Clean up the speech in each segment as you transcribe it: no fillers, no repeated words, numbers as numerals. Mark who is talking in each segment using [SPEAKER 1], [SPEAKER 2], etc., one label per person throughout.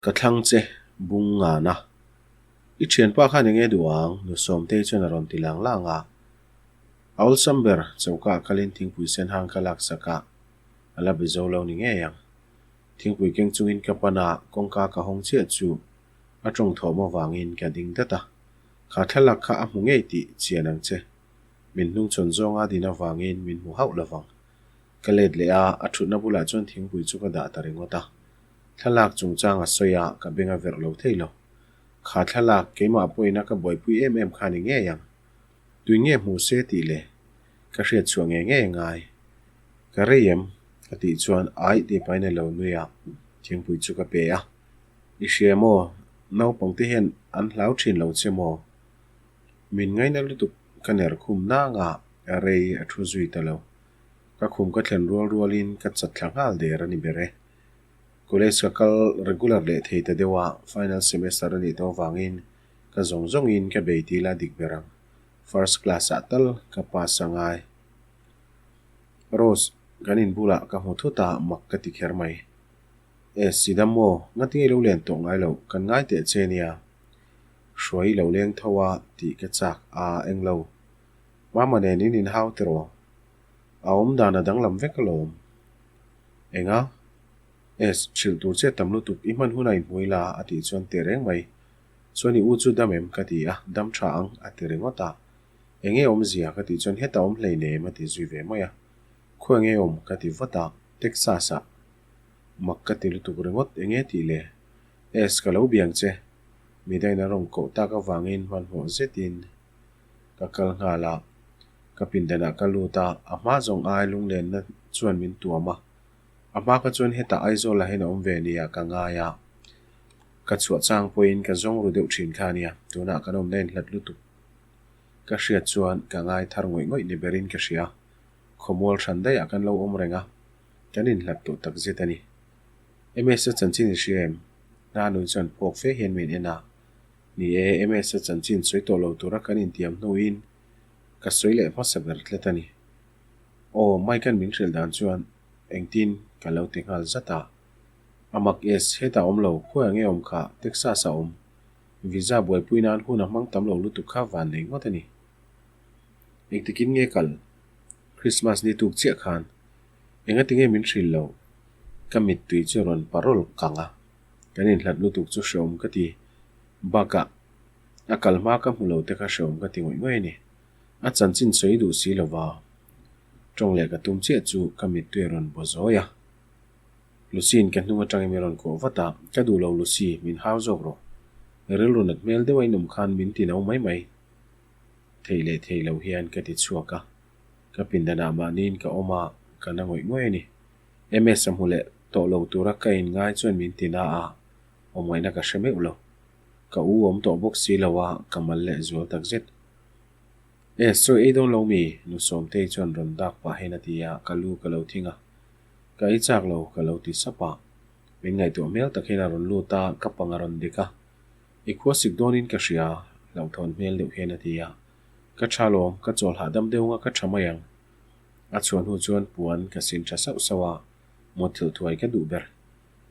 [SPEAKER 1] Ka thlang che, bung ngana. I thianpa khan enge duh ang? Nu Sawmtei chuan a rawn ti lang lang a. A awlsam ber, choka ah kalin thingpui sen hang ka laksak a, a la be zo lo ni ngei ang. Thingpui keng chungin ka pan a, kawngka ka hawng chiah chu a tawng thawm avangin ka ding dat a. Kha thlalak kha a hmu ngei tih chian ang che. Min hnungchhawn zawnga din avangin min hmu hauh lovang. Ka let leh a, a thutna bulah chuan thingpui chu ka dah ta ringawt a. Thlalak chungchang a sawi a, ka beng a verh lo thei lo. Kha thlalak, keimah pawhin a ka buaipui em em kha ni ngei ang. Tui nge hmu se tih le? Ka hriat chhuah ngei ngei a ngai. Ka rei em? Ka tih chuan aih tih pahin a lo nui a, thingpui chu ka pe a. I hria maw? Naupangte hian an hlau thin lo che maw? Min ngaina lutuk ka ner khum nang a, rei a thu zui ta lo. Ka khum ka thlen rual rualin ka chat thla nghal der a ni ber e. College ka kal regular leh thei ta deuh a, final semester a nih tawh avangin ka zawng zawngin ka bei ti la dik ber ang. First class ah tal ka pass a ngai. Rose, kan in bulah ka hmu thut a, mak ka ti kher mai. Eh, Sidam maw, ngatinge i lo len tawh ngai loh, kan ngai teh che nia. Hruai i lo leng tho a tih ka chak a, englo. Mama nen in inhau tiraw? A awm dan a danglam vek alawm. Enga? Es, hrilh tur che tam lutuk i hman hunah inhmu ila a tih chuan teh reng mai. Chuan i u chu dam em? ka ti a, dam tha ang a ti ringawt a. Enge awmzia? ka tih chuan heta awm hleinem a ti zui ve mai a. Khaw enge awm? ka ti vat a, Texas ah. Mak ka ti lutuk ringawt enge tih le? Es, ka lo biang che. Midangin an rawn koh tak avangin hmanhmawh zetin ka kal nghal a. Ka pindanah ka lut a, a hma zawng ai lunglenna chuan min tuam a. A hma kha chuan hetah Aizawl ah hian a awm ve nia ka ngai a. Ka chhuah chang pawhin ka zawng ru deuh thin kha ania, tunah kan awmna inhlat lutuk ka hriat chuan ka ngai thar ngawih ngawih ni berin ka hria. Khawmual hran daihah kan lo awm reng a, kan inhlat tawh tak zet a ni. MS-a chanchin i hria em? Nanui chuan phawk fe hian min en a. Ni e, MS-a chanchin sawi tawh lo tura kan intiam hnuin ka sawi leh hmasa ber tlat a ni. Aw, Mike-a'n min hrilh dan chuan engtin ka lo ti nghal zat a. A mak es, hetah awm lo, khawiah nge awm kha, Texas a awm. Visa buaipui nan hun a hmang tam lo lutuk kha van nei ngawt a ni. Engtikin nge kal? Christmas ni tuk chiah khan. Engati nge min hrilh lo? Ka mittui chu rawn parol kang a. Kan inhlat lutuk chu hreawm ka ti. Bakah, a kal hma ka hmu lo te kha hreawm ka ti ngawih ngawih a ni. A chanchin sawi duh si lo va, tawng leh ka tum chiah chu ka mittui a rawn baw zawi a. Lucy-in ka hnung atangin min rawn kawh vat a, Ka duh lo Lucy, min hau zawk rawh. Rilru nat hmel deuh a inawm khan min ti no mai mai. Thei leh thei lo hian ka ti chhuak a, ka pindanah mahniin ka awm a, ka na ngawih ngawih a ni. MS a hmu leh tawh lo tura ka inngai chuan min ti na a, awmngaihna ka hre meuh lo. Ka u awm tawh bawk si lo a, ka mal leh zual tak zet. E, sawi ei dawn lo mi? Nu Sawmtei chuan rawn dak pah hian a ti a, ka lu ka lo thing a. Ka ei chak lo, ka lo ti sap a. Min ngaihtuah hmel tak hian a rawn lut a, ka pang a rawn dik a. I khua sik dawnin ka hria, hlauhthawn hmel deuh hian a ti a. Ka tha lawm, ka chawl hahdam deuh nga ka tha mai ang. A chhuah hnu chuan puan ka sin tha sauh sauh a, mutthilh thuai ka duh ber.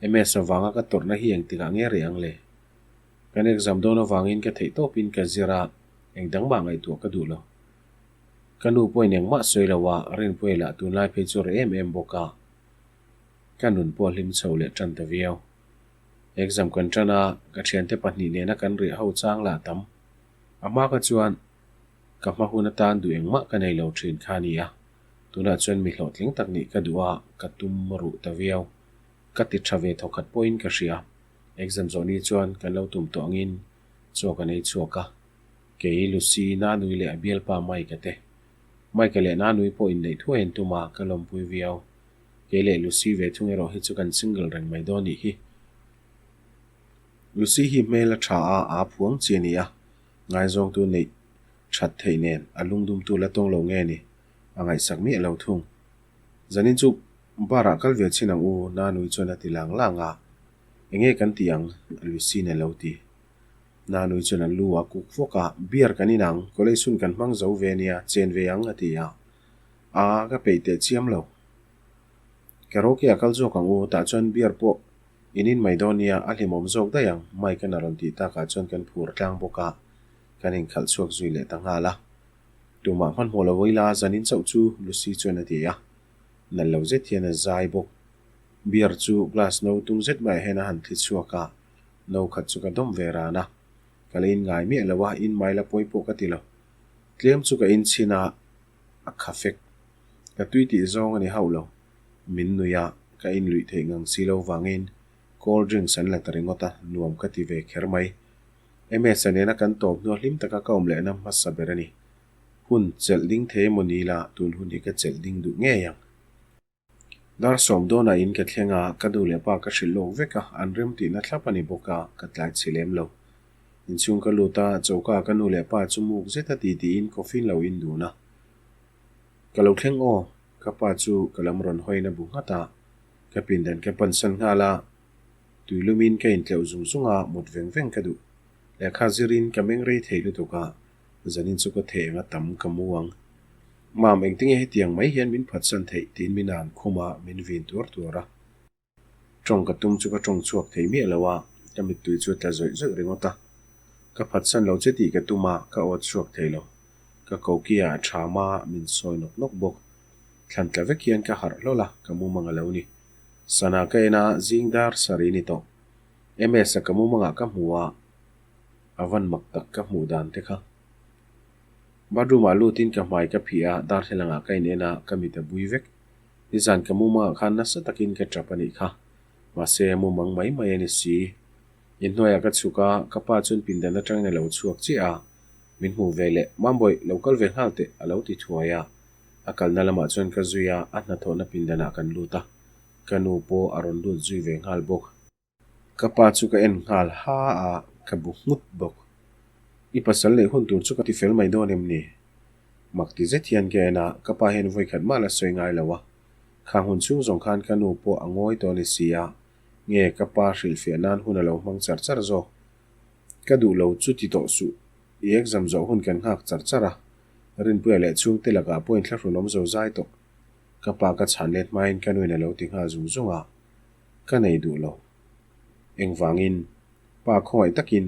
[SPEAKER 1] MS avanga ka tawrhna hi engtikah nge reh ang le? Kan exam dawn avangin ka theih tawpin ka zir a, engdang mah ngaihtuah ka duh lo. Ka nu pawhin engmah sawi lo a, Rinpuia lah tunlai phei chu reh em em bawk a, ka nun pawh a hlim chho leh tan ta viau. Exam kan tan a, ka thiante pahnih nena kan riah ho chang lah tam. A hma kha chuan ka hma hun atan duh engmah ka nei lo thin kha a ni a, tunah chuan mi hlawhtling tak nih ka duh a, ka tum ruh ta viau. Ka ti tha ve thawkhat pawhin ka hria. Exam zawh ni chuan kan lo tum tawh angin chaw kan ei chhuak a. Kei, Lucy, Nanui leh a bialpa Mike-a te. Mike-a leh Nanui pawh inneih thuai an tum a, ka lawmpui viau. Kei leh Lucy ve thung erawh hi chu kan single reng mai dawn nih hi. Lucy hi hmel a tha a, aa phuang chi a ni a. Ngaizawngtu neih that theih nen a lungdumtu la tawng lo nge ni? A ngaihsak miah lo thung. Zanin chu bar ah kal ve chin ang u, Nanui chuan a ti lang lang a. Enge kan ti ang? Lucy-in a lo ti. Nanui chuan a lu a kuk fawk a, Beer kan in ang, college hun kan hmang zo ve nia, chen ve ang a ti a. Aa, ka peih teh chiam lo. Karaoke ah kal zawk ang u, tah chuan beer pawh In in mai dawn nia, a hlimawm zawk daih ang, Mike-a'n a rawn tih takah chuan kan phur tlang bawk a, kan inkhalh chhuak zui leh ta nghal a. Tumah hmanhmawh lo ila zanin chauh chu Lucy chuan a ti a, nalh lo zet hian a zai bawk. Beer chu glass no tum zet maiah hian a han thli chhuak a, no khat chu ka dawm ve ran a. Ka la in ngai miah lo a, in mai la pawi pawh ka ti lo. Tlem chu ka in chhin a, a kha fek. Ka tui tih zawng a ni hauh lo. Min nui a, ka in luih theih ngang si lo vangin cold drinks an la ta ringawt a, nuam ka ti ve kher mai. MS-a nena kan tawp hnua hlim taka ka awm lehna hmasa ber a ni. Hun chelh ding thei emaw ni la, tun hun hi ka chelh ding duh ngei ang. Dar sawm dawnah in ka thleng a, ka nu leh pa ka hrilh lawk vek a, an rem tihna thlap a ni bawk a, ka tlai chhi lem lo. Inchhung ka lut a, choka ka nu leh pa chu muk zet a ti tiin coffee lo in dun a. Ka lo thleng aw, ka pa chu ka lam rawn hawiin a bu nghat a, ka pindan ka pansan nghal a, tui lumin ka intleuh zung zung a, mut veng veng ka duh. Lehkha zirin ka meng rei thei lutuk a, zanin chu ka theh eng a tam ka mu ang. Mam, engtinge hetiang mai hian min phatsan theih tiin min an khum a, min vin tuar tuar a. Tawng ka tum chu ka tawng chhuak thei miah lo a, ka mittui chu a tla zawih zawih ringawt a. Ka phatsan lo che tih ka tum a, ka awt chhuak thei lo. Ka kokia a ṭham a, min sawi nawk nawk bawk. Thlan tla vek hian ka harh hlawl a, ka mumang a lo ni. Sana ka en a, zing dar sarih ni tawh. MS-a ka mumangah ka hmu a, a van mak tak ka hmuh dan te kha. Bathroom-ah lutin ka hmai ka phih a, darthlalangah ka in en a, ka mit a bui vek. Nizan ka mumangah khan nasa takin ka tap a nih kha. Mahse, mumang mai mai a ni si. Inhnuaiah ka chhuk a, ka pa chuan pindan atangin a lo chhuak chiah a. Min hmuh ve leh, Mambawi, lo kal ve nghal teh, a lo ti thuai a. A kalna lamah chuan ka zui a, a hnathawhna pindanah kan lut a. Ka nu pawh a rawn lut zui ve nghal bawk. Ka pa chu ka en nghal ha a, ka bu nghut bawk. I pasal neih hun tur chu ka ti fel mai dawn em ni? Mak ti zet hian ka en a, ka pa hian vawi khat mah la sawi ngai lo a. Khang hun chhung zawng khan ka nu pawh a ngawi tawh a ni si a, nge ka pa hrilhfiah nan hun a lo hmang char char zawk. Ka duh lo chu ti tawh suh, i exam zawh hun kan nghak char char a, Rinpuia leh chhungte lakah pawhin thlahrun awm zo zai tawh. Ka pa ka chhan let hmain ka nuin a lo ti nghal zung zung a. Ka nei duh lo. Engvangin? Pa khawngaih takin,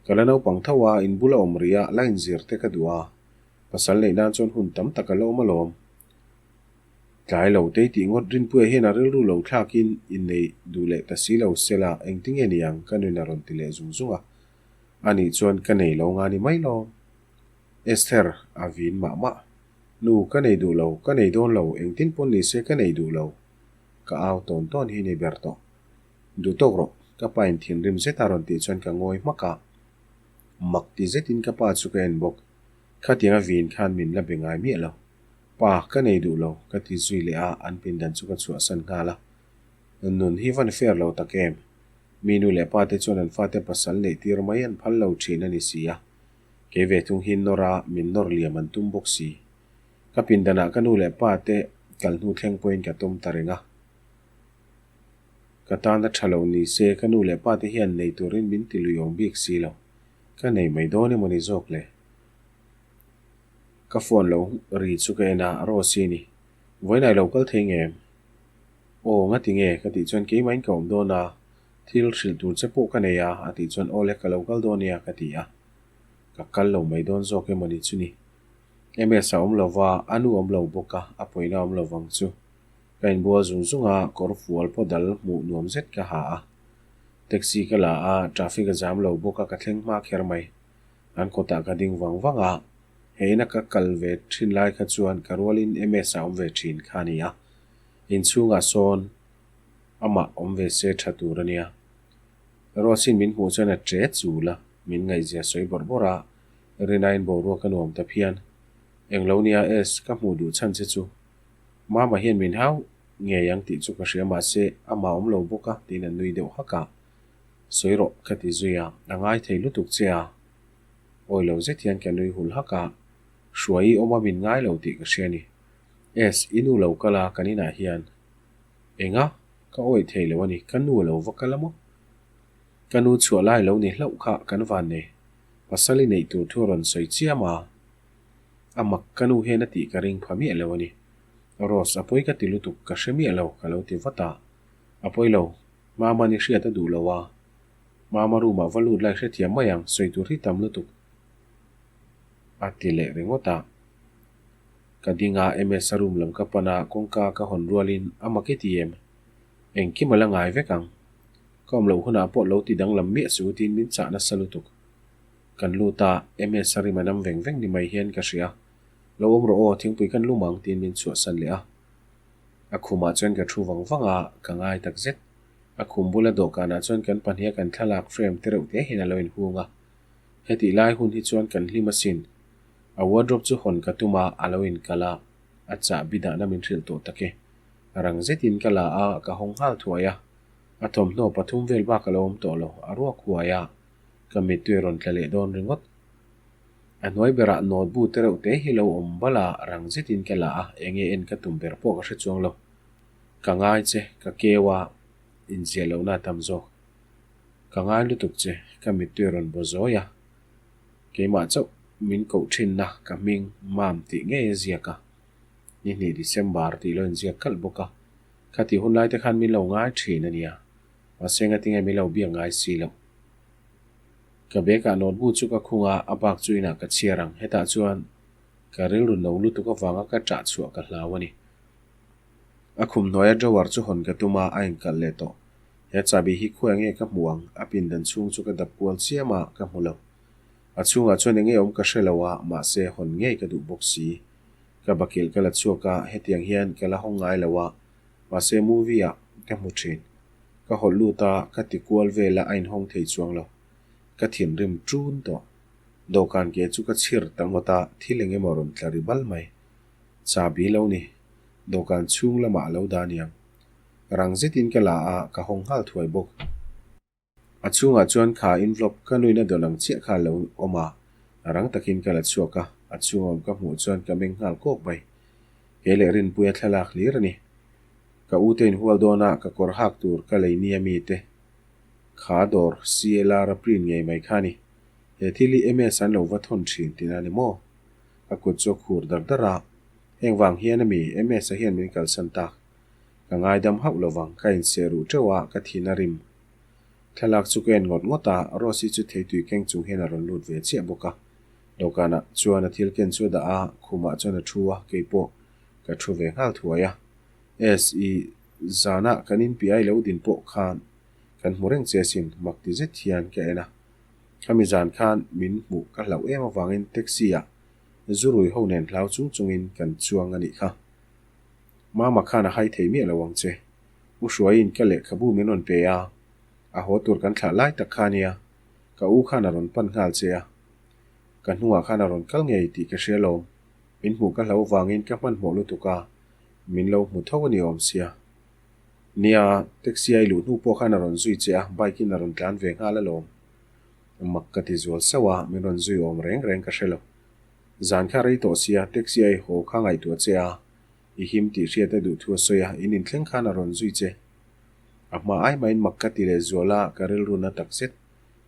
[SPEAKER 1] Ka la naupang tho a, in bula awm rih a, la inzir te ka duh a. Pasal neih nan chuan hun tam tak a la awm alawm. Tlai lo tei tih ngawt Rinpuia hian a rilru lo thlakin innei duh leh ta si lo sela engtinge ni ang ka nuin a rawn ti leh zung zung a. Anih chuan ka nei lo nga ni mai lawm. Esther, a vin mah mah. Nu, ka nei duh lo, ka nei dawn lo, engtin pawn ni se ka nei duh lo. Ka au tawn tawn hi ni ber tawh. Duh tawk rawh, ka pa in thinrim zet a rawn tih chuan ka ngawi hmak a. Mak ti zetin ka pa chu ka en bawk. Khatiang a vin khan min la be ngai miah lo. Pa, ka nei duh lo, ka ti zui leh a, an pindan chu ka chhuahsan nghal a. Nun hi van fair lo tak em? Mi nu leh pa te chuan an fate pasal neih tir mai an phal lo thin a ni si a. Kei ve thung hi nawr a, min nawr liam an tum bawk si. Ka pindanah ka nu leh pa te kal hnu thleng pawhin ka tawm ta reng a. Ka tana tha lo ni se ka nu leh pa te hian nei turin min ti lui awm bik si lo. Ka nei mai dawn emaw ni zawk le? Ka phone lo ri chu ka en a, Rose-i ni. Vawiinah i lo kal thei nge em? Aw, ngati nge? Ka tih chuan keimahin ka awm dawn a, thil hrilh tur che pawh ka nei a, a tih chuan aw le ka lo kal dawn nia ka ti a. Ka kal lo mai dawn zawk emaw ni chu ni. MS a awm lo va, a nu awm lo bawk a, a pawina awm lo vang chu. Ka inbual zung zung a, kawr fual pawh dal hmuh nuam zet ka ha a. Taxi ka la a, traffic a jam lo bawk a, ka thleng hma kher mai. An kawtah ka ding vang vang a, he ina ka kal ve thin lai kha chuan ka rualin MS a awm ve thin kha a ni a. Inchhungah sawn amah awm ve se tha tur a nia. Rose-in min hmuh chuan a che chul a, min ngaihzia sawi bawrh bawrh a, Rinain boruak a nuam ta phian. Englo nia Es, ka hmuh duh chhan che chu. Mama hian min hau ngei ang tih chu ka hria mahse amah awm lo bawk a tiin a nui deuh hak a. Sawi rawh ka ti zui a, a ngai thei lutuk che a. Awi lo zet hian ka nui hul hak a, Hruai i awm a min ngai lo tih ka hria ni. Es, i nu lo kal a kan inah hian. Enga? Ka awih thei lo a ni, ka nu a lo va kal a maw? Ka nu chhuah lai lo ni hlauh kha kan van nei. Pasal i neih tur thu a rawn sawi chiam a, a mak ka nu hian a tih ka ring pha miah lo a ni. Rose, a pawi ka ti lutuk, ka hre miah lo, ka lo ti vat a. A pawi lo. Mama ni hriat a duh lo a. Mama room ah va lut lai hrethiam mai ang, sawi tur hi tam lutuk. A ti leh ringawt a. Ka ding a, MS-a room lam ka pan a, kawngka ka hawn rualin a mak i ti em? Engkim a la ngai vek ang. Ka awm loh hunah pawh lo ti danglam miah suh tiin min chah nasa lutuk. Kan lut a, MS-a rim a nam veng veng ni mai hian ka hria. Lo awm rawh aw, thingpui kan lum ang tiin min chhuahsan leh a. A khumah chuan ka thu vang vang a, ka ngai tak zet. A khum bula dawhkanah chuan kan pahniha kan thlalak frame te reuh te hian a lo inhung a. Hetih lai hun hi chuan kan hlim asin. A wardrobe chu hawn ka tum a, a lo inkal a, a chahbi dahna min hrilh tawh tak e. Rang zetin ka la a, ka hawng nghal thuai a. A thawmhnaw pathum vel bak a lo awm tawh lo, a ruak huai a, ka mittui a rawn tla leh dawn ringawt. A hnuai berah notebook te reuh te hi lo awm bal a, rang zetin ka la a, enge en ka tum ber pawh ka hre chuang lo. Ka ngai che, ka keu a, inziah lohna a tam zawk. Ka ngai lutuk che, ka mittui a rawn baw zawi a. Keimah chauh min koh thinna ka hming mam tih ngei a ziak a, ni hnih December tih lo inziak kalh bawk a. Khatih hun lai te khan min lo ngai thin a nia, mahse ngatinge min lo biak ngai si loh. Ka bag ah notebook chu ka khung a, a bak chu inah ka chhiar ang. Hetah chuan ka rilru no lutuk avanga ka ṭah chhuah ka hlau a ni. A khum hnuaia drawer chu hawn ka tum a, a inkalh leh tawh. He chahbi hi khuai nge ka hmu ang? A pindan chhung chu ka dap kual chiam a, ka hmu lo. A chhungah chuan enge awm ka hre lo a, mahse hawn ngei ka duh bawk si. Ka bakilh ka la chhuak a, hetiang hian ka la hawng ngai lo a, mahse movie ah ka hmu thin. Ka hawlh lut a, ka ti kual vel a, a inhawng thei chuang lo. Ka thinrim ṭun tawh. Dawhkan ke chu ka chhir ta ngawt a, thil eng emaw rawn tla ri bal mai. Chahbi lo ni. Dawhkan chhung lamah a lo dah aniang. Rang zetin ka la a, ka hawng nghal thuai bawk. A chhungah chuan kha envelope ka nuina dawn ang chiah kha a lo awm a, rang takin ka la chhuak a, a chhung awm ka hmuh chuan ka meng nghal kawk mai. Kei leh Rinpuia thlalak hlir a ni. Ka u te inhual dawn a, ka kawr hak tur ka lei nia mi te kha dawr CLR a print ngei mai kha a ni. He thil hi MS an lo va thawn thin tih na ni maw? Ka kut chu a khur dar dar a, heng vang hian a mi MS-a hian min kalsan tak. Ka ngaidam hauh lovang, ka inseh ruh teuh a, ka thin a rim. Thlalak chu ka en ngawt ngawt a, Rose-i chu theitui keng chung hian a rawn lut ve chiah bawk a. Dawhkanah chuan a thil ken chu a dah a, khumah chuan a thu a, keipawh ka thu ve nghal thuai a. S-i zanah kan inpiai lo din pawh khan kan hmu reng che asin, mak ti zet hian ka en a. Khami zan khan min hmuh ka hlauh em avangin taxi-ah zurui ho nen hlau chung chungin kan chuang a nih kha. Mama khan a hai thei miah lo ang che. U Hruaiin ka lehkhabu min rawn pe a, a haw tur kan thlah lai tak kha ania, ka u khan a rawn pan nghal che a. Ka hnungah khan a rawn kal ngei tih ka hria lo. Min hmuh ka hlo vangin ka hmanhmawh lutuk a, min lo hmu tho a ni awm sia. Nia, taxi a i luh hnu pawh khan a rawn zui che a, bike in a rawn tlan ve nghal alawm. Mak ka ti zual sauh a, min rawn zui awm reng reng ka hre lo. Zan kha rei tawh sia, taxi a i haw kha ngaihtuah che a, I him tih hriat a duh thu a sawi a, in inthleng khan a rawn zui che. A hma ai mahin mak ka ti leh zual a, ka rilru na tak zet.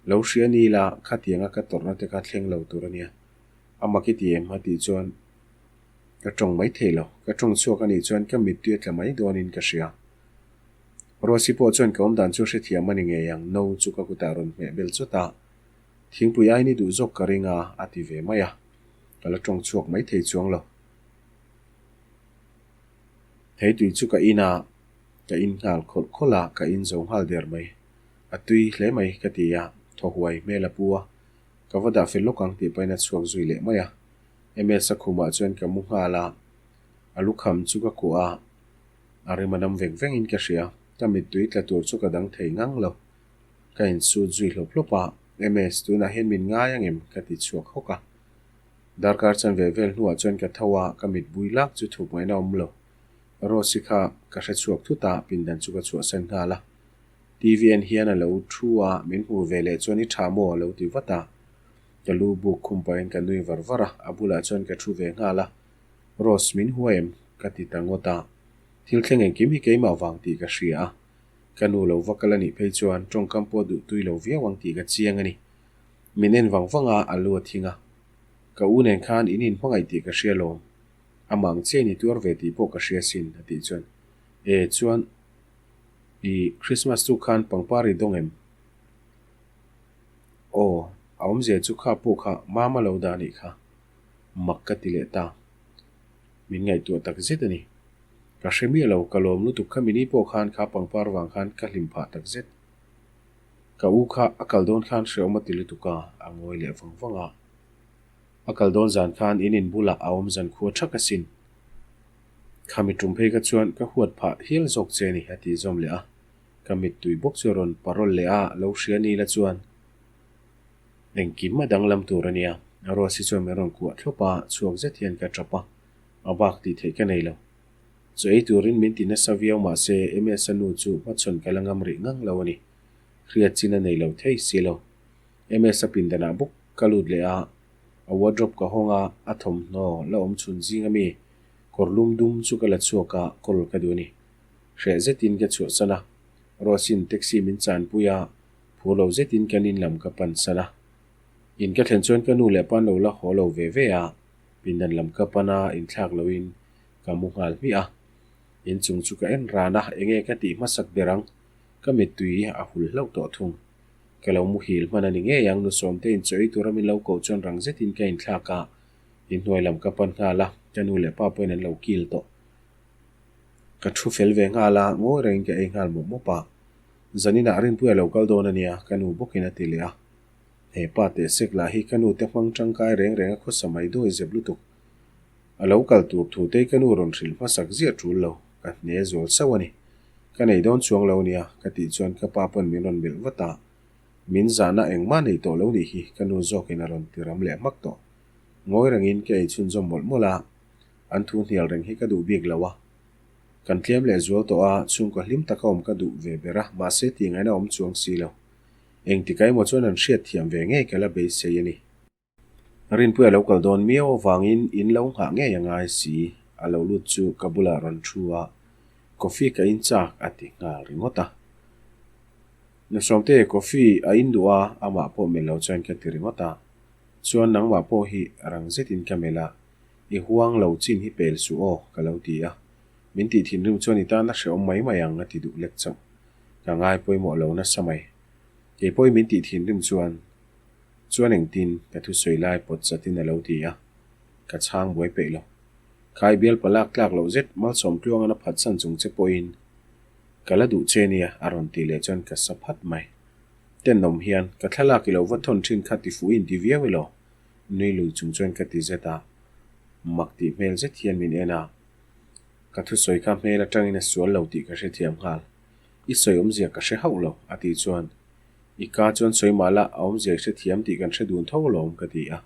[SPEAKER 1] Lo hria ni la, khatianga ka tawrhna te kha thleng lo tur a nia. A mak i ti em? a tih chuan ka tawng mai thei lo. Ka tawng chhuak a nih chuan ka mittui a tla mai dawnin ka hria. Rosy pawh chuan ka awmdan chu hrethiam a ni ngei ang, no chu ka kutah rawn hmeh bel chawt a. Thingpui aini duh zawk ka ring a, a ti ve mai a. Ka la tawng chhuak mai thei chuang lo. Theitui chu ka in a, ka in nghal khawlh khawlh a, ka in zo nghal der mai. A tui hle mai ka ti a, thaw huai hmel a pu a, ka va dah fel lawk ang tih pahin a chhuak zui leh mai a. MS a khumah chuan ka mu nghal a, a lukham chu ka kuah a, a rim a nam veng vengin ka hria, ka mittui tla tur chu ka dang thei ngang lo. Ka insut zui hlawp hlawp a, MS tunah hian min ngai angem ka ti chhuak hawk a. Darkar chan ve vel hnuah chuan ka tho a, ka mit bui lak chu thup ngaihna awm lo. Rose-i kha ka hre chhuak thut a, pindan chu ka chhuahsan nghal a. TV en hian a lo thu a, min hmu ve leh chuan i tha maw a lo ti vat a. Ka lu buk khum pahin ka nui var var a, a bulah chuan ka thu ve nghal a. Rose, min hua em? ka ti ta ngawt a. Thil thleng engkim hi keimah vang tih ka hria a. Ka nu lo va kal a nih phei chuan tawngkam pawh duh tui lo viau ang tih ka chiang a ni. Min en vang vang a, a lu a thing a. Ka u nen khan in inhmangaih tih ka hria lawm. Amah ang chiah in i tuar ve tih pawh ka hria sin, a tih chuan. E, chuan. I Christmas chu khan pangpar i dawng em? Aw, a awmzia chu kha pawh kha mama lo dah anih kha. Mak ka ti leh ta. Min ngaihtuah tak zet a ni. Ka hre miah lo, ka lawm lutuk kha mini pawh khan kha pangpar vang khan ka hlim phah tak zet. Ka u kha a kal dawn khan hrehawm a ti lutuk a, a ngawi leh vang vang a. A kal dawn zan khan in in bulah a awm zan khua thak asin. Khami tum phei kha chuan ka huat phah hial zawk che a ni, a tih zawm leh a. Ka mittui bawk chu a rawn parol leh a, lo hria ni la chuan engkim a danglam tur a nia. Rose chuan min rawn kuah thlawp a, chhuak zet hian ka tap a, a bak tih theih ka nei lo. Chaw ei turin min ti nasa viau mah se Ms-a nu chu hmachhawn ka la ngam rih ngang lo a ni. Hriat chin a nei lo thei si lo. Ms-a pindanah bawk ka lut leh a, a wardrobe ka hawng a, a thawmhnaw la awm chhun zing ami kawr lum dum chu ka la chhuak a, kawl ka duh a ni. Hreh zetin ka chhuahsan a, Rose-in taxi min chanpui a, phur lo zetin kan in lam ka pansan a. In ka thlen chuan ka nu leh pa an lo la haw lo ve ve a, pindan lam ka pan a, inthlak loin ka mu nghal hmiah a. Inchung chu ka en ran a, enge ka tih hmasak ber ang? Ka mittui a hul hlauh tawh thung. Ka lo muhil hman a ni ngei ang, nu Sawmte in chaw ei tura min lo koh chuan rang zetin ka inthlak a, inhnuai lam ka pan nghal a, ka nu leh pa pawhin an lo kil tawh. Ka thu fel ve nghal a, ngawi rengin ka ei nghal mawp mawp a. Zaninah Rinpuia lo kal dawn a nia, ka nu bawkin a ti leh a. He pa teh sek lah hi ka nu te hmang tangkai reng reng a khawsa mai dawi zep lutuk. A lo kal tur thu te ka nu rawn hrilh hmasak ziah tul lo, ka hne zual sauh a ni. Ka nei dawn chuang lo nia, ka tih chuan ka pa pawn min rawn melh vat a. Min zahna engmah nei tawh lo nih hi, ka nu zawkin a rawn ti ram leh hmak tawh. Ngawi rengin ka ei chhunzawm mawlh mawlh a, an thu hnial reng hi ka duh bik lo a. Kan tlem leh zual tawh a, chhungkaw hlim taka awm ka duh ve ber a, mahse tih ngaihna awm chuang si lo. Engtik emaw chuan an hriatthiam ve ngei ka la beisei a ni. Rinpuia lo kal dawn miau avangin in lo nghah ngei a ngai si, a lo lut chu ka bulah rawn thu a, coffee ka in chak a ti nghal ringawt a. Nusawmte coffee a in duh a, amah pawh melh lo chuan ka ti ringawt a, chuan nangmah pawh hi rang zetin ka melh a, i huang lo chin hi pel suh aw ka lo ti a, min tih thinrim chuan i tan a hrehawm mai mai ang a ti duh lek chauh, ka ngai pawimawh lo nasa mai. Kei pawhin min tih thinrim chuan Chuan engtin ka thusawi lai pawt chatin a lo ti a, ka chhang buai peih lo. Khai bial palak tlak loh zet malsawm tluangan a phatsan chung che pawhin ka la duh che nia a rawn tih leh chuan ka sa phat mai. Tenawm hian ka thlalak i lo va thawn thin kha ti fuh in ti viau elaw? Nui lui chung chuan ka ti zet a, mak tih hmel zet hian min en a, ka thusawi kha hmel atangin a sual lo tih ka hrethiam nghal. I sawi awmzia ka hre hauh lo a tih chuan I ka chuan sawi mah la, a awmzia i hrethiam tih kan hre dun tho alawm ka ti a.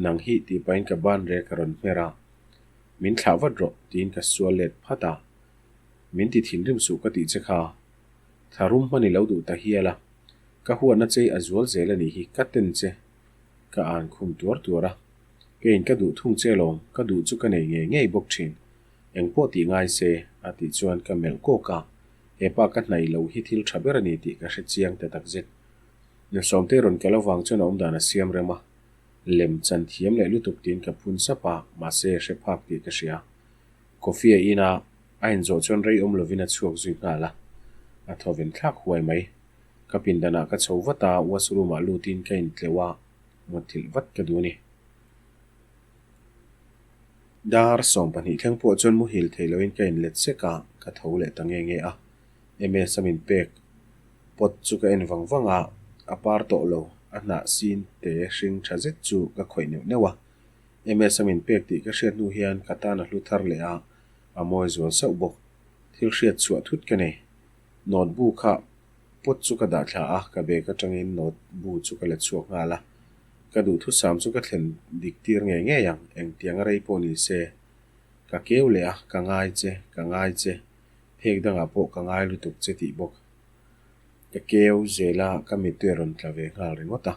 [SPEAKER 1] Nang hi tih pahin ka ban rek a rawn hmer a. Min thlah vat rawh tiin ka sual let phat a. Min ti thinrim suh ka tih che kha. Tharum hman i lo duh ta hial a. Ka huatna chei a zual zel a nih hi ka ten che. Ka an khum tuar tuar a. Keiin ka duh thung che alawm, ka duh chu ka nei ngei ngei bawk thin. Engpawh tih ngai se a tih chuan ka melh kawk a. Hepa ka hnaih lo hi thil tha ber a ni tih ka hre chiang ta tak zet. Nusawmte rawn kal avang chuan a awmdan a siam rem a, lem chan thiam leh lutuk tiin ka phun sap a, mahse hre phak tih ka hria. Coffee a in a, a inzawh chuan rei awm lovin a chhuak zui nghal a, a thawven thlak huai mai. Ka pindanah ka chho vat a, washroom ah lutin ka intleuh a, mutthilh vat ka duh a ni. Dar 12 thleng pawh chuan muhil thei loin ka inlet sek a, ka tho leh ta nge nge a. MS a min pek pawt chu ka en vang vang a, a par tawh lo, a hnah sin te hring tha zet chu ka khawih neuh neuh a. MS a min pek tih ka hriat hnu hian ka tan a hlu thar leh a, a mawi zual sauh bawk. Thil hriat chhuah thut ka nei. Note bu kha pawt chu ka dah thla a, ka bag atangin note bu chu ka la chhuak nghal a. Ka duhthusam chu ka thlen dik tir ngei ngei ang, engtiang a rei pawh ni se. Ka keu leh a, ka ngai che, ka ngai che, phek dangah pawh ka ngai lutuk che tih bawk. Ka keu zel a, ka mittui a rawn tla ve nghal ringawt a.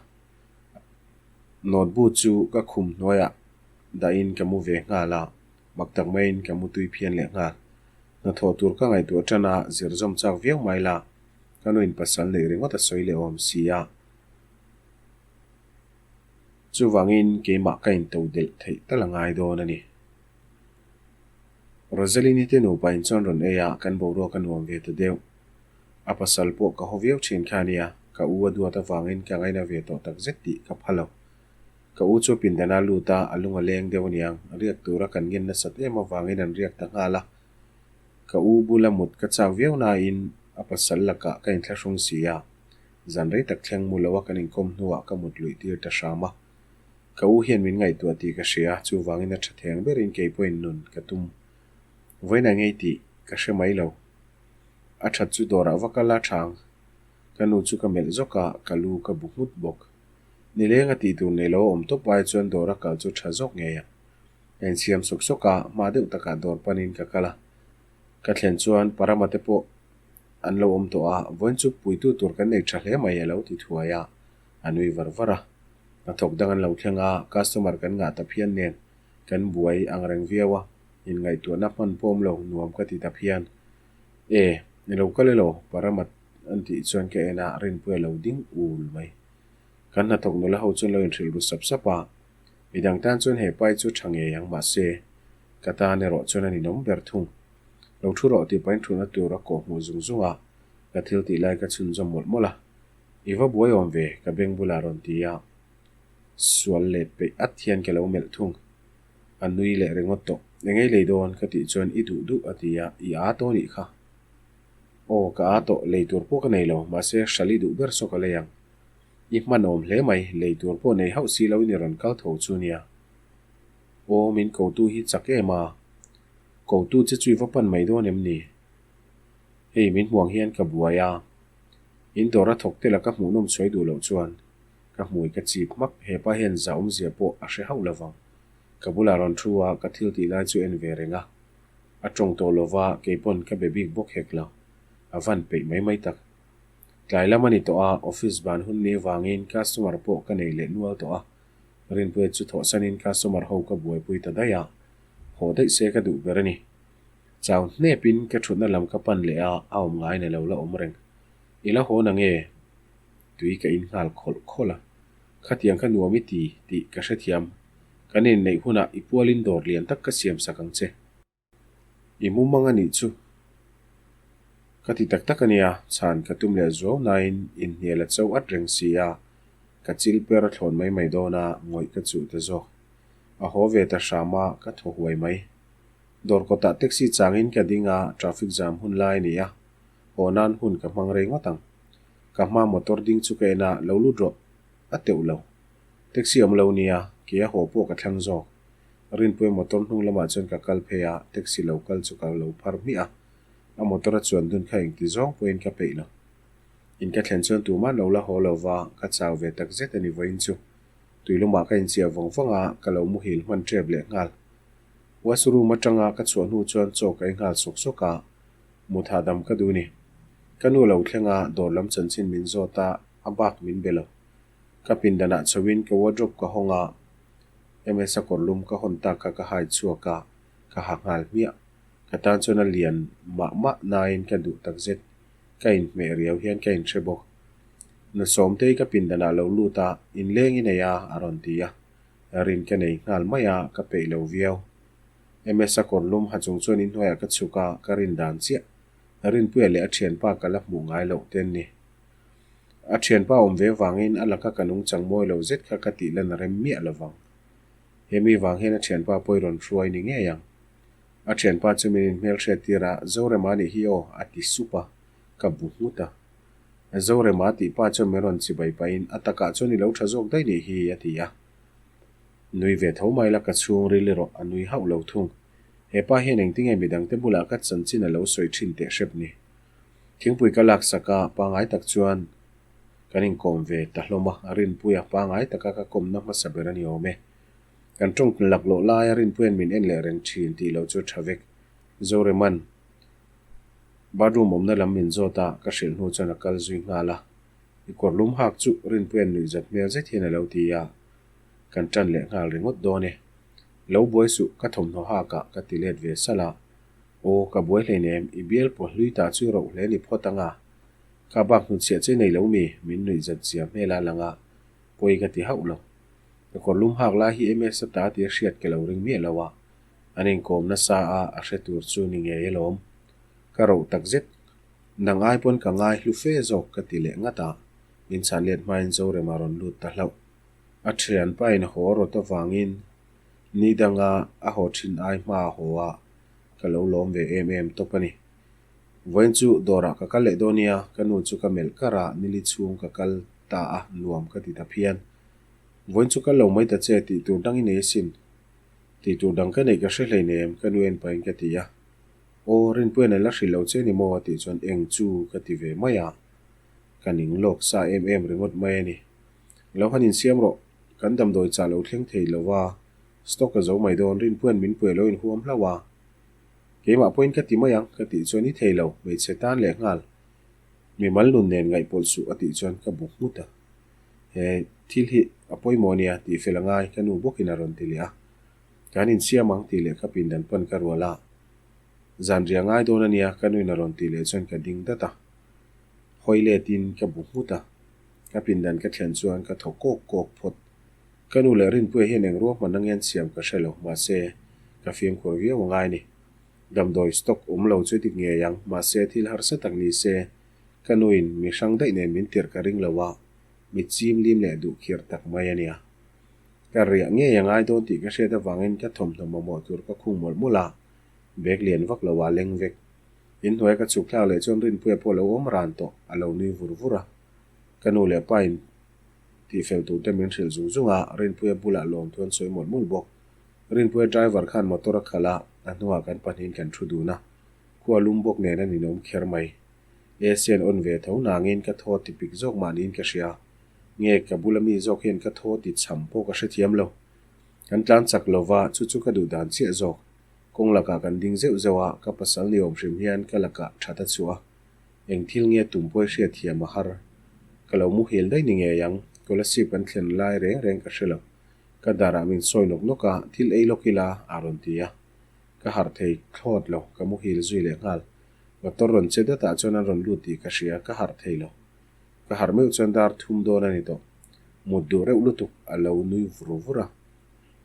[SPEAKER 1] Note bu chu ka khum hnuaiah dahin ka mu ve nghal a, mak tak maiin ka mutui phian leh nghal. Hnathawh tur ka ngaihtuah tan a, zir zawm chak viau mai la, ka nuin pasal neih ringawt a sawi leh awm si a. Chuvangin keimah ka into delh theih tal a ngai dawn a ni. Rosalyn-i te nupa in chuan rawn ei a, kan boruak a nuam ve ta deuh. A pasal pawh ka haw viau thin kha ania, ka u a duat avangin ka ngaina ve tawh takzet tih ka pha lo. Ka u chu pindan a lut a, a lung a leng deuh aniang, riak tura kan ngen nasat em avangin an riak ta nghal a. Ka u bula mut ka chak viau nain a pasal lakah ka inthlahrung si a, zan rei tak thleng mu loa kan inkawm hnuah ka mut luih tir ta hram a. Ka u hian min ngaihtuah tih ka hria, chuvangin a tha theng berin kei pawhin nun ka tum. Vawiin a ngei tih ka hre mai lo. A that chu dawrah va kal a tha ang. Ka nu chu ka melh zawk a, ka lu ka bu nghut bawk. Nileng a tih tur nei lo a awm tawp ai chuan dawr a kal chu tha zawk ngei ang. Ka insiam sawk sawk a, hma deuh takah dawr panin ka kal a. Ka thlen chuan Parama te pawh an lo awm tawh a, vawiin chu puitu tur kan nei tha hle mai a lo ti thuai a, a nui var var a. Hnathawk dang an lo thleng a, customer kan ngah ta phian nen kan buai ang reng viau a, inngaihtuahna hman pawh awm lo nuam ka ti ta phian. E, ni lo kal elaw? Parama an tih chuan ka en a, Rinpuia lo ding ul mai. Kan hnathawk nula ho chuan lo inhrilh ru sap sap a, midang tan chuan he pai chu tha ngei ang mahse ka tan erawh chuan a ninawm ber thung. Lo thu rawh tih pahin thutna tur a kawh hmuh zung zung a, ka thil tih lai ka chhunzawm mawlh mawlh a. I va buai awm ve, ka beng bulah rawn ti a, sual let peih at hian ka lo melh thung. A nui leh ringawt tawh. Engei lei dawn ka tih chuan i duh duh a ti a, i aa tawh nih kha. Aw, ka aa tawh, lei tur pawh ka nei lo, mahse hralh i duh ber saw ka lei ang. I hman awm hle mai, lei tur pawh nei hauh si loin i rawn kal tho chu nia. Aw, min kotu hi chak em a? Kotu che chu i va pan mai dawn em ni? Hei, min hmuang hian ka buai a. In dawr a thawk tel a ka hmuhnawm sawi duh loh chuan ka hmui ka chip hmak, hepa hian za awmzia pawh a hre hauh lovang. Ka bulah rawn thu a, ka thil tih lai chu en ve reng a. A tawng tawh lova, keipawn ka be bik bawk hek lo. A van peih mai mai tak. Tlai lam a ni tawh a, office ban hun ni vangin customer pawh ka nei leh nual tawh a. Rinpuia chu thawhsanin customer ho ka buaipui ta daih a, haw daih se ka duh ber a ni. Chau hnepin ka thutna lam ka pan leh a, a awm ngai na lo la awm reng. I la haw na nge? Tui ka in nghal khawlh khawlh a. Khatiang kha nuam i ti tih ka hrethiam. Kan inneih hunah i pualin dawr lian tak ka siam sak ang che. I mumang a nih chu. Ka ti tak tak a nia, chhan ka tum leh zuau nain inhnial a cho at reng si a, ka chil per a thlawn mai mai dawn a, ngawih ka chuh ta zawk. A haw ve ta hram a, ka thaw huai mai. Dawr kawtah taxi changin ka ding a, traffic jam hun lai a ni a, haw nan hun ka hmang rei ngawt ang. Ka hma motor ding chu ka en a, lo lut rawh. A teuh lo. Taxi awm lo nia, ke a haw pawh ka thlang zawk. Rinpuia motor hnung lamah chuan ka kal phei a, taxi lo kal chu ka lo phar hmiah a. A motor a chuan dun kha engti zawng pawhin ka peih lo. In ka thlen chuan tumah lo la haw lo va, ka chau ve tak zet a ni vawiin chu. Tuilumah ka inchiah vawng vawng a, ka lo muhil hman tep leh nghal. Washroom atanga ka chhuah hnu chuan chaw ka ei nghal sawk sawk a, mut hahdam ka duh ni. Ka nu lo thleng a, dawr lam chanchin min zawt a, a bak min be lo. Ka pindanah chhoin ka wardrobe ka hawng a, MS a kawr lum ka hawn tak kha ka hai chhuak a, ka ha nghal hmiah. Ka tan chuan a lian mah mah nain ka duh tak zet. Ka inhmeh riau hian ka inhre bawk. Na Sawmtei ka pindanah lo lut a, inleng i nei a, a rawn ti a. Rin ka nei nghal mai a, ka peih lo viau. MS a kawr lum ha chung chuan inhnuaiah ka chhuk a, ka rin dan chiah. Rinpuia leh a thianpa ka la hmuh ngai loh te an ni. A thianpa awm ve vangin a laka ka nungchang mawi lo zet kha ka tih lan a rem miah lo vang. He mi vang hian a thianpa pawh i rawn hruai ni ngei ang. A thianpa chu min inhmelhriat tir a, Zorema nih hi aw, a ti sup a, ka bu nghut a. Zorema tih pa chuan min rawn chibai pahin, A takah chuan i lo tha zawk daih nih hi, a ti a. Nui ve tho mai la ka chhungril erawh a nui hauh lo thung. He pa hian engtinge midangte bulah ka chanchin a lo sawi thin teh hrep ni. Thingpui ka laksak a, pangai tak chuan kan inkawm ve ta hlawm a, Rinpuia pangai taka ka kawmna hmasa ber a ni awm e. Kan tawng laklawh laia Rinpuia'n min en leh reng thin tih loh chu tha vek. Zoreman bathroom awmna lam min zawt a, ka hrilh hnu chuan a kal zui nghal a. I kawr lum hak chu Rinpuia'n nuihzat hmel zet hian a lo ti a, kan tan leh nghal ringawt dawn e. Lo buai suh, ka thawmhnaw hakah ka ti let ve salh a. Aw, ka buai hleinem, i bial pawh hlui ta chu roh hle ni phawt ang a. Ka bak hnutchhiah che nei lo mi, min nuih zat zia hmel a lang a, pawi ka ti hauh lo. Ka kawr lum hak lai hi MS a ta tia hriat ka lo ring miah lo a, an inkawm nasa a, a hre tur chu ni ngei alawm. Ka roh tak zet. Nang ai pawn ka ngai hlu fe zawk ka ti leh ngat a, min chhan let hmain Zorema rawn lut ta hlauh. A thianpa in haw rawt avangin ni danga a haw thin ai hma a haw a, ka lo lawm ve em em tawp a ni. Vawiin chu dawrah ka kal leh dawn nia, ka nu chu ka melh kar a, nili chhung ka kal ta a, nuam ka ti ta phian. Vawiin chu kal lo mai ta che, tih tur dang i nei asin. Tih tur dang ka neih ka hre hleinem, ka nu en pahin ka ti a. Aw, Rinpuia'n a la hrilh lo che ni maw a tih chuan eng chu ka ti ve mai a. Ka ning lawk sa em em ringawt mai a ni. Lo han insiam rawh, kan damdawi chah lo thleng thei lo va, stock a zo mai dawn, Rinpuia'n min puai lo inhuam hlauh a. Keimah pawhin ka ti mai ang, ka tih chuan i thei lo, hmeichhe tan leh nghal. Mimal nun nen ngaihpawlh suh a tih chuan ka bu nghut a. He thil hi a pawimawh nia tih fel a ngai, ka nu bawkin a rawn ti leh a. Kan insiam ang tih leh ka pindan pan ka rual a. Zan riah ngai dawn a nia, ka nuin a rawn tih leh chuan ka ding dat a. Hawi letin ka bu nghut a. Ka pindan ka thlen chuan ka thaw kawk kawk phawt. Ka nu leh Rinpuia hian eng ruahman a ngen siam ka hre lo, mahse, ka fimkhur viau a ngai ni. Damdawi stock awm lo chu dik ngei ang, mahse thil harsa tak ni se, ka nuin mi hrang daih nen min tirh ka ring lo a, mi chim lim leh duh khirh tak mai a nia. Ka riah ngei a ngai dawn tih ka hriat avangin ka thawmhnaw mamawh tur ka khung mawlh mawlh a, bag lian vak lo ah leng vek. Inhnuaia ka chhuk thlak leh chuan Rinpuia pawh a lo awm ran tawh, a lo nui vur vur a. Ka nu leh pa in tihfel tur te min hrilh zung zung a, Rinpuia bulah lawm thu an sawi mawlh mawlh bawk. Rinpuia driver khan motor a khalh a, a hnuah kan pahnihin kan thu dun a. Khua lum bawk nen a ninawm kher mai. AC an on ve tho nangin ka thaw ti pik zawk mah niin ka hria. Nge ka bula mi zawk hian ka thaw ti cham pawh ka hrethiam lo. Kan tlan chak lo va, chu chu ka duh dan chiah zawk. Kawng lakah kan ding zeuh zeuh a, ka pasal ni awm hrim hian ka lakah that a chhuah a. Eng thil nge tum pawh i hriat thiam a har. Ka lo muhil daih ni ngei ang, Kolasib kan thlen lai reng reng ka hre lo. Ka darah min sawi nawk nawk a, thil ei lawk ila a rawn ti a. Ka harh thei thlawt lo, ka muhil zui leh nghal. Motor rawn che datah chuan an rawn lut tih ka hria, ka harh thei lo. Ka harh meuh chuan dar thum dawn a ni tawh. Mut duh reuh lutuk a lo nui vur vur a.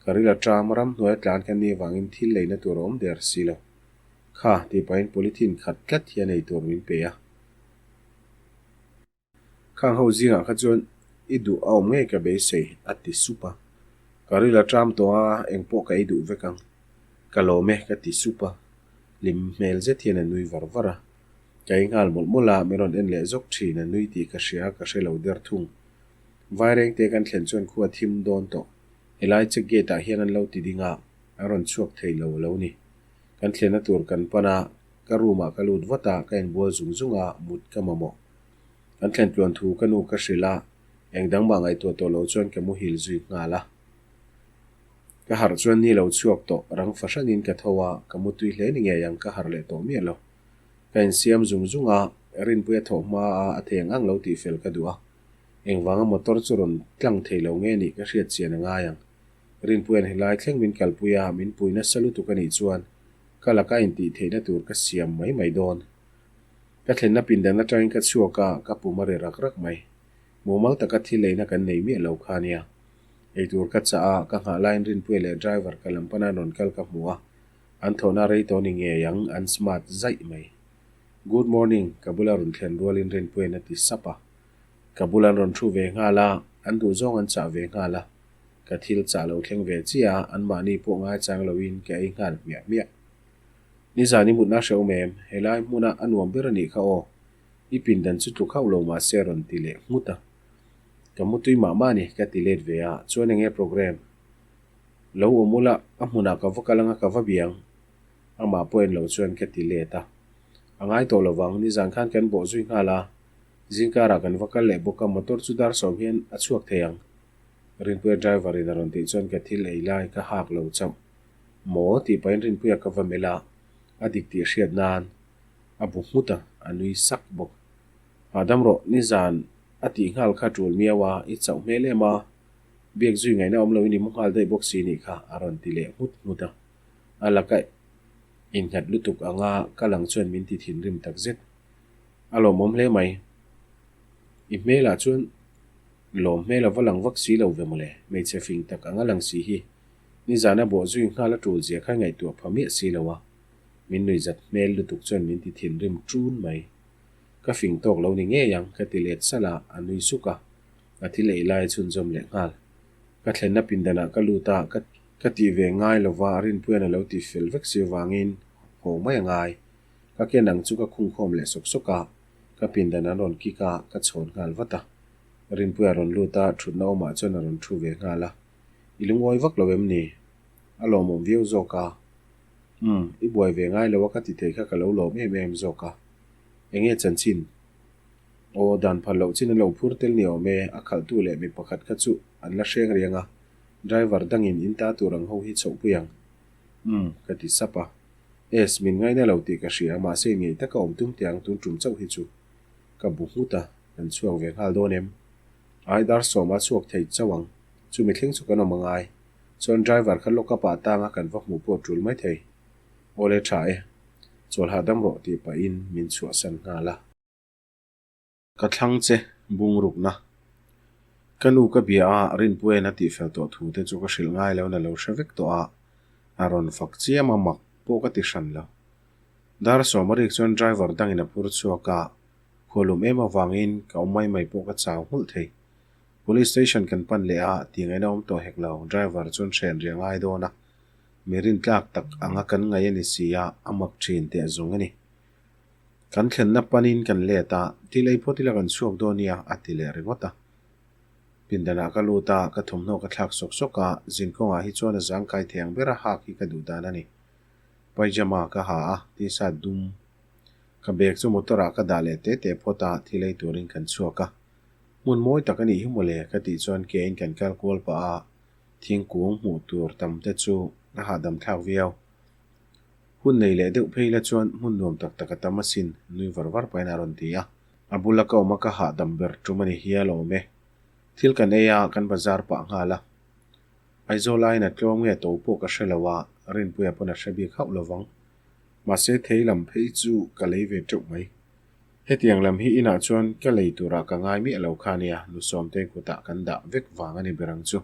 [SPEAKER 1] Ka ril a ṭam, ramhnuai a tlan ka ni avangin thil leina tur a awm der si lo. Kha, tih pahin polythene khat tlat hian ei tur min pe a. Khang ho zingah kha chuan i duh a awm ngei ka beisei, a ti sup a. Ka ril a ṭam tawh a, engpawh ka ei duh vek ang. Ka lawm e, ka ti sup a. Hlim hmel zet hian a nui var var a. Ka ei nghal mawlh mawlh a, min rawn en leh zawk ṭhin, a nui tih ka hria, ka hre lo der thung. Vairengte kan thlen chuan khua thim dawn tawh. Helai check gate ah hian an lo ti ding a, an rawn chhuak thei lo a lo ni. Kan thlenna tur kan pan a, ka room ah ka lut vat a, ka inbual zung zung a, mut ka mamawh. Kan thlen tluan thu ka nu ka hrilh a, eng dang mah ngaihtuah tawh lo chuan ka muhil zui nghal a. Ka harh chuan ni lo chhuak tawh, rang fahranin ka tho a, ka mutui hle ni ngei ang ka harh leh tawh miah lo. Ka insiam zung zung a, Rinpuia thawh hma a a thei ang ang lo tih fel ka duh a. Engvanga motor chu rawn tlang thei lo nge nih ka hriat chian a ngai ang. Rinpuia'n helai thleng min kalpui a, min pui nasa lutuk a nih chuan ka laka intih theihna tur ka siam mai mai dawn. Ka thlenna pindan atangin ka chhuak a, ka pum a ri rak rak mai. Mumal taka thil leina kan nei miah lo kha nia. Eitur ka chah a, ka nghah laiin Rinpuia leh driver ka lam pana rawn kal ka hmu a, an thawhna rei tawh ni ngei ang, an smart zaih mai. Good morning, ka bula rawn thlen rualin Rinpuia'n a ti sap a. Ka bula an rawn thu ve nghal a, an duhzawng an chah ve nghal a. Ka thil chah lo thleng ve chiah a, anmahni pawh ngaichang loin ka ei nghal hmiah hmiah. Nizan i mutna hrehawm em? Helai hmuna a nuam ber a nih kha aw. I pindan chu tluk hauh lo mahse a rawn ti leh nghut a. Ka mutui mah mah a ni, ka ti let ve a, chuan enge programme? Lo awm ula, a hmunah ka va kal anga ka va biang. Amah pawh en lo chuan ka ti let a. A ngai tawh lovang, nizan khan kan bawh zui nghal a, zingkarah kan va kal leh bawk a, motor chu dar sawm hian a chhuak thei ang. Rinpuia driver in a rawn tih chuan ka thil ei lai ka hak lo chauh. Maw? tih pahin Rinpuia ka va melh a, a dik tih hriat nan a bu nghut a, a nui sak bawk. Hahdam rawh, nizan a tih nghal kha tul miau a, i chauh hmel em a, biak zui ngaihna awm loin i mu nghal daih bawk si nih kha a rawn ti leh nghut nghut a. A laka innghat lutuk anga ka lang chuan min ti thinrim tak zet. A lawmawm hle mai. I hmelah chuan lawm hmel a va lang vak si lo ve mawle, hmeichhe fing tak anga lang si hi. Nizana bawh zui nghal a tul zia kha ngaihtuah pha miah si lo a, min nuihzat hmel lutuk chuan min ti thinrim ṭun mai. Ka fing tawk lo ni ngei ang, ka ti let salh a, a nui suk a. A thil ei lai a chhunzawm leh nghal. Ka thlenna pindanah ka lut a, ka ka tih ve ngai lova Rinpuia'n a lo ti fel vek si avangin haw mai a ngai. Ka ken ang chu ka khungkhawm leh sawk sawk a, ka pindan an rawn kik a, ka chhawn nghal vat a. Rinpuia rawn lut a, thutna awmah chuan a rawn thu ve nghal a. I lungawi vak lo em ni? A lawmawm viau zawk a. Umm, i buai ve ngai lo a ka ti thei kha ka lo lawm em em zawk a. Enge chanchin? Aw, dan phal loh chin an lo phur tel ni awm e, a khalhtu leh mi pakhat kha chu an la hreng riang a, driver dangin in ta tur ang ho hi chhohpui ang. Umm, ka ti sap a. Es, min ngaina lo tih ka hria, mahse inngei taka awm tum teh ang tun tum chauh hi chu. Ka bu nghut a, kan chhuak ve nghal dawn em? Ai dar sawma chhuak thei chauh ang, chumi thleng chu kan awm angai. Chuan driver kha lock up ah tanga kan va hmuh pawh tul mai thei. Awle tha e, chawl hahdam rawh tih pahin min chhuahsan nghal a. Ka thlang che, bungrukna. Ka nu ka bia a, Rinpuia'n a tihfel tawh thu te chu ka hrilh ngai lo na lo hre vek tawh a, a rawn fak chiam a mak pawh ka ti hran lo. Dar sawma rik chuan driver dangin a phur chhuak a, khualum em avangin ka awm mai mai pawh ka chau nghulh thei. Police station kan pan leh a, tih ngaihna awm tawh hek lo, driver chuan hren rih a ngai dawn a, mi rintlak tak anga kan ngaih a ni si a, a mak thin teh zawng a ni. Kan thlenna panin kan let a, thil ei phawt ila kan chhuak dawn nia, a ti leh ringawt a. Pindanah ka lut a, ka thawmhnaw ka thlak sawk sawk a, zinkawngah hi chuan a zangkai thei ang bera hak hi ka duh dan a ni. Pyjama ka ha a, t-shirt dum ka bag chu motor ah ka dah leh te te phawt a, thil ei turin kan chhuak a. Hmun mawi tak a nih hi mawle, ka tih chuan ke in kan kal kual pah a, thingkung hmuh tur tam te chu a hahdam thlak viau. Hun nei leh deuh phei la chuan hmun nuam tak tak a tam asin, nui var var pahin a rawn ti a. A bula ka awm a ka hahdam ber tum a ni hial awm e. Thil kan ei a, kan bazar pah nghal a. Aizawl aiin a tlawm nge to pawh ka hre lo a, Rinpuia pawn a hre bik hauh lovang. Mahse thei lam phei chu ka lei ve teuh mai. Hetiang lam hi inah chuan ka lei turah ka ngai miah lo kha nia, nu Sawmtei kutah kan dah vek vang a ni ber ang chu.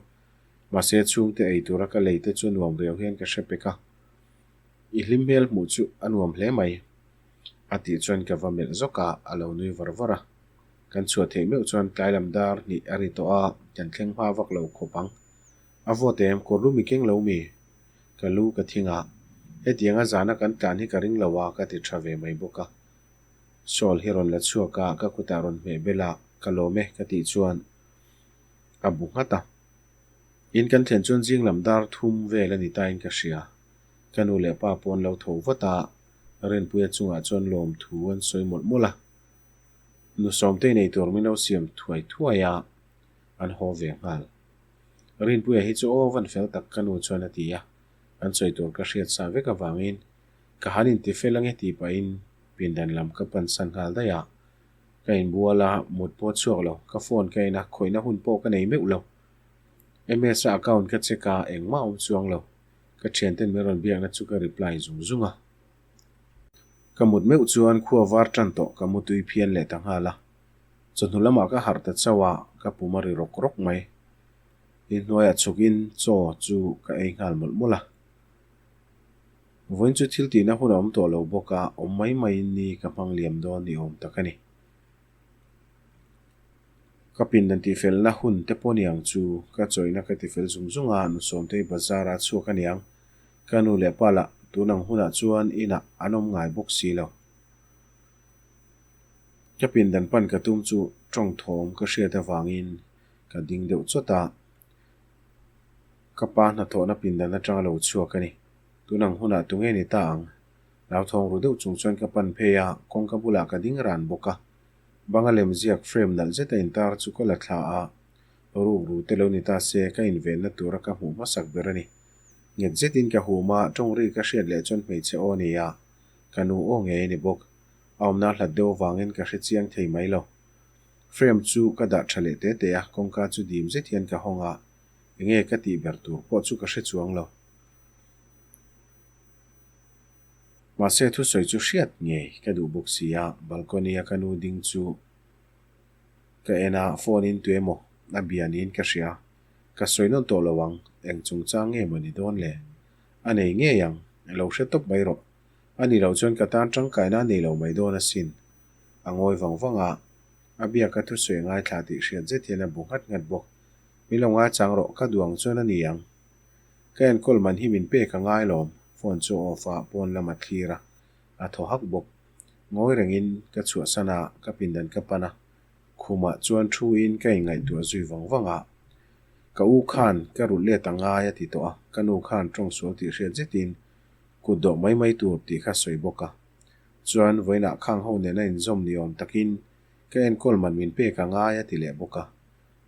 [SPEAKER 1] Mahse chhungte ei tura ka lei te chu nuam riau hian ka hre pek a. I hlim hmel hmuh chu a nuam hle mai. A tih chuan ka va melh zawk a, a lo nui var var a. Kan chhuah theih meuh chuan tlai lam dar hnih a ri tawh a, kan thleng hma vak lo khawp ang. A vawt em, kawr lu mi keng lo mi? Ka lu ka thing a, hetianga zana kan tlan hi ka ring lo a, ka ti tha ve mai bawk a. Shawl hi rawn la chhuak a, ka kutah rawn hmeh bel a, ka lawm e ka tih chuan a bu nghat a. In kan thlen chuan zing lam dar thum vel a ni ta in ka hria. Ka nu leh pa pawh an lo tho vat a, Rinpuia chungah chuan lawmthu an sawi mawlh mawlh a. Nu Sawmtei nei tur min lo siam thuai thuai a, an haw ve nghal. Rinpuia hi chu aw van fel tak ka nu chuan a ti a, an sawi tur ka hriat sa vek avangin ka han inti fel ange tih pahin pindan lam ka pan san nghal daih a. Ka inbual a, mut pawh chhuak lo, ka phone ka en a, khawihna hun pawh ka nei meuh lo. MS-a account ka check a, engmah a awm chuang lo. Ka thianten min rawn biakna chu ka reply zung zung a. Ka mut meuh chuan khua var tan tawh ka mutui phian leh ta nghal a. Chawhnu lamah ka harh ta chauh a, ka pum a ri rawk rawk mai. Inhnuaiah chhukin chaw chu ka ei nghal mawlh mawlh a. Vawiin chu thil tihna hun a awm tawh lo bawk a, awm mai maiin ni ka hmang liam dawn ni awm tak a ni. Ka pindan tihfelna hun te pawh niang chu ka chawihna ka tifel zung zung a, Nusawmtei bazar a chhuak a niang. Ka nu leh pa lah tun ang hunah chuan inah an awm ngai bawk si lo. Ka pindan pan ka tum chu tawng thawm ka hriat avangin ka ding deuh chawt a, ka pa hnathawhna pindan atanga lo chhuak a ni. Tun ang hunah tunge ni ta ang? Hlauthawng ru deuh chung chuan ka pan phei a, kawngka bulah ka ding ran bawk a. Banga lem ziak frame nalh zeta intar chu ka la thla a, ruk ru te lo ni ta se ka invenna tura ka hmuh hmasak ber a ni. Nghet zetin ka hum a, tawng ri ka hriat leh chuan hmeichhe aw a ni a, ka nu aw ngei a ni bawk. A awmna hlat deuh avangin ka hre chiang thei mai lo. Frame chu ka dah tha leh te te a, kawngka chu dim zet hian ka hawng a, enge ka tih ber tur pawh chu ka hre chuang lo. Mahse thusawi chu hriat ngei ka duh bawk si a, balcony a ka nu ding chu ka en a, phone in tuemaw a bia niin ka hria. Ka sawi nawn tawh lo ang, eng chungchang nge maw ni dawn le? A nei ngei ang, lo hre tawp mai rawh. A ni loh chuan ka tan tangkaina a nei lo mai dawn asin. A ngawi vang vang a, a biaka thusawi a ngaithla tih hriat zet hian a bu nghat nghat bawk. Min lo ngaichang rawh, ka duh ang chuan a ni ang. Ka enkawl man hi min pek a ngai lawm, phone chu a off a, pawn lam a thlir a, a thaw hak bawk. Ngawi rengin ka chhuahsan a, ka pindan ka pan a, khumah chuan thu in ka inngaihtuah zui vang vang a. Ka u khan ka rulh let a ngai a ti tawh a, ka nu khan tawngsual tih hriat zetin kut dawh mai mai tur tih kha sawi bawk a. Chuan vawiinah khang ho nena inzawm ni awm takin ka enkawl man min pek a ngai a ti leh bawk a.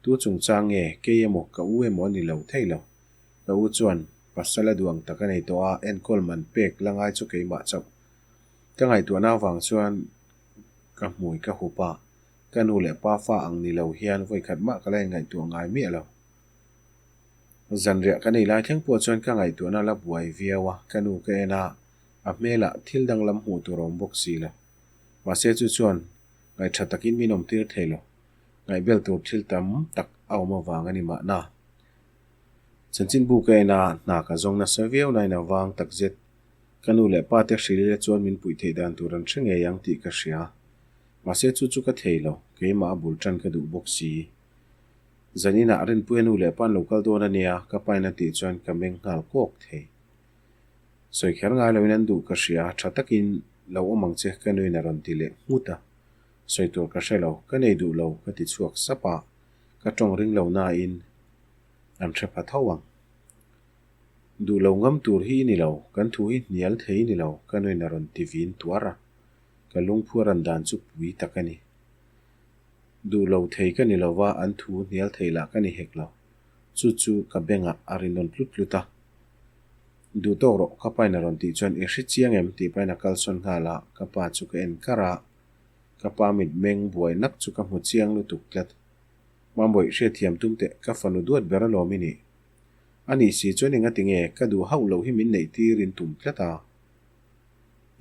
[SPEAKER 1] Tu chungchang nge, kei emaw ka u emaw a ni lo thei lo. Ka u chuan pasal a duh ang tak a nei tawh a, enkawl man pek la ngai chu keimah chauh. Ka ngaihtuahna avang chuan ka hmui ka hup a, ka nu leh pa fa ang ni lo hian vawikhat mah ka la inngaihtuah ngai miah lo. Zanriah ka nei lai thleng pawh chuan ka ngaihtuahna la buai viau a, ka nu ka en a, a hmelah thil danglam hmuh tur a awm bawk si lo. Mahse chu chuan ngaihṭha takin min awmtir thei lo. Ngaihbel tur thil tam tak a awm avang a ni mahna. Chanchinbu ka en a, hna ka zawng nasa viau nain a vang takzet. Ka nu leh pa te hrilh ila chuan min puih theih dan tur an hre ngei ang tih ka hria. Mahse chu chu ka thei lo, keimah a bul tan ka duh bawk si. Zaninah Rinpuia nu leh pa an lo kal dawn a nia, ka pain a tih chuan ka meng nghal kawk thei. Sawi kher ngai loin an duh ka hria, tha takin lo awm ang che ka nuin a rawn ti leh nghut a. Sawi tur ka hre lo, ka nei duh lo ka ti chhuak sap a, ka tawng ring lo nain an hre pha tho ang. Duh lo ngam tur hi i ni lo, kan thu hi hnial thei i ni lo ka nuin a rawn ti vin tuar a, ka lungphu a ran dan chu pui tak a ni. Duh lo thei ka ni lo va, an thu hnial thei lah ka ni hek lo. Chu chu ka bengah a ri nawn tlut tlut a. Duh tawk rawh ka pain a rawn tih chuan i hre chiang em tih pain a kalsawn nghal a, ka pa chu ka en kar a. Ka pa mitmeng buai nak chu ka hmu chiang lutuk tlat. Mambawi hriatthiam tum teh ka fanu duat ber alawm i nih. A nih si chuan engati nge ka duh hauh loh hi min neih tir in tum tlat a.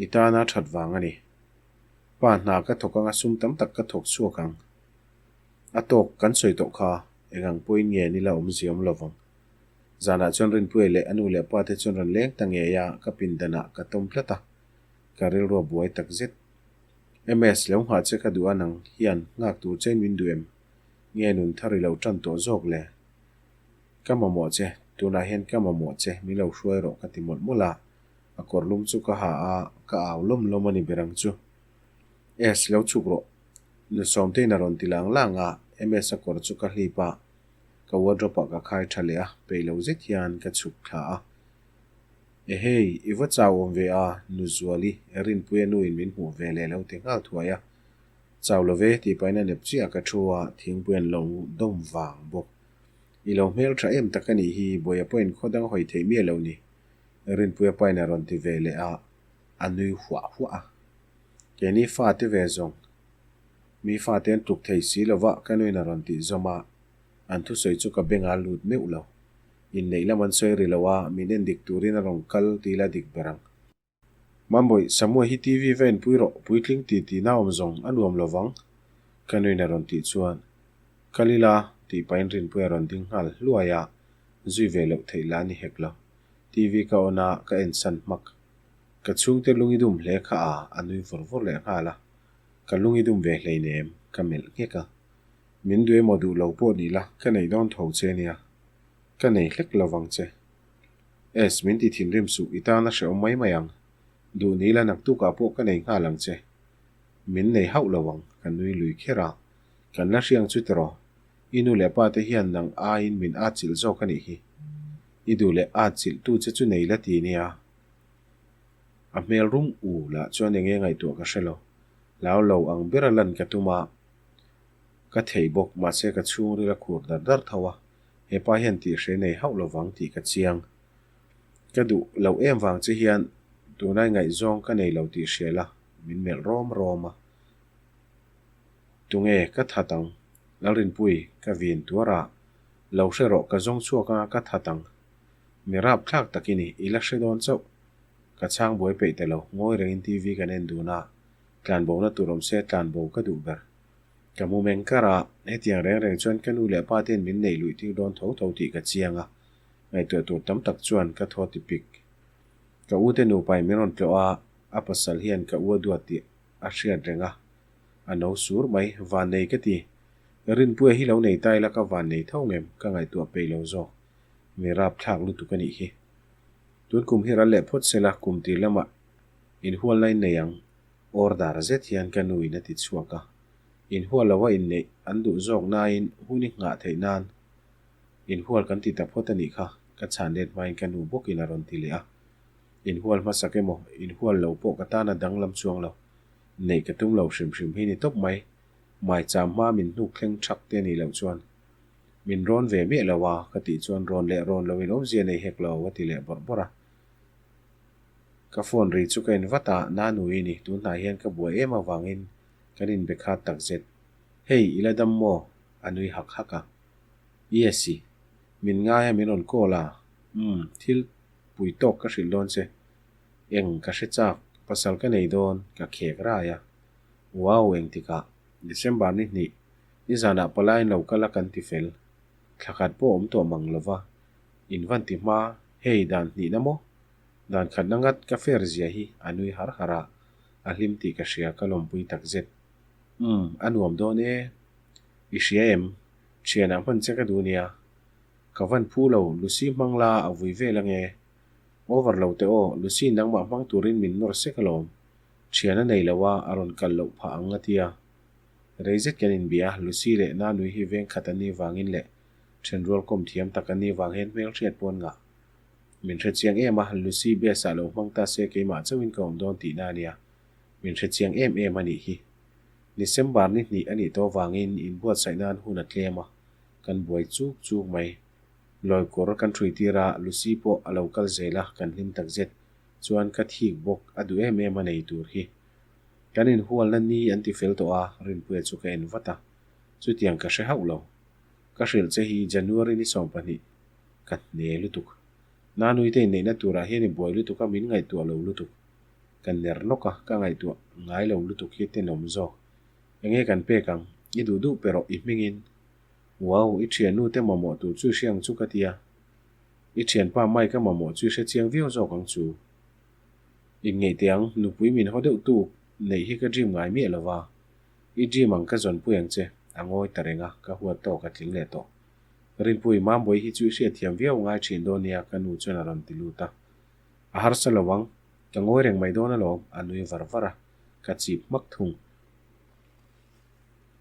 [SPEAKER 1] I tana that vang a ni. Pa hna ka thawk anga sum tam tak ka thawk chhuak ang. A tawk kan sawi tawh kha engang pawhin nge ni la awmzia awm lovang. Zanah chuan Rinpuia leh a nu leh pa te chuan rawn leng ta ngei a, ka pindanah ka tawm tlat a. Ka rilru a buai tak zet. MS, lo nghah che ka duh a nang hian nghak tur chein min duh em? Nge nun thar i lo tan tawh zawk le? Ka mamawh che, tunah hian ka mamawh che, min lo hruai rawh ka ti mawlh mawlh a, a kawr lum chu ka ha a, ka au lawm lawm a ni ber ang chu. S, lo chhuk rawh. Nu Sawmtein a rawn ti lang lang a, MS a kawr chu ka hlip a, ka wardrobe ah ka khai tha leh a, peih lo zet hian ka chhuk thla a. Ehei, i va chau awm ve a, Nu Zuali, Rinpuia nuin min hmuh ve leh lo ti nghal thuai a. Chau lo ve tih pahin a nep chiah ka thu a, thingpui an lo dawm vang bawk. I lo hmel tha em tak a nih hi, Bawiha pawhin khaw dang hawi theih miah lo ni, Rinpuia pain a rawn ti ve leh a, a nui huah huah a. Keini fate ve zawng, mi fate an tluk thei si lo va ka nuin a rawn tih zawm a, an thusawi chu ka beng a lut meuh lo. Inneih lam an sawi ri lo a, min en dik turin a rawn kal ti ila dik ber ang. Mambawi, Samua hi TV va enpui rawh, puitling ti tihna awm zawng a nuam lo vang, ka nuin a rawn tih chuan, Kal ila, tih pahin Rinpuia rawn ding nghal hluai a, zui ve loh theih lah a ni hek lo. TV ka on a, ka en san hmak. Ka chhungte lung i dum hle kha a, a nui vawr vawr leh nghal a. Ka lung i dum ve hleinem, ka melh nghek a. Min duh emaw duh lo pawh ni la, ka nei dawn tho che nia. Ka nei hlek lo vang che. Es, min ti thinrim suh, i tan a hrehawm mai mai ang. Duh ni ila naktukah pawh ka nei nghal ang che. Min nei hauh lo ang, ka nui lui kher a. Kan la hriang chu tiraw? I nu leh pa te hian nang aiin min atchilh zawk a nih hi. I duh leh atchilh tu che chu nei la ti nia. A hmel rum u lah chuan enge ngaihtuah ka hre lo. Hlau lo ang bera lan ka tum a. Ka thei bawk, mahse ka chhungril a khur dar dar tho a. He pa hian tih hre nei hauh lo vang tih ka chiang. Ka duh loh em vang che hian tunai ngaihzawng ka nei lo tih hria la, min melh rawm rawm a. Tunge ka that ang? Lalrinpui, ka vin tuar a, lo hre rawh ka zawng chhuak anga ka that ang. Mi rap thlak tak i ni, i la hre dawn chauh. Ka chhang buai peih ta lo, ngawi rengin TV kan en dun a, tlanbo na tur awm se tlanbo ka duh ber. Ka mu meng kar a, hetiang reng reng chuan ka nu leh pa ten min neih luih tir dawn tho tho tih ka chiang a, ngaihtuah tur tam tak chuan ka thaw ti pik. Ka u te nupa in min rawn tlawh a, a pasal hian ka u a duat tih a hriat reng a. A no sur mai, vannei ka ti. Rinpuia hi lo nei ta ila ka vannei tho ngem, ka ngaihtuah peih lo zawk. Mi rapthlak lutuk a nih hi. Tun kum hi ral leh phawt sela kum tir lamah inhualna in nei ang, order zet hian ka nu in a ti chhuak a. Inhual loa inneih an duh zawk nain hun i nghah theih nan inhual kan ti ta phawt a nih kha, ka chhan let hmain ka nu bawkin a rawn ti leh a. Inhual hmasak emaw, inhual lo pawh ka tan a danglam chuang lo. Neih ka tum lo hrim hrim hi ni tawp mai. Maicham hma min hnuk thleng thak te nih loh chuan min rawn ve miah lo a, ka tih chuan rawn leh rawn lo in awmzia nei hek lo a ti leh bawrh bawrh a. Ka phone ri chu ka en vat a, Nanui ni, tunhnai hian ka buai em avangin kan inbe khat takzet. Hei, i la dam maw? A nui hak hak a. Yes i, min ngai a min rawn call a, umm, thil pui tawk ka hrilh dawn che. Eng ka hre chak, pasal ka nei dawn, ka khek rai a. Wow, engtikah? December ni hnih, nizanah palaiin lo kal a kan ti fel. Thla khat pawh awm tawh mang lova, in van ti hma, hei dan hnihna maw? Dan khatna ngat ka fair zia hi a nui har har a, a hlim tih ka hria ka lawmpui tak zet. Umm, a nuam dawn e. I hria em? Thianah hman che ka duh nia. Ka van phu lo, Lucy hmang la a vui vel ange. Over lo teh aw, Lucy nangmah hmang turin min nawr sek alawm. Thian a nei lo a, a rawn kal loh phah ang a tia. Rei zet kan inbia, Lucy leh Nanui hi veng khat an nih vangin leh thenrual kawm thiam tak an nih vang hian hmelhriat pawh an ngah. Min hre chiang em a, Lucy best ah lo hmang ta se keimah chauhin ka awm dawn tihna a nia. Min hre chiang em em a nih hi. December ni hnih a nih tawh vangin inbuatsaih nan hun a tlem a, kan buai chuk chuk mai. Lawikawr kan hrui tir a, Lucy pawh a lo kal zel a, kan hlim takzet. Chuan ka thik bawk a duh em em a nei tur hi. Kan inhualna ni an ti fel tawh a, Rinpuia chu ka en vat a. Chutiang ka hre hauh lo. Ka hrilh che hi January ni 12 ka hne lutuk. Nanuite inneihna turah hian i buai lutuk a, min ngaihtuah lo lutuk. Ka ner nawk a, ka ngaihtuah ngai lo lutuk hi tenawm zawk. Enge kan pek ang? I duh duh pe rawh i hmingin. Wow, i thiannu te mamawh tur chu i hre ang chu ka ti a. I thianpa Mike a mamawh chu i hre chiang viau zawk ang chu. Inngeih teh ang, nupui min haw deuh tu neih hi ka dream ngai miah lo va. I dream ang ka zawnpui ang che, a ngawi ta reng a, ka huat tawk a tling leh tawh. Rinpui, Mambawi hi chu i hriatthiam viau ngai thin dawn nia ka nu chuan a rawn ti lut a. A harsa lo ang, ka ngawi reng mai dawn alawm, a nui var var a, ka chip hmak thung.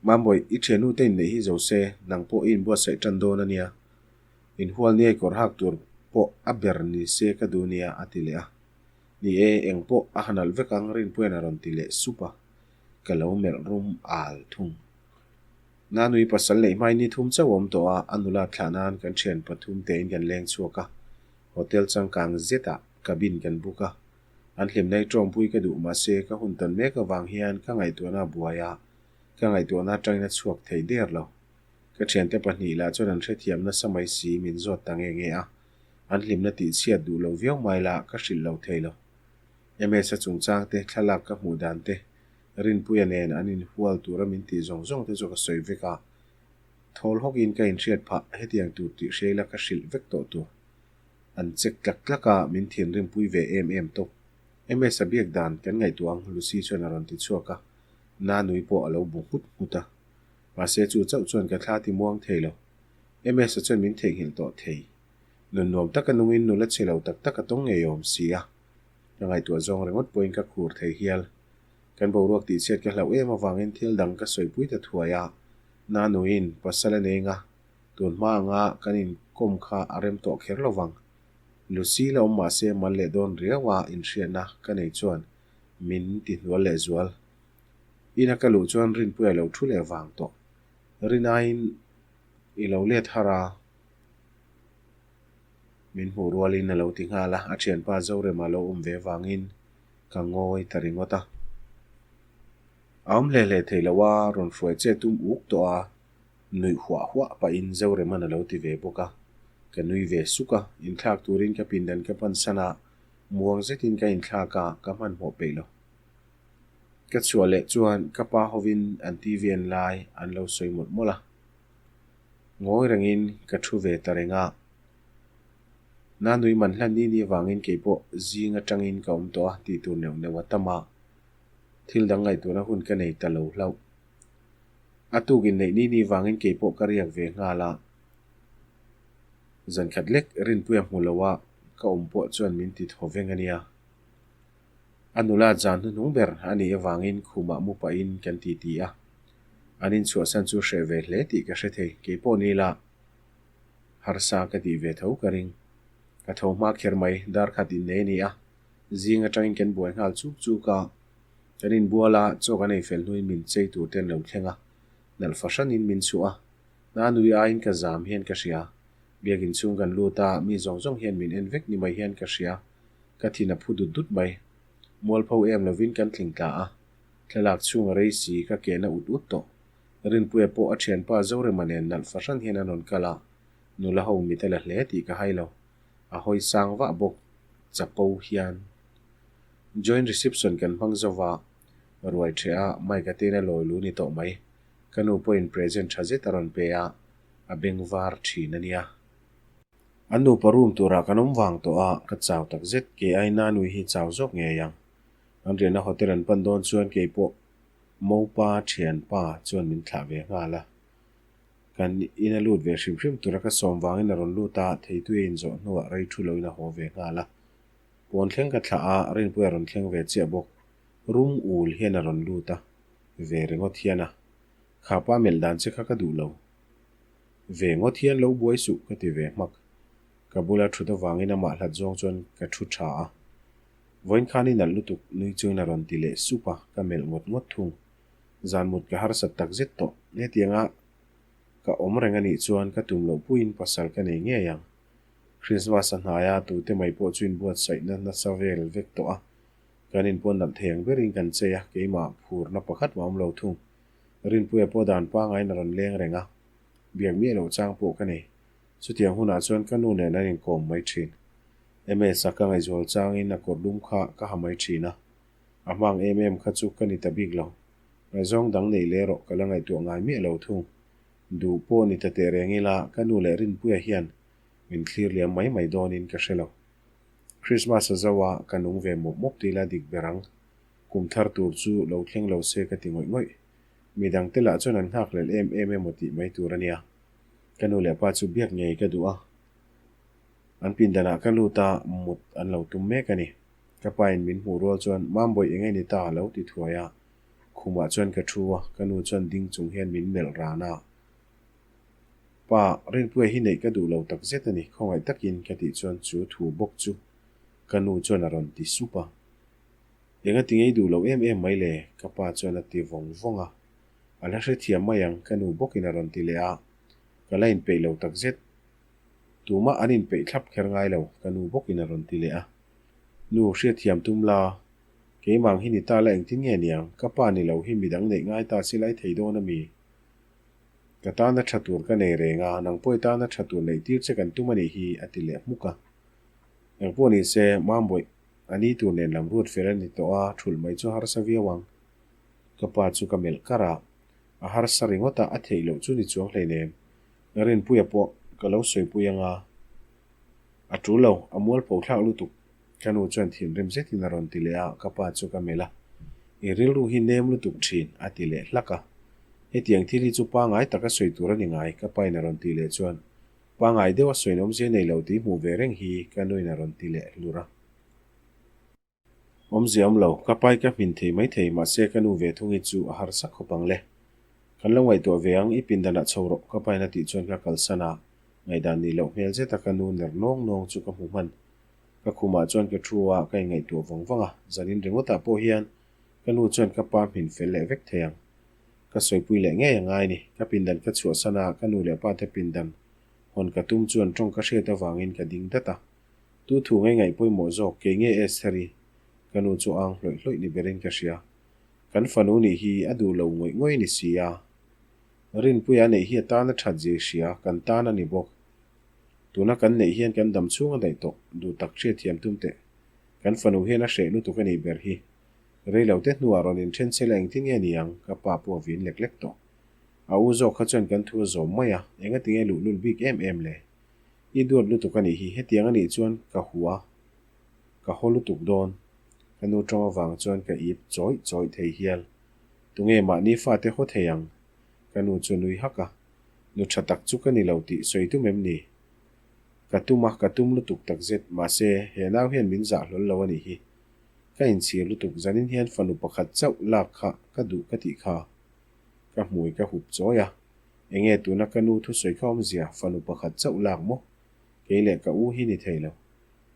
[SPEAKER 1] Mambawi, i thiannu te inneih hi zo se, nang pawh i inbuatsaih tan dawn a nia. Inhual niai kawr hak tur pawh a ber ni se ka duh nia, a ti leh a. Ni e, eng pawh a ha nalh vek ang, Rinpuia'n a rawn ti leh sup a, ka lo melh rum al thung. Nanui pasal neih hmain ni thum chauh a awm tawh a, a nula thlah nan kan thian pathum tein kan leng chhuak a, hotel changkang zetah cabin kan book a. An hlimna hi tawngpui ka duh mahse ka hun tawn mek avang hian ka ngaihtuahna a buai a, ka ngaihtuahna atangin a chhuak thei der lo. Ka thiante pahnih lah chuan an hrethiam nasa mai si min zawt ta nge nge a, an hlimna tihchhiat duh lo viau mai lah ka hrilh lo thei lo. MS-a chungchang te, thlalak ka hmuh dan te, Rinpuia nen an inhual tura min tih zawng zawng te chu ka sawi vek a, thawl hawkin ka inhriat phah, hetiang tur tih hria ila ka hrilh vek tawh tur. An check tlak tlak a, min thinrimpui ve em em tawp. MS-a biak dan kan ngaihtuah ang, Lucy chuan a rawn ti chhuak a, Nanui pawh a lo bu nghut nghut a. Mahse chu chauh chuan ka thla ti muang thei lo. MS-a chuan min theihnghilh tawh thei. Nun nuam taka nungin nula chhe lo tak tak a tawng ngei awm si a. Ka ngaihtuah zawng ringawt pawhin ka khur thei hial. Kan boruak tihchhiat ka hlauh em avangin thil dang ka sawipui ta thuai a, Nanuin pasal a nei nga, tun hma anga kan inkawm kha a rem tawh kher lo vang. Lucy la awm mahse mal leh dawn riau a inhriatna ka nei chuan min ti hnual leh zual. Ina ka luh chuan Rinpuia lo thu leh vang tawh. Rinaiin i lo let har a. Min hmuh rualin a lo ti nghal a, a thianpa Zorema lo awm ve vangin ka ngawi ta ringawt a. A awm hle hle thei lo a, rawn hruai che tum uk tawh a, nuih huah huah pahin Zorema'n a lo ti ve bawk a. Ka nui ve suk a, inthlak turin ka pindan ka pan san a, muang zetin ka inthlak a, ka hmanhmawh peih lo. Ka chhuah leh chuan ka pa hovin an TV en lai an lo sawi mawlh mawlh a. Ngawi rengin ka thu ve ta reng a. Nanui man hlan ni ni avangin kei pawh zing atangin ka awm tawh a tih tur neuh neuh a tam a. Thil dang ngaihtuahna hun ka nei ta lo hlauh. A tuk inneih ni ni vangin kei pawh ka riak ve nghal a. Zan khat lek Rinpuia hmu lo a ka awm pawh chuan min ti thaw veng a nia. A nula zan hnuhnung ber a nih avangin khumah mu pahin kan titi a. An inchhuahsan chu hreh ve hle tih ka hre thei, kei pawh ni la harsa ka tih ve tho ka ring. Ka tho hma kher mai, dar khat innei a ni a, zing atangin kan buai nghal chuk chuk a. Kan inbual a, chaw kan ei fel hnuin min chei tur te an lo thleng a, nalh fahranin min chhuah a. Na nui aiin ka zam hian ka hria. Biakin chhung kan lut a, mi zawng zawng hian min en vek ni mai hian ka hria. Ka thin a phu dut dut mai. Mualpho em lovin kan tling tla a. Thlalak chhung a rei si, ka ke na ut ut tawh. Rinpuia pawh a thianpa Zorema nen nalh fahran hian an rawn kal a, nula ho mit a la hle tih ka hai lo. A hawi sang vah bawk chapo hian. Joint reception kan hmang zo va, ruai ṭheh a, Mike-a te in a lawi lu ni tawh mai. Ka nu pawhin present ṭha zet a rawn pe a, a beng var ṭhin a nia. An nupa room turah kan awm vang tawh a, ka chau tak zet, kei ai Nanui hi chau zawk ngei ang. An riahna hotel an pan dawn chuan kei pawh Mopa thianpa chuan min thlah ve nghal a. Kan in a lut ve hrim hrim tura ka sawm vangin a rawn lut a, theitui a inzawh hnuah rei thu loin a haw ve nghal a. Pawn thleng ka thlah a, Rinpuia a rawn thleng ve chiah bawk. Rum ul hian a rawn lut a, ve ringawt hian a. Khapa melh dan che kha ka duh lo. Ve ngawt hian lo buai suh ka ti ve hmak. Ka bula thut avangin amah hlat zawng chuan ka thu tha a. Vawiin khan i nalh lutuk nui chuin a rawn ti leh sup a, ka melh ngawt ngawt thung. Zan mut ka harsat tak zet tawh. Hetianga ka awm reng anih chuan ka tum loh puiin pasal ka nei ngei ang. Christmas a hnaia tute mai pawh chu inbuatsaihna nasa vel vek tawh a. Kan inpawn nalh thei ang berin kan chei a, keimah phurna pakhat mah awm lo thung. Rinpuia pawh dan pangaiin a rawn leng reng a, biak miah loh chang pawh ka nei. Chutiang hunah chuan ka nu nen an inkawm mai thin. MS-a ka ngaihzual changin a kawr lum kha ka ha mai thin a, a hmang em em kha chu ka ni ta bik lo. Ngaihzawng dang neih leh erawh ka la ngaihtuah ngai miah lo thung. Duh pawh ni ta teh reng ila ka nu leh Rinpuia hian min thlir liam mai mai dawnin ka hre lo. Christmas a zo a, ka nung ve mawp mawp tih ila dik ber ang. Kum thar tur chu lo thleng lo se ka ti ngawih ngawih. Midang te lah chuan an nghakhlel em em emaw tih mai tur a nia. Ka nu leh pa chu biak ngei ka duh a. An pindanah ka lut a, mut an lo tum mek a ni. Ka pa in min hmuh rual chuan Mambawi eng nge ni ta lo ti thuai a. Khumah chuan ka thu a, ka nu chuan ding chung hian min melh ran a. Pa, Rinpuia hi neih ka duh lo tak zet a ni, khawngaih takin ka tih chuan chu thu bawk chu ka nu chuan a rawn ti sup a. Enga ti ngei duh lo em em mai le? Ka pa chuan a ti vawng vawng a. A la hrethiam mai ang, ka nu bawkin a rawn ti leh a. Ka la inpeih lo tak zet. Tumah an inpeih thlap kher ngai lo, ka nu bawkin a rawn ti leh a. Nu, hriatthiam tum la, keimah ang hi ni ta la engtin nge niang? Ka pa ni lo hi midang neih ngai ta si lai thei dawn a mi? Ka tana tha tur ka nei reng a, nang pawh i tana tha tur neih tir che kan tum a nih hi, a ti leh hmuk a. Engpawh ni se, Mambawi, a ni tur nen lam ruat fel a ni tawh a, thulh mai chu harsa viau ang. Ka pa chu ka melh kar a, a harsa ringawt a, a theih loh chu ni chuang hleinem. Rinpuia pawh ka lo sawipui ang a, a tul lo, a mualpho thlak lutuk. Ka nu chuan thinrim zetin a rawn ti leh a, ka pa chu ka melh a, I rilru hi nem lutuk thin, a ti leh hlak a. Hetiang thil hi chu pangai taka sawi tur a ni ngai, ka pain a rawn tih leh chuan Pangai deuh a sawiin awmzia nei lo tih hmuh ve reng hi ka nuin a rawn ti leh hlur a. Awmzia awm lo, ka pai ka hmin thei mai thei, mahse ka nu ve thung hi chu a harsa khawp ang le. Kan lo ngaihtuah ve ang, i pindanah chho rawh ka pain a tih chuan ka kalsan a, ngaihdan nih loh hmel zeta ka nu ner nawng nawng chu ka hmu hman. Ka khumah chuan ka thu a, ka inngaihtuah vawng vawng a, zanin ringawtah pawh hian ka nu chuan ka pa hmin fel leh vek thei ang. Ka sawipui leh ngei a ngai ni. Ka pindan ka chhuahsan a, ka nu leh pa te pindan hawn ka tum chuan tawng ka hriat avangin ka ding dat a. Tu thu ngei ngaih pawimawh zawk, kei nge Esther-i? Ka nu chu ang hlawih hlawih ni berin ka hria. Kan fanu nih hi a duh lo ngawih ngawih ni si a. Rinpuia neih hi a tan a that zia i hria, kan tan a ni bawk. Tuna kan neih hian kan dam chhung a daih tawh, duh tak hriatthiam tum teh. Kan fanu hian a hreh lutuk a nih ber hi. Reilo te hnuah rawn inthen chel a engtin nge ni ang? Ka pa pawh a vin lek lek tawh. A u zawk kha chuan kan thu a zawm mai a, engati nge luhlul bik em em le? I duat lutuk a nih hi, hetiang a nih chuan ka hua, ka haw lutuk dawn. Ka nu tawng avang chuan ka ip chawih chawih thei hial. Tunge mahni fate haw thei ang? Ka nu chu a nui hak a, Nu tha tak chu ka ni lo tih sawi tum em ni? Ka tum a, ka tum lutuk takzet, mahse, he nau hian min zah hlawl lo a nih hi. Ka inchhir lutuk, zanin hian fanu pakhat chauh lak kha ka duh ka tih kha. Ka hmui ka hup chawi a, enge tuna ka nu thusawi kha awmzia, fanu pakhat chauh lak maw? Kei leh ka u hi ni thei lo.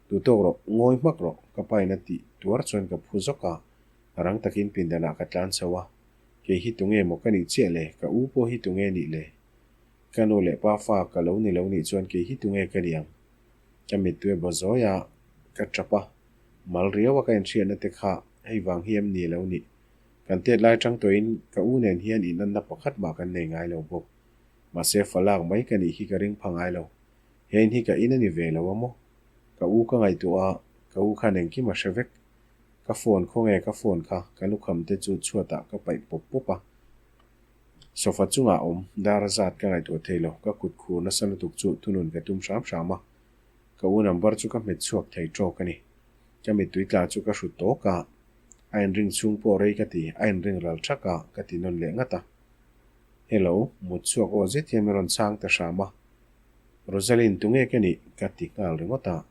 [SPEAKER 1] Duh tawk rawh, ngawi hmak rawh, ka pain a tih tuar chuan ka phu zawk a, rang takin pindanah ka tlan chho a, kei hi tunge maw ka nih chiah le, ka u pawh hi tunge nih le? Ka nu leh pa fa ka lo ni lo nih chuan kei hi tunge ka nih ang? Ka mittui a baw zawi a, ka tap a, mal riau a ka inhriatna te kha hei vang hi em ni lo nih? Kan tet lai tang tawhin ka u nen hian inanna pakhat mah kan nei ngai lo bawk. Mahse fa lak mai ka nih hi ka ring pha ngai lo. He in hi ka in a ni ve lo a maw? Ka u ka ngaihtuah a, ka u khan engkim a hre vek. Ka phone khawnge ka phone kha ka lukham te chu chhuatah ka paih pawp pawp a. Sofa chungah awm dar a zat ka ngaihtuah thei lo, ka kut khur nasa lutuk chu thunun ka tum hram hram a. Ka u number chu ka hmet chhuak thei tawk a ni. Ka mittui tla chu ka hrut tawk a, a inring chhung pawh rei ka ti, a inring ral thak a, ka ti nawn leh ngat a. Hello, mut chhuak aw zet hian min rawn chhang ta hram a. Rosalind tunge ka nih? ka ti nghal ringawt a.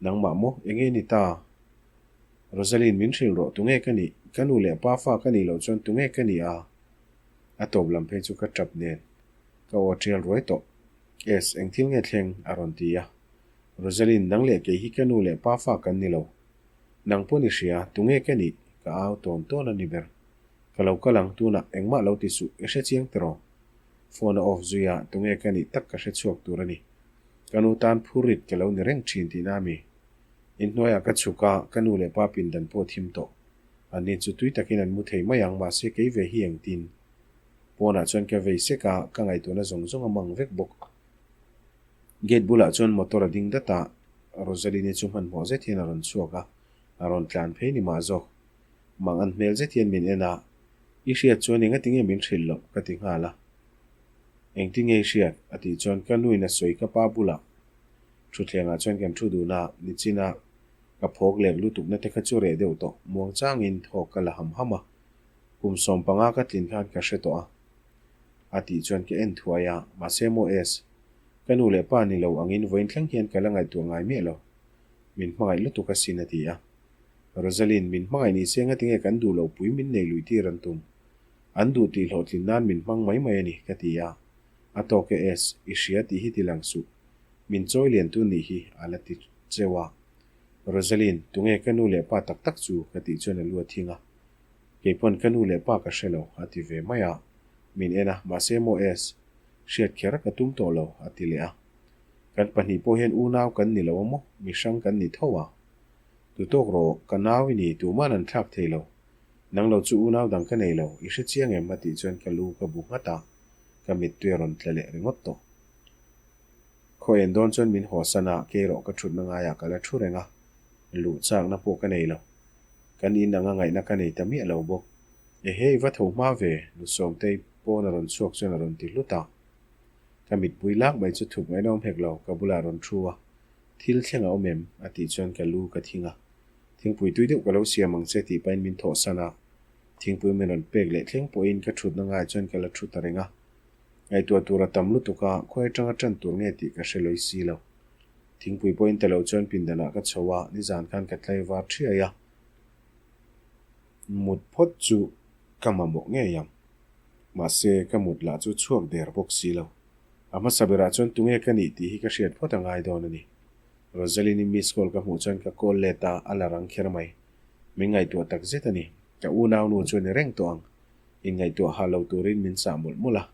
[SPEAKER 1] Nangmah maw? Enge ni ta? Rosalind min hrilh rawh tunge ka nih? Ka nu leh pa fa ka nih loh chuan tunge ka nih a? A tawp lam phei chu ka tap nen ka aw tial ruai tawh. Es, eng thil nge thleng? a rawn ti a. Rosalind nang leh kei hi ka nu leh pa fa kan ni lo. Nang pawn i hria, tunge ka nih? Ka au tawn tawn a ni ber. Ka lo kal ang tunah engmah lo ti suh, i hre chiang tiraw? Phone a off zui a, tunge ka nih tak ka hre chhuak tur a ni. Ka nu tan phur rit ka lo ni reng thin tihna a mi. Inhnuaiah ka chhuk a, ka nu leh pa pindan pawh thim tawh. Anni chu tui takin an mu thei mai ang, mahse kei ve hi engtin? Pawnah chuan ka vei sek a, ka ngaihtuahna zawng zawng a mang vek bawk. Gate bulah chuan motor a ding dat a, Rosaline-i chu hmanhmawh zet hian a rawn chhuak a, a rawn tlan phei ni mah zawk. Mang an hmel zet hian min en a, I hriat chuan engati nge min hrilh loh? ka ti nghal a. Engti nge i hriat? a tih chuan ka nuin a sawi ka pa bulah Thutthlengah chuan kan thu dun a, nichin a ka phawk lek lutukna te kha chu reh deuh tawh, muangchangin thawk ka la ham ham a, kum 15 ka tlin khan ka hre tawh a. A tih chuan ka en thuai a, mahse maw Es, ka nu leh pa ni lo angin vawiin thleng hian ka la ngaihtuah ngai miah lo. Min hmangaih lutuk asin a ti a. Rosalind, min hmangaih ni se ngatinge kan duh loh pui min nei luih tir an tum. An duh tih hlawhtlin nan min hmang mai mai a ni, ka ti a. A tawk e Es, i hria tih hi ti lang suh. Min chawi lian tu nih hi a la ti cheu a. Rosalind, tunge ka nu leh pa tak tak chu? ka tih chuan a lu a thing a. Kei pawn ka nu leh pa ka hre lo, a ti ve mai a. Min en a, mahse maw Es, hriat kher ka tum tawh lo, a ti leh a. Kan pahnih pawh hian unau kan ni lo a maw? Mi hrang kan ni tho a. Tu tawk rawh, ka nau i ni, tuman an thlak thei lo. Nang lo chu unau dang ka nei lo, i hre chiang em? a tih chuan ka lu ka bu nghat a, ka mittui a rawn tla leh ringawt tawh. Khaw en dawn chuan min hawsan a, kei erawh ka thutna ngaiah ka la thu reng a, luh chakna pawh ka nei lo. Kan in anga ngaihna ka nei ta miah lo bawk. Ehe, i va tho hma ve, nu Sawmtei pawn a rawn chhuak chuan a rawn ti hlut a. Ka mitpui lak mai chu thup ngaihna awm hek lo, ka bulah a rawn thu a. Thil thleng a awm em? a tih chuan ka lu ka thing a. Thingpui tui deuh ka lo siam ang che tih pahin min thawhsan a. Thingpui min rawn pek leh thleng pawhin ka thutna ngaiah chuan ka la thu ta reng a. Ngaihtuah tur a tam lutuk a, khawi atanga tan tur nge tih ka hre lawi si lo. Thingpui pawhin ta lo chuan pindanah ka chho a, nizan khan ka tlai var thiai a. Mut phawt chu ka mamawh ngei ang. Mahse, ka mut lah chu chhuak der bawk si lo. A hmasa berah chuan tunge ka nih tih hi ka hriat phawt a ngai dawn a ni. Rosaline-i miss call ka hmuh chuan ka call let a, a la rang kher mai. Min ngaihtuah tak zet a ni. Ka unaunu chu a ni reng tawh ang. Inngaihtuah ha lo turin min chah mawlh mawlh a.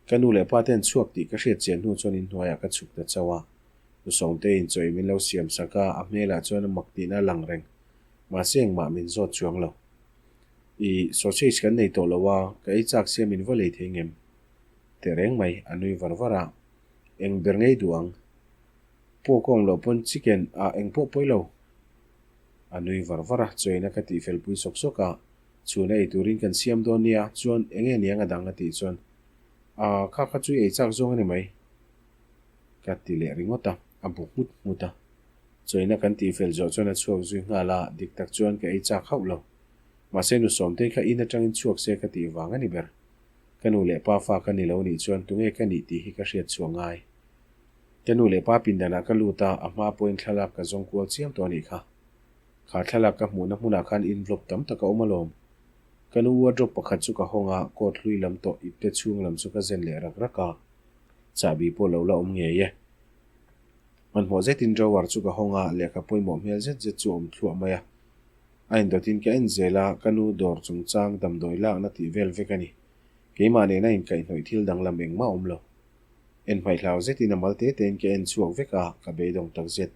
[SPEAKER 1] Ka nu leh pa te an chhuak tih ka hriat chian hnu chuan inhnuaiah ka chhuk ta chauh a. Nu Sawngteiin chaw min lo siam sak a, a hmelah chuan a mak tihna a lang reng. Mahse engmah min zawt chuang lo. I sausage kan nei tawh lo a, ka ei chak sia min va lei thei ngem? Tehreng mai, a nui var var a. Eng ber ngei duh ang? Pork a awm loh pawn chicken ah eng pawh pawi lo. A nui var var a, chawina ka tihfel pui sawk sawk a. Chhun a ei turin kan siam dawn nia, chuan eng nge niang a dang a tih chuan, Aa, kha kha chu i ei chak zawng a ni mai, ka ti leh ringawt a, a bu nghut nghut a. Chawina kan tihfel zawh chuan a chhuak zui nghal a, dik tak chuan ka ei chak hauh lo. Mahse nu Sawmtei kha in atangin chhuak se ka tih vang a ni ber. Ka nu leh pa fa ka ni lo nih chuan tunge ka nih tih hi ka hriat chhuah ngai. Ka nu leh pa pindanah ka lut a, a hma pawhin thlalak ka zawng kual chiam tawh a nih kha. Kha thlalak ka hmuhna hmunah khan envelope tam tak a awm alawm. Ka nu wardrobe pakhat chu ka hawng a, coat hlui lam tawh ipte chhung lam chu ka zen leh rak rak a, chahbi pawh lo la awm ngei e. Hmanhmawh zetin drawer chu ka hawng a, lehkha pawimawh hmel zet zet chu a awm thluah mai a. A indawtin ka en zel a, ka nu dawr chungchang damdawi lakna tih vel vek a ni. Keimah nena inkaihhnawih thil danglam engmah a awm lo. En hmaihlau zetin a mal te tein ka en chhuak vek a, ka beidawng tak zet.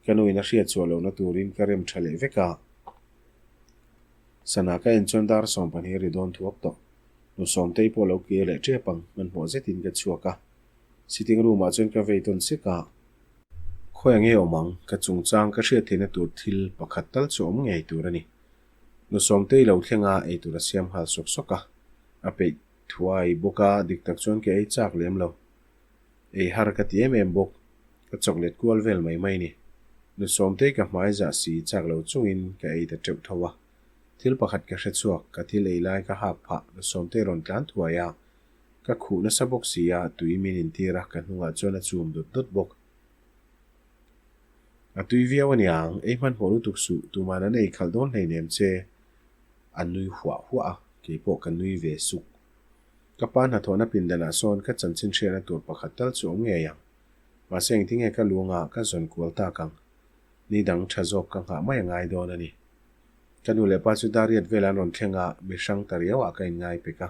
[SPEAKER 1] Ka nuin a hriat chhuah lohna turin ka rem tha leh vek a. Sana ka en chuan dar 12 ri dawn thuak tawh. Nu Sawmtei pawh lo kir leh tep ang, hmanhmawh zetin ka chhuak a. Sitting room ah chuan ka vei tawn sek a. Khawi ange awm ang, ka chungchang ka hriat theihna tur thil pakhat tal chu awm ngei tur a ni. Nu Sawmtei lo thleng a, eitur a siam nghal sawk sawk a. A peih thuai bawk a, dik tak chuan ka ei chak lem lo. Ei har ka ti em em bawk, ka chawk let kual vel mai mai ni. Nu Sawmtei ka hmai zah si chak lo chungin ka ei ta teuh tho a. Thil pakhat ka hre chhuak, ka thil ei lai ka hak phah, Nu Sawmtei rawn tlan thuai a, ka khuh nasa bawk si a, tui min intir a, ka hnungah chuan a chum dawt dawt bawk. A tui viau a niang, ei hmanhmawh lutuk suh, tuman an ei khalh dawn hleinem che. A nui huah huah a, keipawh ka nui ve suk. Ka pa hnathawhna pindanah sawn ka chanchin hriatna tur pakhat tal chu awm ngei ang. Mahse engtinge ka luangah ka zawn kual tak ang. Ni dang tha zawk ka nghah mai a ngai dawn a ni. Ka nu leh pa chu Dariat vel an rawn thleng a, mi hrang ta riauah ka inngai pek a.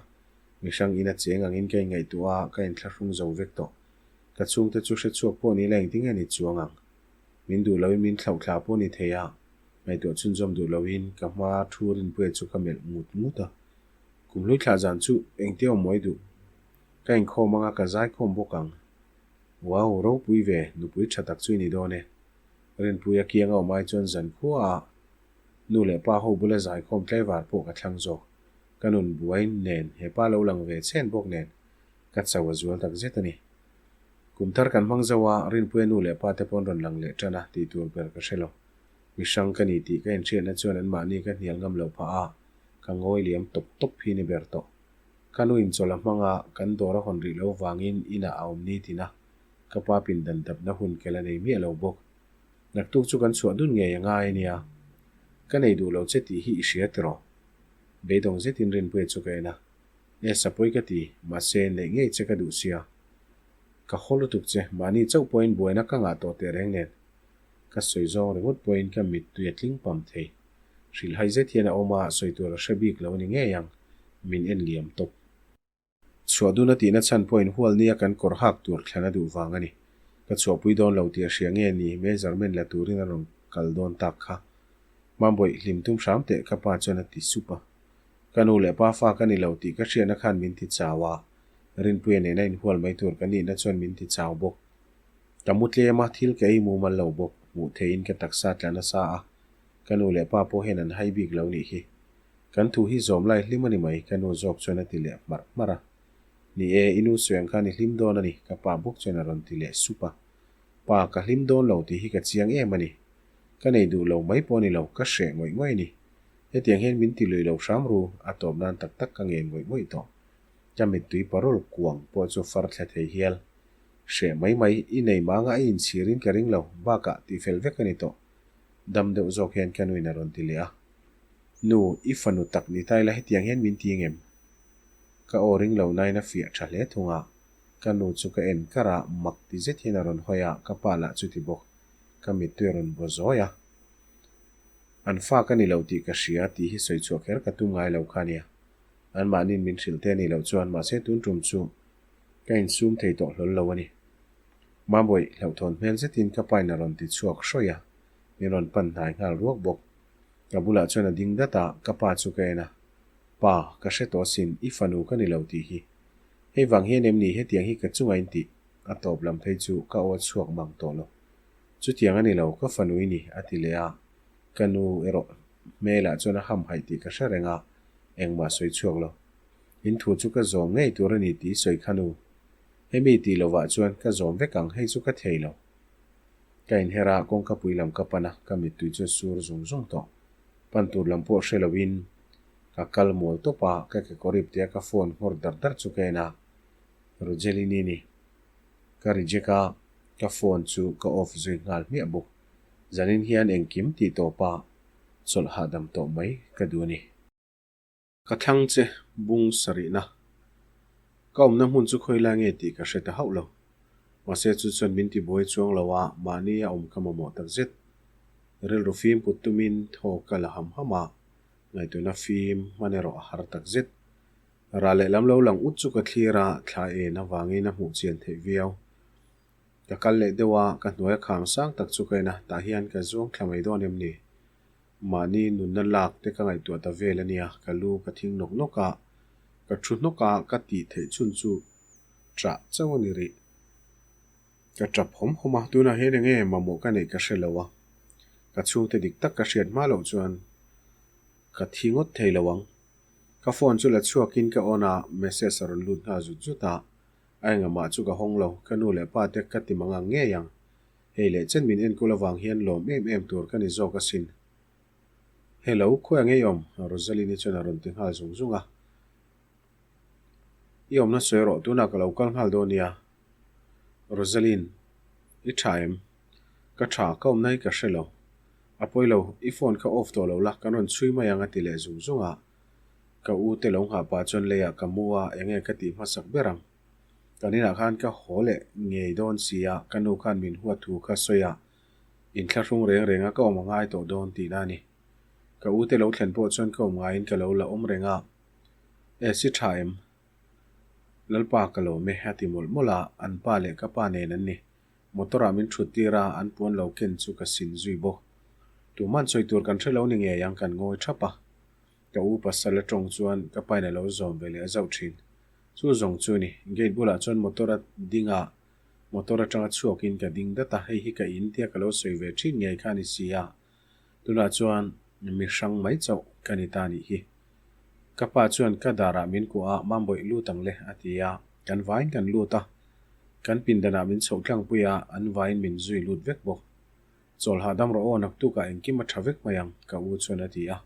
[SPEAKER 1] Mi hrang ina cheng angin ka inngaihtuah a, ka inthlahrung zo vek tawh. Ka chhungte chu hre chhuak pawh ni la engtinge ni chuang ang. Min duh loin min thlauh thla pawh ni thei a, ngaihtuah chhunzawm duh loin ka hma thu Rinpuia chu ka melh ngut ngut a. Kum hlui thlah zan chu engtia awm mawi duh? Ka inkhawm anga ka zaikhawm bawk ang. Wow, ropui ve, nupui tha tak chu i ni dawn e. Rinpuia kianga awm ai chuan zan khuaah nu leh pa ho bula zaikhawm tlaivar pawh ka thlang zawk. Ka nun buai nen he pa lo lang ve chhen bawk nen ka chau a zual tak zet a ni. Kum thar kan hmang zo a, Rinpuia nu leh pa te pawn rawn lang leh tan a tih tur ber ka hre lo. Mi hrang ka ni tih ka inhriatna chuan anmahni ka hnial ngam lo phah a, ka ngawi liam tawp tawp hi ni ber tawh. Ka nu inchawlh a hmang a, kan dawr a hawn rih lo vangin inah a awm ni tin a, ka pa pindan dapna hun kel a nei miah lo bawk. Naktuk chu kan chhuah dun ngei a ngai a nia. Ka nei duh lo che tih hi i hria tiraw? Beidawng zetin Rinpuia chu ka en a. E sapawi ka ti, mahse neih ngei che ka duh sia. Ka haw lutuk che, mahni chauh pawhin buaina ka ngah tawh teh reng nen. Ka sawi zawng ringawt pawhin ka mittui a tling pam thei. Hrilhhai zet hian a awm a, sawi tur a hre bik lo a ni ngei ang, min en liam tawp. Chhuah dun a tihna chhan pawhin hual nia kan kawr hak tur thlan a duh vang a ni. Ka chhuahpui dawn lo tih a hria nge ni, measurement la turin a rawn kal dawn tak kha. Mambawi, hlim tum hram teh ka pa chuan a ti sup a. Ka nu leh pa fa ka ni lo tih ka hriatna khan min ti chau a, Rinpuia nena inhual mai tur ka nihna chuan min ti chau bawk. Ka mu tlem a, thil ka ei mumal lo bawk, hmuh theihin ka taksa tla nasa a, ka nu leh pa pawh hian an hai bik lo nih hi. Kan thu hi zawm lai hlim a ni mai, ka nu zawk chuan a ti leh hmarh hmarh a. Ni e, i nu sawi ang khan i hlim dawn a ni, ka pa bawk chuan a rawn ti leh sup a. Pa, ka hlim dawn lo tih hi ka chiang em a ni. Ka nei duh lo mai pawh a ni lo, ka hreh ngawih ngawih a ni. Hetiang hian min ti lui lo hram ru, a tawp nan tak tak ka ngen ngawih ngawih tawh. Ka mittui parawl kuang pawh chu far thla thei hial. Hreh mai mai, i nei manga a inchhirin ka ring lo, bakah tihfel vek a ni tawh. Dam deuh zawk hian ka nuin a rawn ti leh a. Nu, i fanu tak ni ta ila hetiang hian min ti ngem? Ka aw ring lo nain a fiah tha hle thung a. Ka nu chu ka en kar a, mak ti zet hian a rawn hawi a, ka pa lah chuti bawk. Ka mittui a rawn baw zawi a. An fa ka ni lo tih ka hria tih hi sawi chhuah kher ka tum ngai lo kha nia. Anmahniin min hrilh te a nih loh chuan mahse tun tum chu ka insum thei tawh hlawl lo a ni. Mambawi, hlauhthawn hmel zetin ka pain a rawn ti chhuak hrawih a, min rawn pan hnai nghal ruak bawk. Ka bulah chuan a ding dat a, ka pa chu ka en a. Pa, ka hre tawh asin, i fanu ka ni lo tih hi. Hei vang hian em ni hetiang hi ka chunga in tih? A tawp lam phei chu ka aw a chhuak mang tawh lo. Chutiang a ni lo, ka fanu i ni, a ti leh a. Ka nu erawh hmelah chuan a hamhaih tih ka hre reng a, engmah sawi chhuak lo. In thu chu ka zawm ngei tur a ni tih i sawi kha nu. Hemi tih lovah chuan ka zawm vek ang, hei chu ka thei lo. Ka inher a, kawngka pui lam ka pan a, ka mittui chu a sur zung zung tawh. Pan tur lam pawh hre loin. Ka kal mual tawp a, ka kekawr ip tia ka phone nghawr dar dar chu ka en a, Rojelini ni. Ka reject a, ka phone chu ka off zui nghal hmiah bawk. Zanin hian engkim tih tawp a, chawlh hahdam tawh mai ka duh a ni. Ka thlang che bung sarihna. Ka awmna hmun chu khawi lai nge tih ka hre ta hauh lo. Mahse chu chuan min tibuai chuang lo a, mahni a awm ka mamawh tak zet. Rilru fim put tumin thaw ka la ham ham a, ngaihtuahna fim hman erawh a har tak zet. Rah lehlam lo lang ut chu ka thlir a, thla en avangin a hmuh chian theih viau. Ka kal leh deuh a, ka hnuaia kham sang tak chu ka en a, tah hian ka zuang thla mai dawn em ni? Mahni nunna lak te ka ngaihtuah ta vel a nia, ka lu ka thing nawk nawk a, ka thu hnawk a, ka tih theih chhun chu ṭah chauh a ni rih. Ka ṭap hawm hawm a, tunah hian enge mamawh ka neih ka hre lo a, ka chhungte dik tak ka hriat hma loh chuan ka thi ngawt thei lo ang. Ka phone chu la chhuakin ka on a, message a rawn lut nghal zut zut a, a engamah chu ka hawng lo, ka nu leh pa te ka ti mangang ngei ang. Hei leh chen min enkawl avang hian lawm em em tur ka ni zawk asin. Hello, khawi ang ei awm? Rosaline-i chuan a rawn ti nghal zung zung a. I awmna sawi rawh, tunah ka lo kal nghal dawn nia. Rosaline, i tha em? Ka tha, ka awmna hi ka hre lo. A pawi lo, i phone kha off tawh lo la, kan rawn chhui mai ang a ti leh zung zung a. Ka u te lo nghah pah chuan leiah ka mu a, enge ka tih hmasak ber ang? Kan inah khan ka haw leh ngei dawn si a, ka nu khan min huat thu kha sawi a, inthlahrung reng reng a ka awm a ngai tawh dawn tihna a ni. Ka u te lo thlen pawh chuan ka awm ngaiin ka lo la awm reng a, E si tha em? Lalpa ka lawm e a ti mawlh mawlh a, an pa leh ka pa nen an ni. Motor ah min thut tir a, an puan lo ken chu ka sin zui bawk. Tuman sawi tur kan hre lo ni ngei ang kan ngawi thap a. Ka u pasal a tawng chuan ka pain a lo zawm ve leh zauh thin. Chu zawng chu ni, gate bulah chuan motor a ding a, motor atanga chhuakin ka ding dat a, hei hi ka in tia ka lo sawi ve thin ngei kha a ni si a, tunah chuan mi hrang mai chauh ka ni ta nih hi. Ka pa chuan ka darah min kuah a, Mambawih lut ang le a ti a, kan vaiin kan lut a, kan pindanah min chhoh tlangpui a, an vaiin min zui lut vek bawk. Chawl hahdam rawh aw, naktukah engkim a tha vek mai ang, ka u chuan a ti a.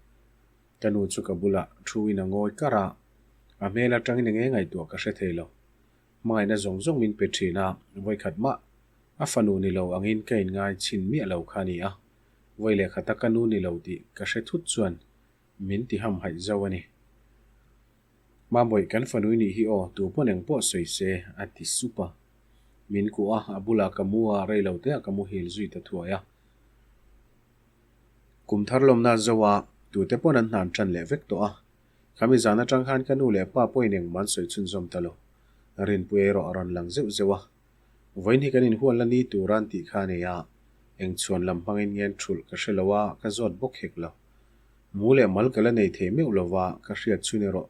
[SPEAKER 1] Ka nu chu ka bulah thu in a ngawi kar a, a hmel atangin enge ngaihtuah ka hre thei lo. Hmangaihna zawng zawng min pe thin a, vawikhat mah a fanu ni lo angin ka inngai chhin miah lo kha a ni a, vawi leh khata ka nu ni lo tih ka hre thut chuan min ti hamhaih zo a ni. Mamawih kan fanu i nih hi aw, tu pawn eng pawh sawi se, a ti sup a. Min kuh a, a bulah ka mu a, rei lo teah ka muhil zui ta thuai a. Kum thar lawmna zo a, tute pawn an hnan tan leh vek tawh a. Khami zan atang khan ka nu leh pa pawhin engmah an sawi chhunzawm ta lo. Rinpui erawh a rawn lang zeuh zeuh a. Vawiin hi kan inhual la ni tur an tih kha a nei a, eng chhuan lam hmangin nge an thulh ka hre lo a, ka zawt bawk hek lo. Mu leh mal ka la nei thei meuh lo va, ka hriat chhun erawh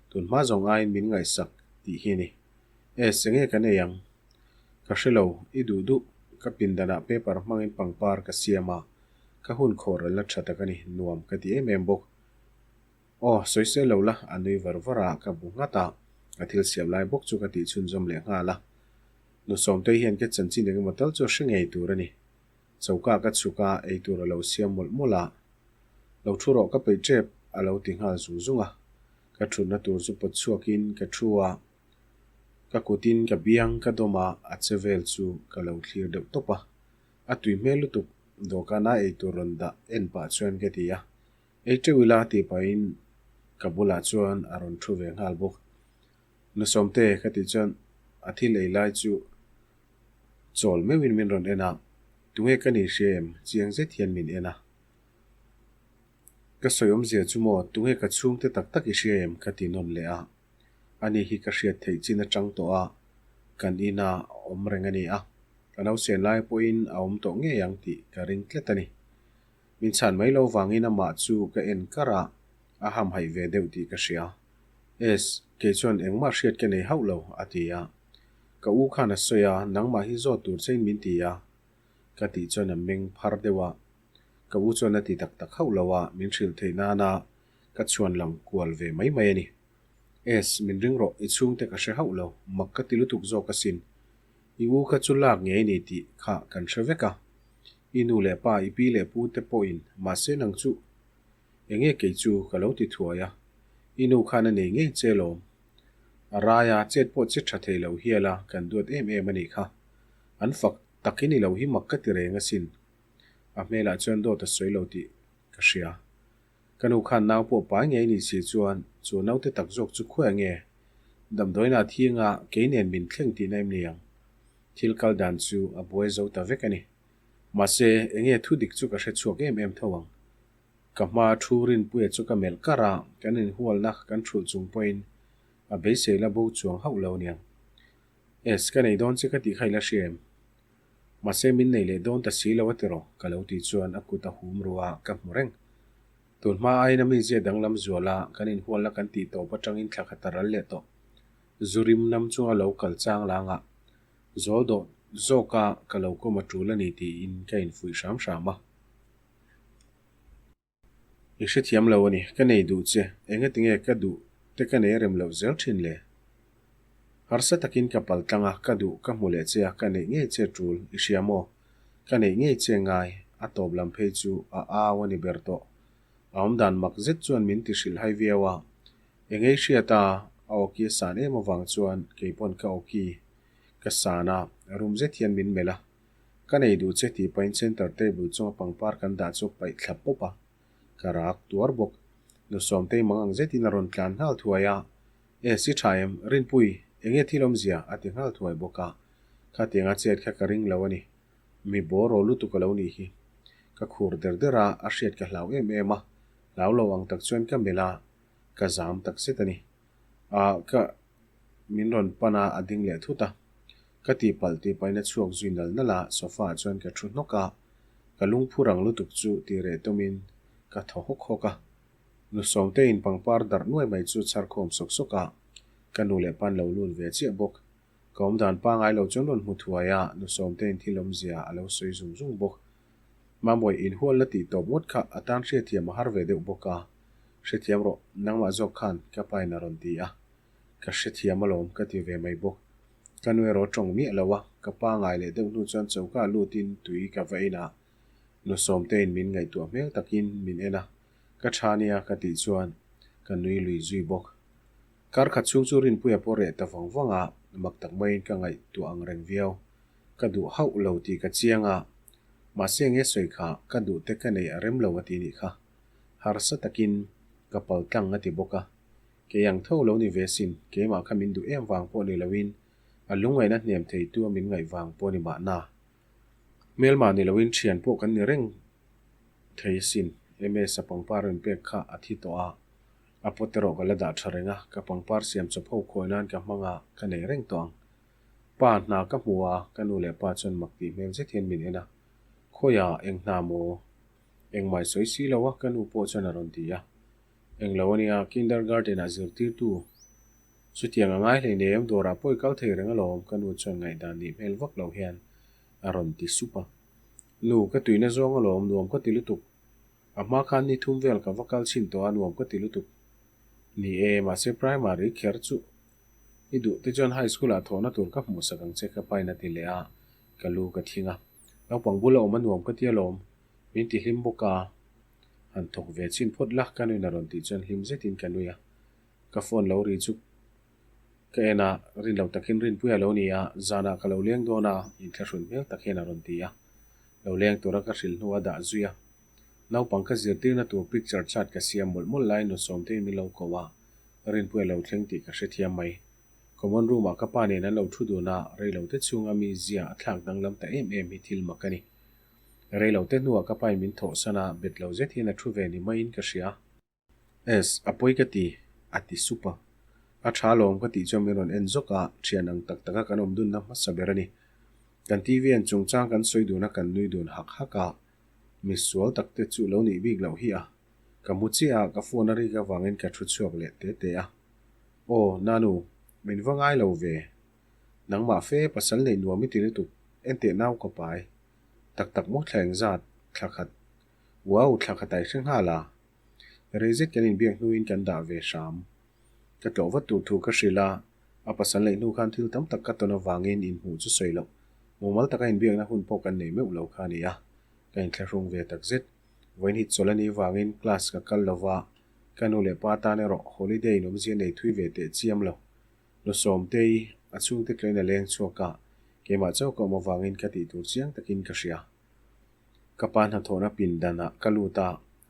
[SPEAKER 1] tun hma zawng aiin min ngaihsak tih hi a ni. Es, enge kan ei ang? Ka hre lo, i duh duh. Ka pindanah paper hmangin pangpar ka siam a, ka hun khawr a la tha tak a ni, nuam ka ti em em bawk. Aw, sawi se lo la, a nui var var a, ka bu nghat a, ka thil siam lai bawk chu ka tih chhunzawm leh nghal a. Nu Sawmtei hian ka chanchin engemaw tal chu a hre ngei tur a ni. Choka ka chhuk a, eitur a lo siam mawlh mawlh a. Lo thu rawh ka peih tep, a lo ti nghal zung zung a. Ka thutna tur chu pawt chhuakin ka thu a. Ka kutin ka biang ka dawm a, a che vel chu ka lo thlir deuh tawp a. A tui hmel lutuk, dawhkana eitur rawn dah en pah chuan ka ti a. Ei teuh ila tih pahin ka bulah chuan a rawn thu ve nghal bawk. Nu Sawmte ka tih chuan a thil ei lai chu chawl meuhin min rawn en a, tunge ka ni hria em chiang zet hian min en a. Ka sawi awmzia chu maw tunge ka chhungte tak tak i hria em ka ti nawn leh a. Ani hi ka hriat theih chin atang tawh a, kan ina awm reng a ni a, ka nausen lai pawhin a awm tawh ngei ang tih ka ring tlat a ni. Min chhan mai lo vangin amah chu ka en kar a, a hamhaih ve deuh tih ka hria. Es, kei chuan engmah hriat ka nei hauh lo, a ti a. Ka u khan a sawi a, nangmah hi zawt tur chein min ti a, ka tih chuan a meng phar deuh a. Ka u chuan a ti tak tak hauh lo a, min hrilh theih nana ka chhuan lang kual ve mai mai a ni. Es, min ring rawh, i chhungte ka hre hauh lo, mak ka ti lutuk zawk asin. I u kha chu lak ngei ni tih kha kan hre vek a. I nu leh pa, i pi leh pu te pawhin mahse nang chu enge kei chu ka lo ti thuai a. I nu khan a nei ngei che lawm. A rai a, chet pawh che tha thei lo hial a, kan duat em em a nih kha. An fak tak i ni lo hi mak ka ti reng asin. A hmelah chuan dawt a sawi lo tih ka hria. Ka nu khan nau pawh pai ngei ni si chuan chu naute tak zawk chu khuai nge? Damdawiin ah thinga kei nen min thleng tihna em ni ang? Thil kal dan chu a buai zo ta vek a ni. Mahse, enge thu dik chu ka hre chhuak em em tho ang. Ka hma thu Rinpuia chu ka melh kar a, kan inhualna kan thulh chung pawhin a beisei la bo chuang hauh lo aniang. Es, ka nei dawn che ka tih kha i la hria em? Mahse min nei leh dawn ta si lo a ti rawh, ka lo tih chuan a kut a hum ru a, ka hmu reng. Tun hma aiin a mizia danglam zual a, kan inhualna kan tih tawp atangin thla khat a ral leh tawh. Zu rim nam chunga lo kal chang lang a, zawl dawh zawka ka lo kawm a tul a ni tiin ka infuih hram hram a. I hrethiam lo a ni, ka nei duh che, engatinge ka duh te ka nei rem loh zel thin le? Harsa takin ka pal tlang a, ka duh ka hmu leh che a, ka neih ngei che tul, i hria maw? Ka neih ngei che ngai, a tawp lam phei chu a au a ni ber tawh. A awmdan mak zet chuan min ti hrilh hai viau a, engei hriat a, a awki a san em avang chuan keipawn ka awki ka san a, rum zet hian min melh a. Ka nei duh che tih pahin center table chunga pangpar kan dah chu paih thla pawp a, ka rak tuar bawk. Nu Sawmtei mang ang zetin a rawn tlan nghal thuai a, E si tha em, Rinpui, enge thil awmzia? a ti nghal thuai bawk a, khatianga chet kha ka ring lo a ni. Mi bawraw lutuk a lo nih hi. Ka khur der der a, a hriat ka hlau em em a, hlau lo ang tak chuan ka melh a, ka zam tak zet a ni. Ah, ka min rawn pan a, a ding leh thut a. Ka tihpalh tih pahin a chhuak zui nal nal a, sofa ah chuan ka thu hnawk a, ka lungphu rang lutuk chu ti reh tawmin ka thaw hawk hawk a. Nu Sawmteiin pangpar darh nuai mai chu chhar khawm sawk sawk a, ka nu leh pan lo lut ve chiah bawk. Ka awmdan pangai lo chuan rawn hmu thuai a, nu Sawmteiin thil awmzia a lo sawi zung zung bawk. Mamawih inhualna tih tawp ngawt kha a tan hriatthiam a har ve deuh bawk a, Hrethiam rawh, nangmah zawk khan ka pain a rawn ti a. Ka hrethiam alawm ka ti ve mai bawk. Ka nu erawh tawng miah lo a, ka pa ngai leh deuh hnu chuan choka lutin tui ka va in a. Nu Sawmtein min ngaihtuah hmel takin min en a, ka tha nia ka tih chuan ka nui lui zui bawk. Kar khat chhung chu Rinpuia pawh reh ta vang vang a, mak tak maiin ka ngaihtuah ang reng viau. Ka duh hauh lo tih ka chiang a, mahse enge sawi kha ka duh te ka nei a rem lo a ti nih kha. Harsa takin ka pal tlang a ti bawk a, kei ang tho lo ni ve sin, keimah kha min duh em vang pawh ni loin a lungngaihna hnem theitu a min ngaih vang pawh ni mahna. Hmelmah ni loin thian pawh kan ni reng thei sin, MS a pangpar rawn pek kha a thi tawh a, a pawt erawh ka la dah tha reng a, ka pangpar siam chawp ho khawi nan ka hmang a, ka nei reng tawh ang. Pa hna ka hmu a, ka nu leh pa chuan mak tih hmel zet hian min en a, Khawiah eng hna maw? Engmai sawi si lo a, ka nu pawh chuan a rawn ti a. Englo a nia, kindergarten-ah zirtirtu chutiang a ngai hleinem, dawrah pawh i kal thei reng alawm, ka nu chuan ngaihdan nih hmel vak lo hian a rawn ti sup a. Nu, ka tuina zawng alawm, nuam ka ti lutuk. A hma khan ni thum vel ka va kal chhin tawh a, nuam ka ti lutuk. Ni e, mahse primary kher chu i duh te chuan high school-ah thawhna tur ka hmuhsak ang che ka pain a ti leh a, ka lu ka thing a. Naupang bula awm a nuam ka ti alawm. Min ti hlim bawk a, han thawk ve chin phawt la ka nuin a rawn tih chuan hlim zetin ka nui a. Ka phone lo ri chu ka en a, rin lo takin Rinpuia a lo ni a, zanah ka lo leng dawn a, inthlahrun hmel tak hian a rawn ti a. Lo leng tura ka hrilh hnu a dah zui a. Naupang ka zirtirna tur picture chart ka siam mawlh mawlh laiin nu Sawmteiin min lo ko a, Rinpuia lo thleng tih ka hrethiam mai. Common room ah ka pa nen an lo thu dun a, reilote chhunga mi zia a thlak danglam ta em em hi thil mak a ni. Reilote hnuah ka pain min thawhsan a, bet lo zet hian a thu ve ni maiin ka hria. Es, a pawi ka ti, a ti sup a. A tha lawm ka tih chuan min rawn en zawk a, thian ang tak taka kan awm dunna hmasa ber a ni. Kan TV en chungchang kan sawi dun a, kan nui dun hak hak a. Mi sual tak te chu lo nih bik loh hi a. Ka mu chiah a, ka phone a rik avangin ka thu chhuak leh te te a. Aw, Nanu, min va ngai lo ve. Nangmah fe pasal neih nuam i ti lutuk, enteh nau ka pai. Tak tak maw thla engzat, thla khat. Wow, thla khat a i hre nghal a. Rei zet kan inbiak hnuin kan dah ve hram. Ka tlawh vat tur thu ka hrilh a, a pasal neih hnu khan thil tam tak ka tawn avangin inhmuh chu sawi loh. Mumal taka inbiakna hun pawh kan nei meuh lo kha a ni a, ka inthlahrung ve tak zet. Vawiin hi chawlh a nih vangin class ka kal lo va. Ka nu leh pa tan erawh holiday in awmzia nei thui ve teh chiam lo. Nu Sawmtei, a chhungte tlein a leng chhuak a, keimah chauh ka awm avangin ka tih tur chiang takin ka hria. Ka pa hnathawhna pindanah ka lut a,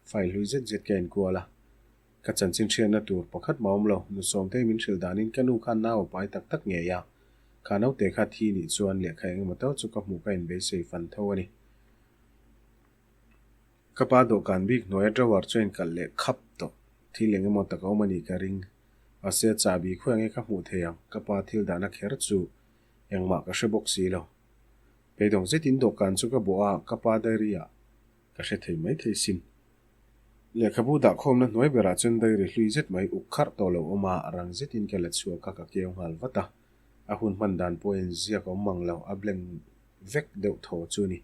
[SPEAKER 1] file hlui zet zet ka enkual a. Ka chanchin hriatna tur pakhat mah awm lo, nu Sawmtei min hrilh danin ka nu khan nau a pai tak tak ngei a, kha naute kha thi nih chuan lehkha engemaw tal chu ka hmuh ka inbeisei fan tho a ni. Ka pa dawhkan bik hnuaia drawer chu a inkalh leh khap tawh, thil engemaw tak a awm a nih ka ring. Mahse chahbi khawi ange ka hmuh thei ang, ka pa thil dahna kher chu engmah ka hre bawk si lo. Beidawng zetin dawhkan chu ka bawh a, ka pa diary ah ka hre thei mai thei sin. Lehkhabu dahkhawmna hnuai berah chuan diary hlui zet mai uk kharh tawh lo awm a, rang zetin ka la chhuak a, ka keu nghal vat a. A hun hman dan pawhin ziak a awm mang lo, a blank vek deuh thaw chu ni.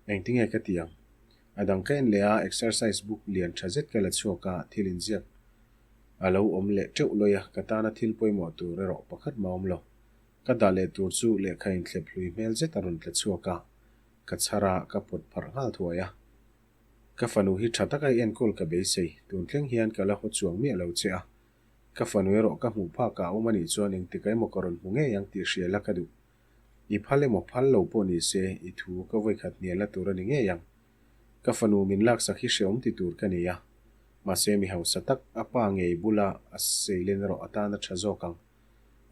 [SPEAKER 1] Engtinge ka ti ang? A dang ka en leh a, exercise book lian tha zet ka la chhuak a, thil inziak a lo awm leh teuh lawi a, ka tana thil pawimawh tur erawh pakhat mah awm lo. Ka dah leh tur chu lehkha inthlep hlui hmel zet a rawn tla chhuak a, ka chhar a, ka pawt pharh nghal thuai a. Ka fanu hi tha taka i enkawl ka beisei, tun thleng hian ka la haw chuang miah lo che a. Ka fanu erawh ka hmuh phak ah a awm a nih chuan engtik emaw ka rawn hmu ngei ang tih hria la ka duh. I phal emaw phal lo pawh ni se, i thu ka vawikhat hnial la tur a ni ngei ang. Ka fanu min laksak hi hreawm ti tur ka ni a, mahse mi hausa tak a pa ngei bula a seilen erawh atan a tha zawk ang.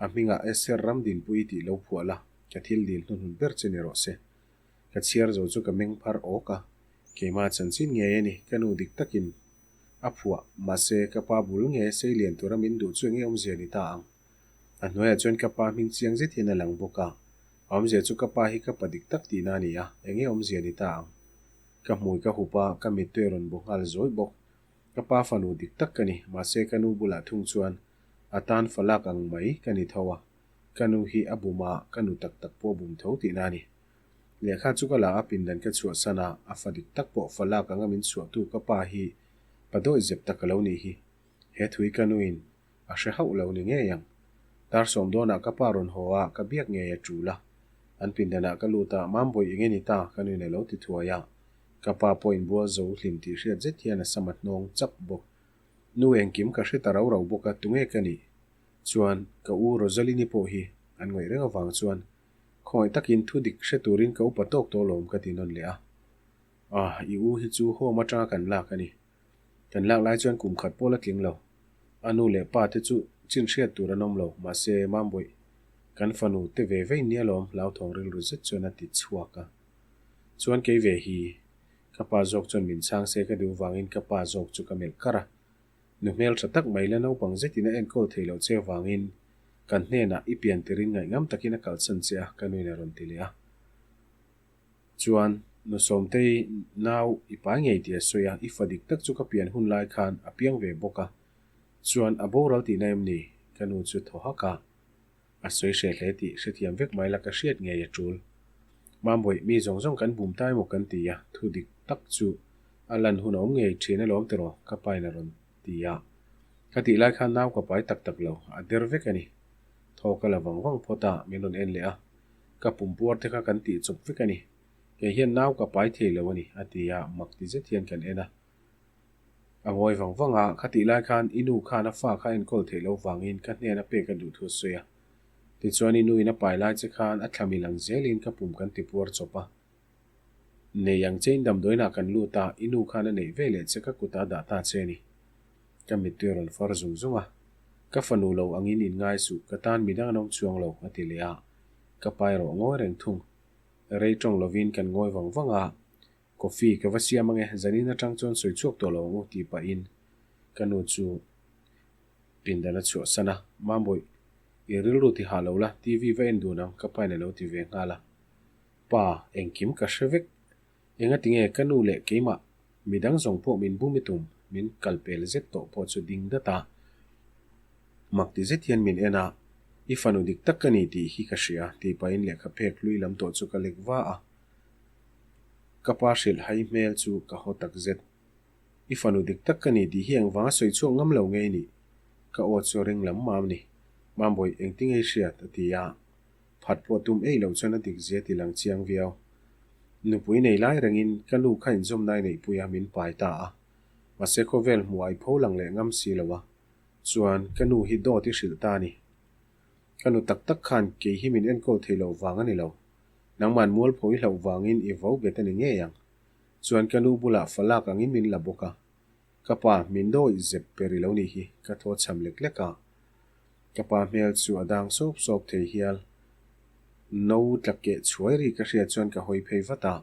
[SPEAKER 1] A hmingah Esther Ramdinpuii tih lo phuah la, ka thil dil hnuhnun ber che ni rawh se. Ka chhiar zo chu ka meng phar awk a, keimah chanchin ngei a ni, ka nu dik takin a phuah, mahse ka pa bul nge seilian tura min duh chu enge awmzia ni ta ang. A hnuaiah chuan ka pa hming chiang zet hian a lang bawk a, a awmzia chu ka pa hi ka pa dik tak tihna a ni a, enge awmzia ni ta ang. Ka hmui ka hup a, ka mittui a rawn bu nghal zawi bawk. Ka pa fanu dik tak ka ni, mahse ka nu bulah thung chuan a tan fa lak ang mai ka ni tho a, ka nu hi a bum a, ka nu tak tak pawh a bum tho tihna a ni. Lehkha chu ka la a, pindan ka chhuahsan a, a fa dik tak pawh fa lak anga min chhuahtu ka pa hi pa dawih zep tak a lo nih hi. He thui ka nuin a hre hauh lo ni ngei ang. Dar sawm dawnah ka pa rawn haw a, ka biak ngei a tul a. An pindanah ka lut a, Mambawi eng nge ni ta? ka nuin a lo ti thuai a. Ka pa pawh inbual zo hlim tih hriat zet hian a sam a hnawng chap bawk. Nu engkim ka hre ta rau rau bawk a, tunge ka nih? Chuan, ka u Rosalini pawh hi an ngaih reng avang chuan khawngaih takin thu dik hre turin ka upa tawk tawh lawm ka ti nawn leh a. Ah, i u hi chu home atanga kan lak a ni. Kan lak lai chuan kum khat pawh la tling lo. A nu leh pa te chu chin hriat tur an awm lo, mahse Mambawi, kan fanu te ve vei nia lawm hlauthawng rilru zet chuan a ti chhuak a. Chuan kei ve hi, ka pa zawk chuan min chhang se ka duh vangin ka pa zawk chu ka melh kar a. Nu hmel tha tak mai la naupang zetin a enkawl thei loh che avangin kan hnenah i pian tirin ngaihngam takin a kalsan che a, ka nuin a rawn ti leh a. Chuan, nu Sawmtei nau i pai ngei tih a sawi a, i fa dik tak chu ka pian hun lai khan a piang ve bawk a. Chuan, a boral tihna em ni? Ka nu chu thaw hak a. A sawi hreh hle tih hrethiam vek mai la ka hriat ngei a tul. Mambawi, mi zawng zawng kan bum ta emaw kan ti a, thu dik tak chu a lan hun a awm ngei thin alawm tiraw? Ka pain a rawn ti a. Ka tih lai khan nau ka pai tak tak lo, a der vek a ni. Thaw ka la vang vang phawt a, min rawn en leh a. Ka pumpuar te kha kan tih chawp vek a ni. Kei hian nau ka pai thei lo a ni, a ti a, mak ti zet hian kan en a. A ngawi vang vang a, khatih lai khan i nu khan a fa kha enkawl theih loh vangin ka hnena pek a duh thu a sawi a. Tichuan i nuin a pai lai che khan a thla mil ang zelin ka pum kan ti puar chawp a. Nei ang chein damdawiinah kan lut a, i nu khan a neih ve leh che ka kutah a dah ta che a ni. Ka mittui a rawn far zung zung a. Ka fanu lo angin inngai suh, ka tan midang an awm chuang lo, a ti leh a. Ka pa erawh ngawi reng thung. Rei tawng lovin kan ngawi vang vang a. Coffee ka va siam ange, zanin atang chuan sawi chhuak tawh lo ang u tih pahin ka nu chu pindan a chhuahsan a. Mambawi, i rilru ti hah lo la, TV va en dun ang ka pain a lo ti ve nghal a. Pa, engkim ka hre vek. Engatinge ka nu leh keimah midang zawng pawh min bum i tum, min kal pel zet tawh pawh chu ding dat a. Mak ti zet hian min en a, I fanu dik tak ka ni tih hi ka hria tih pahin lehkha phek hlui lam tawh chu ka lek va a. Ka pa hrilh hai hmel chu ka haw tak zet. I fanu dik tak ka ni tih hi engvanga sawi chhuak ngam lo ngei nih? Ka aw chu ring lam mam ni. Mambawi, engtinge i hriat? a ti a. Phat pawh tum ei loh chuan a dik zia ti lang chiang viau. Nupui nei lai rengin ka nu kha inzawmna i neihpui a, min pai ta a. Mahse khawvel hmuh a i pho lang leh ngam si lo a, chuan ka nu hi dawt i hrilh ta a ni. Ka nu tak tak khan kei hi min enkawl thei loh vang a ni lo. Nangman mualpho i hlauh vangin i vo bet a ni ngei ang. Chuan ka nu bulah falak angin min la bawk a. Ka pa, min dawih zep per i lo nih hi, ka thaw chham lek lek a. Ka pa hmel chu a dang sawp sawp thei hial. No tla keh chhuai ri ka hriat chuan ka hawi phei vat a.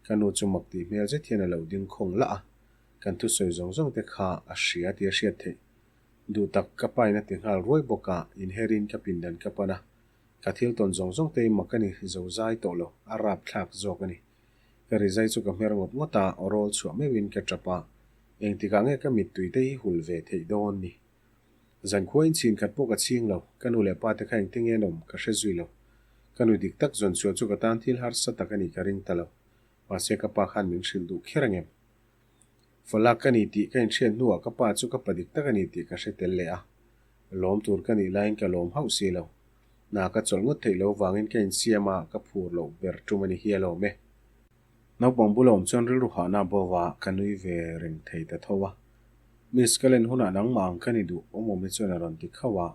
[SPEAKER 1] Ka nu chu mak tih hmel zet hian a lo ding khawng lah a. Kan thusawi zawng zawng te kha a hria tih a hriat theih. Duh tak ka pain a ti nghal ruai bawk a, inherin ka pindan ka pan a. Ka thil tawn zawng zawng te hi mak a ni, zo zai tawh lo, a rapthlak zawk a ni. Ka rizai chu ka hmer ngawt ngawt a, aw rawl chhuah meuhin ka tap a, engtikah nge ka mittui te hi hul ve theih dawn ni? Zankhua in chhin khat pawh ka chhing lo, ka nu leh pa te kha engtin nge an awm ka hre zui lo. Ka nu dik tak zawn chhuah chu ka tan thil harsa tak a nih ka ring ta lo, mahse ka pa khan min hrilh duh kher angem? Falak ka ni tih ka inhriat hnuah ka pa chu ka pa dik tak a ni tih ka hre tel leh a. Lawm tur ka nih laiin ka lawm hauh si lo. Hna ka chawlh ngawt theih lo vangin ka insiam a, ka phur loh ber tum a ni hi a lawm e. Naupang bula awm chuan rilru hahna bo va ka nui ve reng thei ta tho a. Miss ka len hunah nangmah ang ka ni duh awmawm hi chuan a rawn ti khauh a.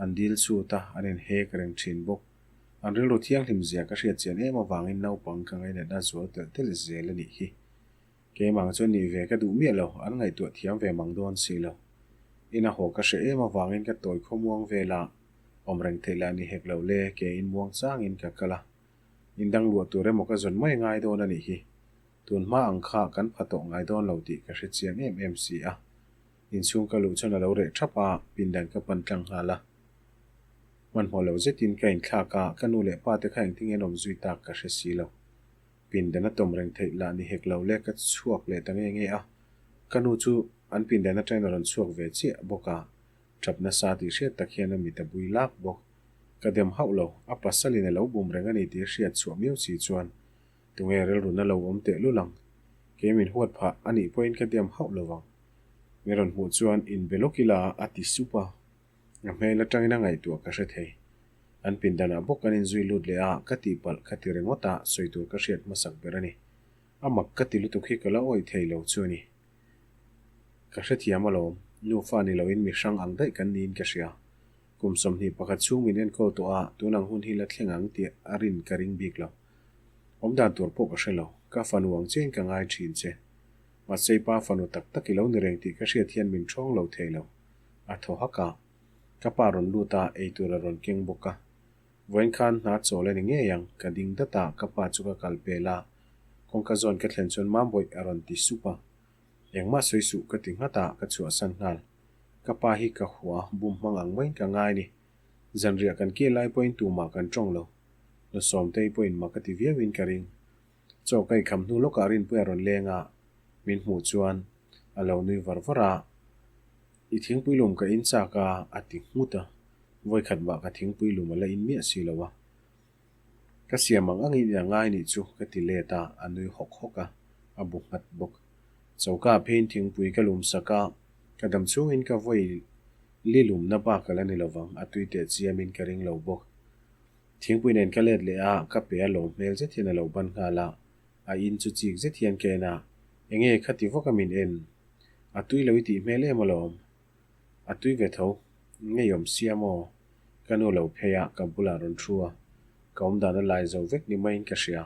[SPEAKER 1] An dil chut a, an inhek reng thin bawk. An rilru thianghlim zia ka hriat chian em avangin naupang ka ngainatna zual telh telh zel a nih hi. Keimah chuan nih ve ka duh miah lo, an ngaihtuah thiam ve mang dawn si lo. Ina haw ka hreh em avangin ka tawi khawmuang vel a, awm reng theih lah ni hek lo le, ke in muang changin ka kal a. Indang luah tur emaw ka zawn mai ngai dawn a nih hi. Tun hma ang kha kan pha tawh ngai dawn lo tih ka hre chiang em em si a. Inchhung ka luh chuan a lo reh thap a, pindan ka pan tlang nghal a. Hmanhmawh lo zetin ka inthlak a, ka nu leh pa te kha engtin an awm zui tak ka hre si lo. Pindan a tawm reng theih lah ni hek lo le ka chhuak leh ta nge nge a, ka nu chu an pindan atangin a rawn chhuak ve chiah bawk a, tap nasa tih hriat tak hian a mit a bui lak bawk. Ka dem hauh lo, a pasalin a lo bum reng a ni tih a hriat chhuah miau si chuan tunge rilrun a lo awm teh lul ang. Kei min huat phah a nih pawhin ka dem hauh lo vang. Min rawn hmuh chuan inbe lawk ila a ti sup a. A hmel atangin a ngaihtuah ka hre thei. An pindanah bawk an inzui lut leh a, ka tihpalh ka ti ringawt a, sawi tur ka hriat hmasak ber a ni. A mak ka ti lutuk hi ka la awih thei lo chu a ni. Ka hrethiam alawm, nufa ni loin mi hrang ang daih kan niin ka hria. Kum 21 chhung min enkawl tawh a, tun ang hun hi la thleng ang tih a rin ka ring bik lo. Awmdan tur pawh ka hre lo, ka fanu ang chiahin ka ngai thin che. Mahse i pa fanu tak tak i lo ni reng tih ka hriat hian min ṭhawng lo thei lo. A thaw hak a, ka pa rawn lut a, eitur a rawn keng bawk a. Vawiin khan hna chawl a ni ngei ang, ka ding dat a, ka pa chu ka kal pel a. Kawngka zawn ka thlen chuan Mambawih a rawn ti sup a. Engmah sawi suh ka ti nghat a, ka chhuahsan nghal. Ka pa hi ka hua, bum hmang ang maiin ka ngai ni. Zanriah kan kil lai pawhin tumah kan tawng lo. Hnawsawmtei pawhin mak a ti viauin ka ring. Chaw ka ikham hnu lawkah Rinpuia a rawn leng a, min hmuh chuan a lo nui var var a, I thingpui lum ka in chak a, a ti nghut a, vawikhat mah ka thingpui lum a la in miah si lo a. Ka siam ang angin i a ngai nih chu ka ti let a, a nui hawk hawk a, a bu nghat bawk. Choka ah pheiin thingpui ka lum sak a, ka dam chhungin ka vawi li lumna bak a la ni lovang, a tui teh chiamin ka ring lo bawk. Thingpui nen ka let leh a, ka pe a lawm hmel zet hian a lo ban nghal a, a in chu chik zet hian ka en a, enge khati vawk a min en? A tui lo i tih hmel em alawm? A tui ve tho, ngeiawm sia maw? Ka nu lo phei a, ka bulah rawn thu a, ka awm dan a lai zo vek ni maiin ka hria.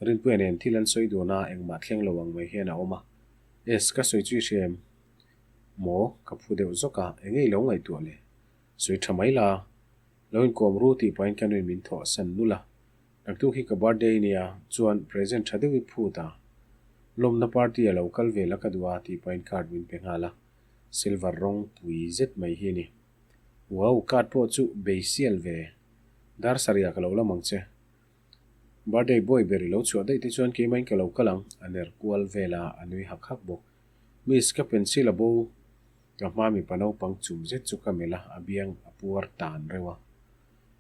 [SPEAKER 1] Rinpuia nen thil an sawi dun a, engmah thleng lo ang mai hian a awm a. Es, ka sawi chu i hria em? Maw? Ka phu deuh zawk a, enge i lo ngaihtuah le? Sawi tha mai la. Lo inkawm ru tih pahin ka nuin min thawh a san nulh a. Naktuk hi ka birthday nia, chuan present tha deuh i phut a. Lawmna party a lo kal ve la ka duh a tih pahin card min pe nghal a. Silver rawng pui zet mai hi a ni. Wow, card pawh chu bei sial ve. Dar sarih ah ka lo lam ang che. Birthday boy ber i lo chhuah daih te chuan keimahin ka lo kal ang, a ner kual vel a, a nui hak hak bawk. Miss, ka pencil a bo. Ka hma mipa naupang chum zet chu ka melh a, a biang a puar tan reuh a.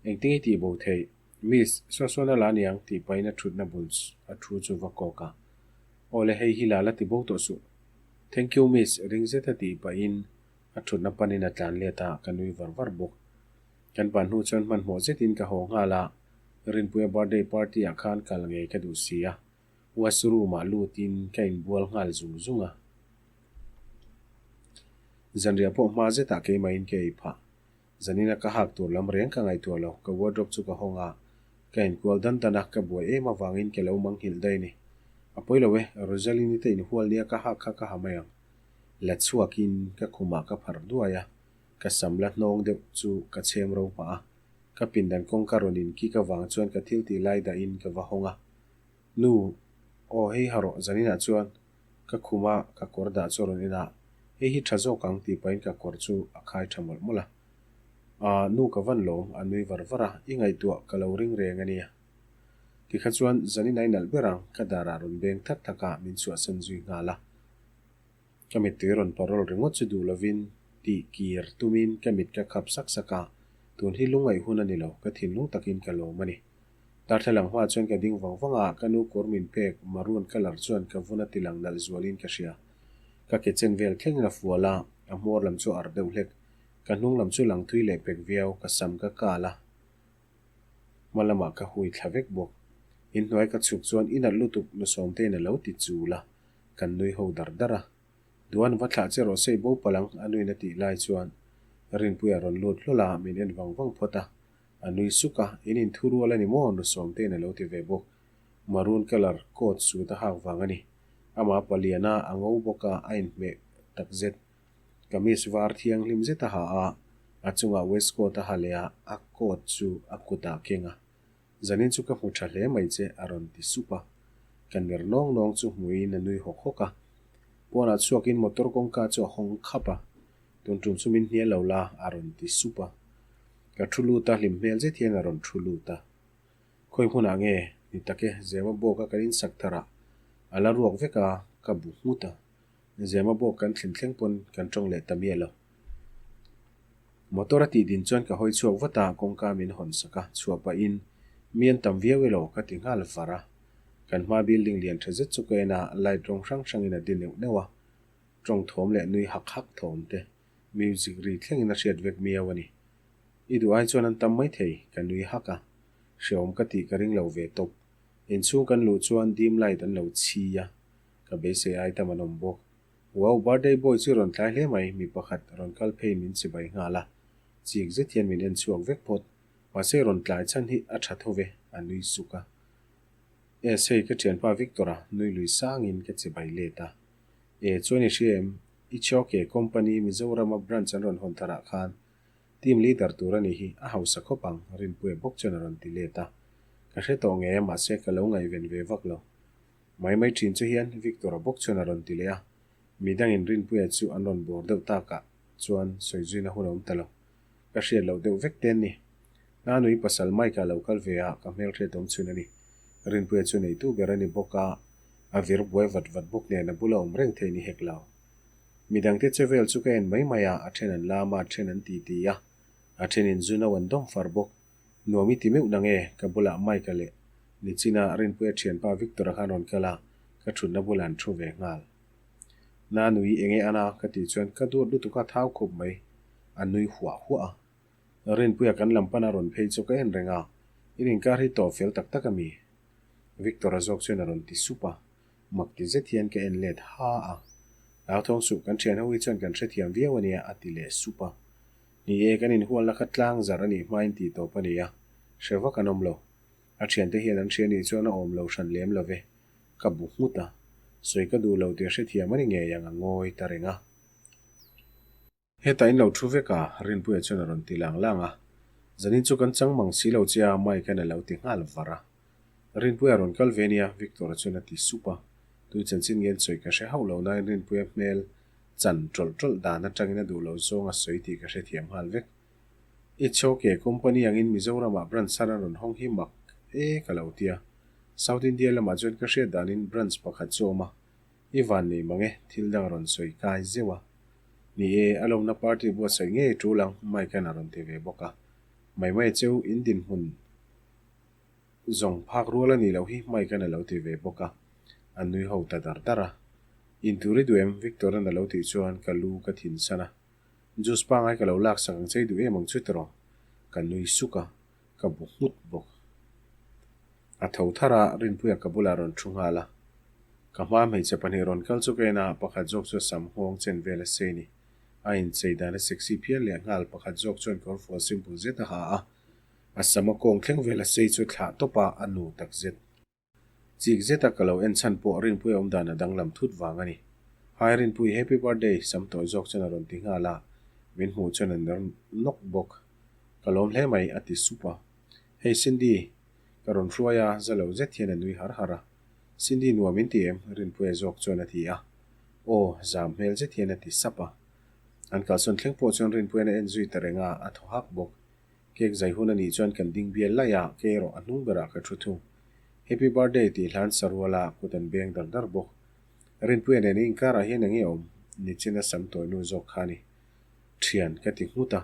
[SPEAKER 1] Engtin i tih bo theih? Miss, saw sawn a la aniang tih pahin a thutna bul a thu chu va kawk a. Aw le, hei hi la la ti bo tawh suh. Thank you miss, ring zeta tih pahin a thutna panin a tlan let a, ka nui var var bawk. Kan pan hnu chuan hmanhmawh zetin ka haw nghal a, Rinpuia birthday party ah khan kal ngei ka duh si a, washroom ah lutin ka inbual nghal zung zung a. Zanriah pawh hma zetah keimahin ka ei phah. Zanina ka hak tur lam reng ka ngaihtuah lo, ka wardrobe chu ka hawng a, ka inkual dan dan a, ka buai em avangin ka lo manghilh daih a ni. A pawi lo e, Rosaline-i te inhual nia ka hak kha ka ha mai ang. La chhuakin ka khumah ka pharh duai a, ka sam la hnawng deuh chu ka chhem ro pah a. Ka pindan kawngka rawn inkik avang chuan ka thil tih lai dahin ka va hawng a. Nu, aw hei ha rawh, zaninah chuan ka khuma ka kawr dah chu a rawn en a, hei hi tha zawk ang tih pahin ka kawr chu a khai tha mawlh mawlh a. Aah, nu ka van lawm, a nui var var a, i ngaihtuah ka lo ring reng a nia. Tikha chuan zanin a inalh ber ang, ka darah rawn beng thak thak a, min chhuahsan zui nghal a. Ka mittui rawn parol ringawt chu duh lovin tih kir tumin ka mit ka khap sak sak a, tun hi lungngaih hun a ni lo, ka thinlung takin ka lawm a ni. Darthlalang hmaah chuan ka ding vang vang a, ka nu kawr min pek maroon colour chuan ka vun a tilang nalh zualin ka hria. Ka ke chen vel thlengin a fual a, a hmawr lam chu a arh deuh hlek. Ka hnung lam chu lang thui leh pek viau, ka sam ka kal a, hma lamah ka hui thla vek bawk. Inhnuai ka chhuk chuan i nalh lutuk nusawmtein a lo ti chul a, kan nui ho dar dar a. Duan va thlah che rawh se i bo palh ang a nuin a tih lai chuan Rinpuia rawn lut hlawl a, min en vang vang phawt a. A nui suk a, in inthu rual a ni maw? Nusawmtein a lo ti ve bawk. Maroon colour coat suit a hak vang a ni. Amah palian a, a ngo bawk a, a inhmeh takzet. Kamis var thianghlim zet a ha a, a chungah waistcoat a ha leh a, a coat chu a kutah a keng a. Zanin chu ka hmu tha hle mai che, a rawn ti sup a. Ka ner nawng nawng chu hmuin a nui hawk hawk a. Pawnah chhuakin motor kawngka chu a hawng khap a. Tun tum chu min hnial lo la, a rawn ti sup a. Ka thu lut a, hlim hmel zet hian a rawn thu lut a. Khawi hmunah nge? Ni tak e, Zema bawka kan insak thar a, a la ruak vek a, ka bu nghut a. Zema bawk kan thlen thleng pawn kan tawng leh ta miah lo. Motor a tih din chuan ka hawi chhuak vat a, kawngka min hawn sak a, chhuah pahin mi an tam viau elaw ka ti nghal var a. Kan hma building lian tha zet chu ka en a, light rawng hrang hrangin a di neuh neuh a, tawng thawm leh nui hak hak thawm te, music ri thlengin a hriat vek miau a ni. I duh ai chuan an tam mai thei, ka nui hak a, hreawm ka tih ka ring lo ve tawp. Inchhung kan luh chuan dim light an lo chhi a, ka beisei ai tam an awm bawk. Wow, birthday boy chu rawn tlai hle mai, mi pakhat rawn kal phei min chibai nghal a, chik zet hian min en chhuak vek phawt. Mahse rawn tlai chhan hi a tha tho ve, a nui suk a. Es, hei ka thianpa Victor-a nui lui sangin ka chibai let a. E, chuan i hria em? I Chawke company Mizorama branch an rawn hawn tharah khan team leader tur a nih hi a hausa khawp ang, Rinpuia bawk chuan a rawn ti let a. Ka hre tawh nge, mahse ka lo ngaihven ve vak lo. Mai mai thin chu hian Victor-a bawk chuan a rawn ti leh a, mi dangin Rinpuia chu an rawn bawr deuh takah chuan sawi zuina hun a awm ta lo. Ka hriat loh deuh vek te an ni. Nanui pasal Mike-a lo kal ve a, ka hmelhriat awm chhun a ni. Rinpuia chu neitu ber a ni bawk a, a vir buai vat vat bawk nen a bula awm reng thei ni hek lo. Mi dangte che vel chu ka en mai mai a, a then an lam a, a then an titi a, a thenin zu no an dawm far bawk. Nuam i ti meuh nang e, ka bulah Mike-a leh Nichina Rinpuia thianpa Victor-a khan rawn kal a, ka thutna bulah an thu ve nghal. Na nui eng e ana ka tih chuan ka duat lutuk a thau khup mai, a nui huah huah a. Rinpuia kan lam pana rawn phei chu ka en reng a, in inkar hi tawp fel tak tak a mi? Victor-a zawk chuan a rawn ti sup a, mak ti zet hian ka en let ha a. Hlauthawng suh, kan thian ho hi chuan kan hrethiam viau a nia a ti leh sup a. Ni e, kan inhualna kha tlang zarh a nih hmain tih tawp a ni a, hre vak an awm lo. A thiante hian an hria nih chuan a awm lo hran lem lo ve. Ka bu nghut a, sawi ka duh lo tih a hrethiam a ni ngei ang a ngawi ta reng a. Hetah in lo thu vek a, Rinpuia chuan a rawn ti lang lang a. Zanin chu kan chang mang si lo che a, Mike-a'n a lo ti nghal var a. Rinpuia rawn kal ve nia, Victor-a chuan a ti sup a. Tui chanchin ngen sawi ka hre hauh lo nain Rinpuia hmel chan tawlh tawlh dan atangin a duh lo zawng a sawi tih ka hrethiam nghal vek. HOK company angin Mizoramah branch thar an rawn hawng hi mak e ka lo tia. South India lamah chuan ka hriat danin branch pakhat chu a awm a, i van nei mang e, thil dang a rawn sawi kai zeuh a. Ni e, a lawmna party buatsaih ngei tul ang, Mike-a'n a rawn ti ve bawk a. Mai mai cheu, in dinhmun zawng phak rual a nih loh hi Mike-a'n a lo ti ve bawk a, a nui ho ta dar dar a. Intur i duh em? Victor-a'n a lo tih chuan ka lu ka thin san a. Juice pangai ka lo laksak ang che i duh em ang chu tiraw? Ka nui suk a, ka bu nghut bawk. A tho thar a, Rinpuia ka bulah rawn thu nghal a. Ka hma hmeichhe pahnih rawn kal chu ka en a, pakhat zawk chu a sam nghawng chen vel a sei ni. A inchei dan a sexy phian leh nghal, pakhat zawk chuan kawrfual simple zet a ha a, a sam a kawng thleng vel a sei chu thlah tawp a, a nu tak zet. Chik zeta ka lo en chhan pawh Rinpuia awm dan a danglam thut vang a ni. Hi Rinpui, happy birthday! Sam tawi zawk chuan a rawn ti nghal a, min hmuh chuan a ner nawk bawk. Ka lawm hle mai, a ti sup a. Hey Cindy, ka rawn hruai a, za lo zet hian a nui har har a. Cindy nuam in ti em? Rinpuia zawk chuan a ti a. Aw, zam hmel zet hian a ti sap a. An kalsawn thleng pawh chuan Rinpuia'n a en zui ta reng a, a thaw hak bawk. Cake zai hun a nih chuan kan ding bial laih a, kei erawh a hnung berah ka thu thung. Happy birthday tih hlan sarual a kut an beng dar dar bawk. Rinpuia nen i inkarah hian eng nge awm? Nichin a sam tawi nu zawk kha a ni. Thian ka ti nghut a,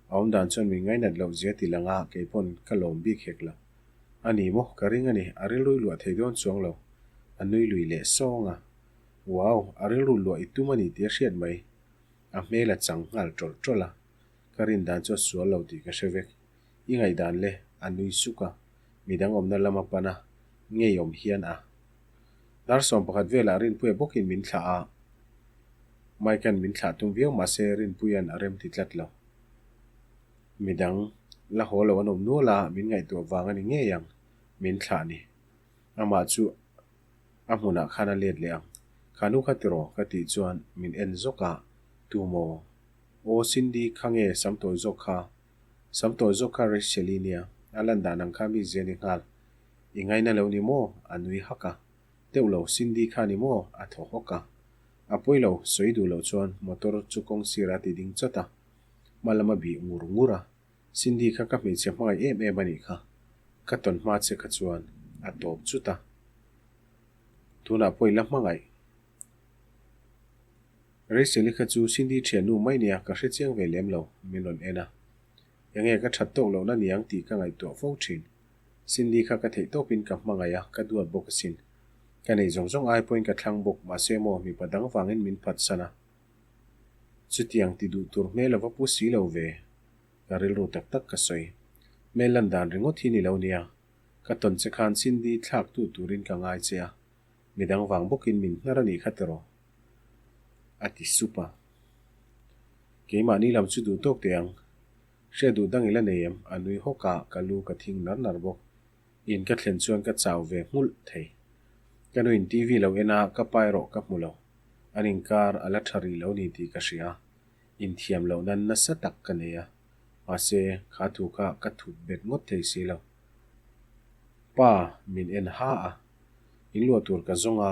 [SPEAKER 1] a awm dan chuan min ngainat loh zia ti lang a, kei pawn ka lawm bik hek lo. A ni maw? Ka ring a ni, a rilrui luah thei dawn chuang lo. A nui lui leh sawng a. Wow, a rilru luah i tum a ni tih a hriat mai. A hmel a chang nghal tawlh tawlh a. Ka rin dan chu a sual lo tih ka hre vek. I ngaihdan le, a nui suk a, midang awmna lama pan a, ngeiawm hian a. Dar 11 velah Rinpuia bawkin min thlah a, Mike-a'n min thlah tum viau mahse Rinpuia'n a rem ti tlat lo. Midang la haw lo an awm nual a, min ngaihtuah vang a ni ngei ang, min thlah ni. Amah chu a hmunah khan a let leh ang. Kha nu kha tiraw? ka tih chuan min en zawk a, Tu maw? Aw Cindy kha nge sam tawi zawk kha? Sam tawi zawk kha Rachel-i nia, a lan dan ang kha mi zia ni nghal. I ngaina lo ni maw? A nui hak a. Deuh lo, Cindy kha ni maw? A thaw hawk a. A pawi lo, sawi duh loh chuan motor chu kawng sirah a ti ding chawt a. Hma lam a bih ngur ngur a. Cindy kha ka hmeichhe hmangaih em em a nih kha. Ka tawn hma che kha chuan a tawp chut a. Tunah pawh i la hmangaih. Rachel-i kha chu Cindy thiannu mai nia ka hre chiang ve lem lo, min rawn en a. Enge ka that tawk lohna niang tih ka ngaihtuah fo thin. Cindy kha ka theih tawpin ka hmangaih a, ka duat bawk asin. Ka neih zawng zawng ai pawhin ka thlang bawk, mahse maw mipa dang vangin min phatsan a. Chutiang ti duh tur hmel a va pu si lo ve, ka rilru tak tak ka sawi. Hmel lan dan ringawt hi ni lo nia, ka tawn che khan Cindy thlak tu turin ka ngai che a. Midang vang bawkin min hnar a nih kha tiraw? A ti sup a. Keimahni lam chu duh tawk teh ang. Hriat duh dang i la nei em? A nui hawk a, ka lu ka thing nar nar bawk. In ka thlen chuan ka chau ve nghulh thei. Ka nuin TV lo en a, ka pa erawh ka hmu lo. An inkar a la tha rih lo ni tih ka hria. Inthiam loh nan nasa tak ka nei a. Mahse, kha thu kha ka thup bet ngawt thei si lo. Pa, min en ha a. In luah tur ka zawng a,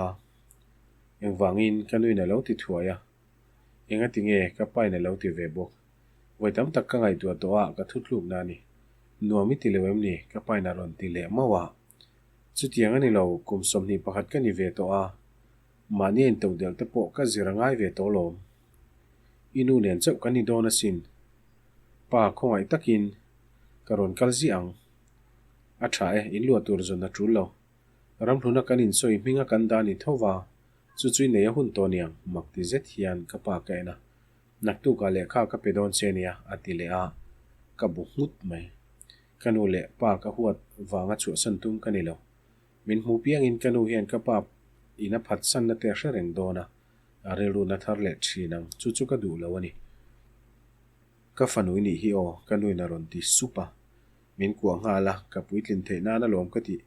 [SPEAKER 1] engvangin ka nuin a lo ti thuai a, engati nge ka pain a lo ti ve bawk. Vawi tam tak ka ngaihtuah tawh a, ka thutlukna a ni. Nuam i ti lo em ni? Ka pain a rawn ti leh mauh a. Chutiang a ni lo, kum 21 ka ni ve tawh a, mahni a intodelh te pawh ka zir a ngai ve tawh lawm. I nu nen chauh kan ni dawn asin. Pa khawngaih takin ka rawn kal ziah ang. A tha e, in luah tur zawn a tul lo. Ramhluna kan insawi hminga kan dah ni tho va, chu chu i nei a hun tawh niang, mak ti zet hian ka pa ka en a. Naktukah lehkha ka pe dawn che nia, a ti leh a, ka bu nghut mai. Ka nu leh pa ka huat vanga chhuahsan tum ka ni lo. Min hmu piangin ka nu hian ka pa in a phatsanna te a hre reng dawn a, a rilru na thar leh thin ang, chu chu ka duh lo a ni. Ka fanu i nih hi aw, ka nuin a rawn ti sup a. Min kuah nghal a, ka puitlin theih nan alawm ka tih.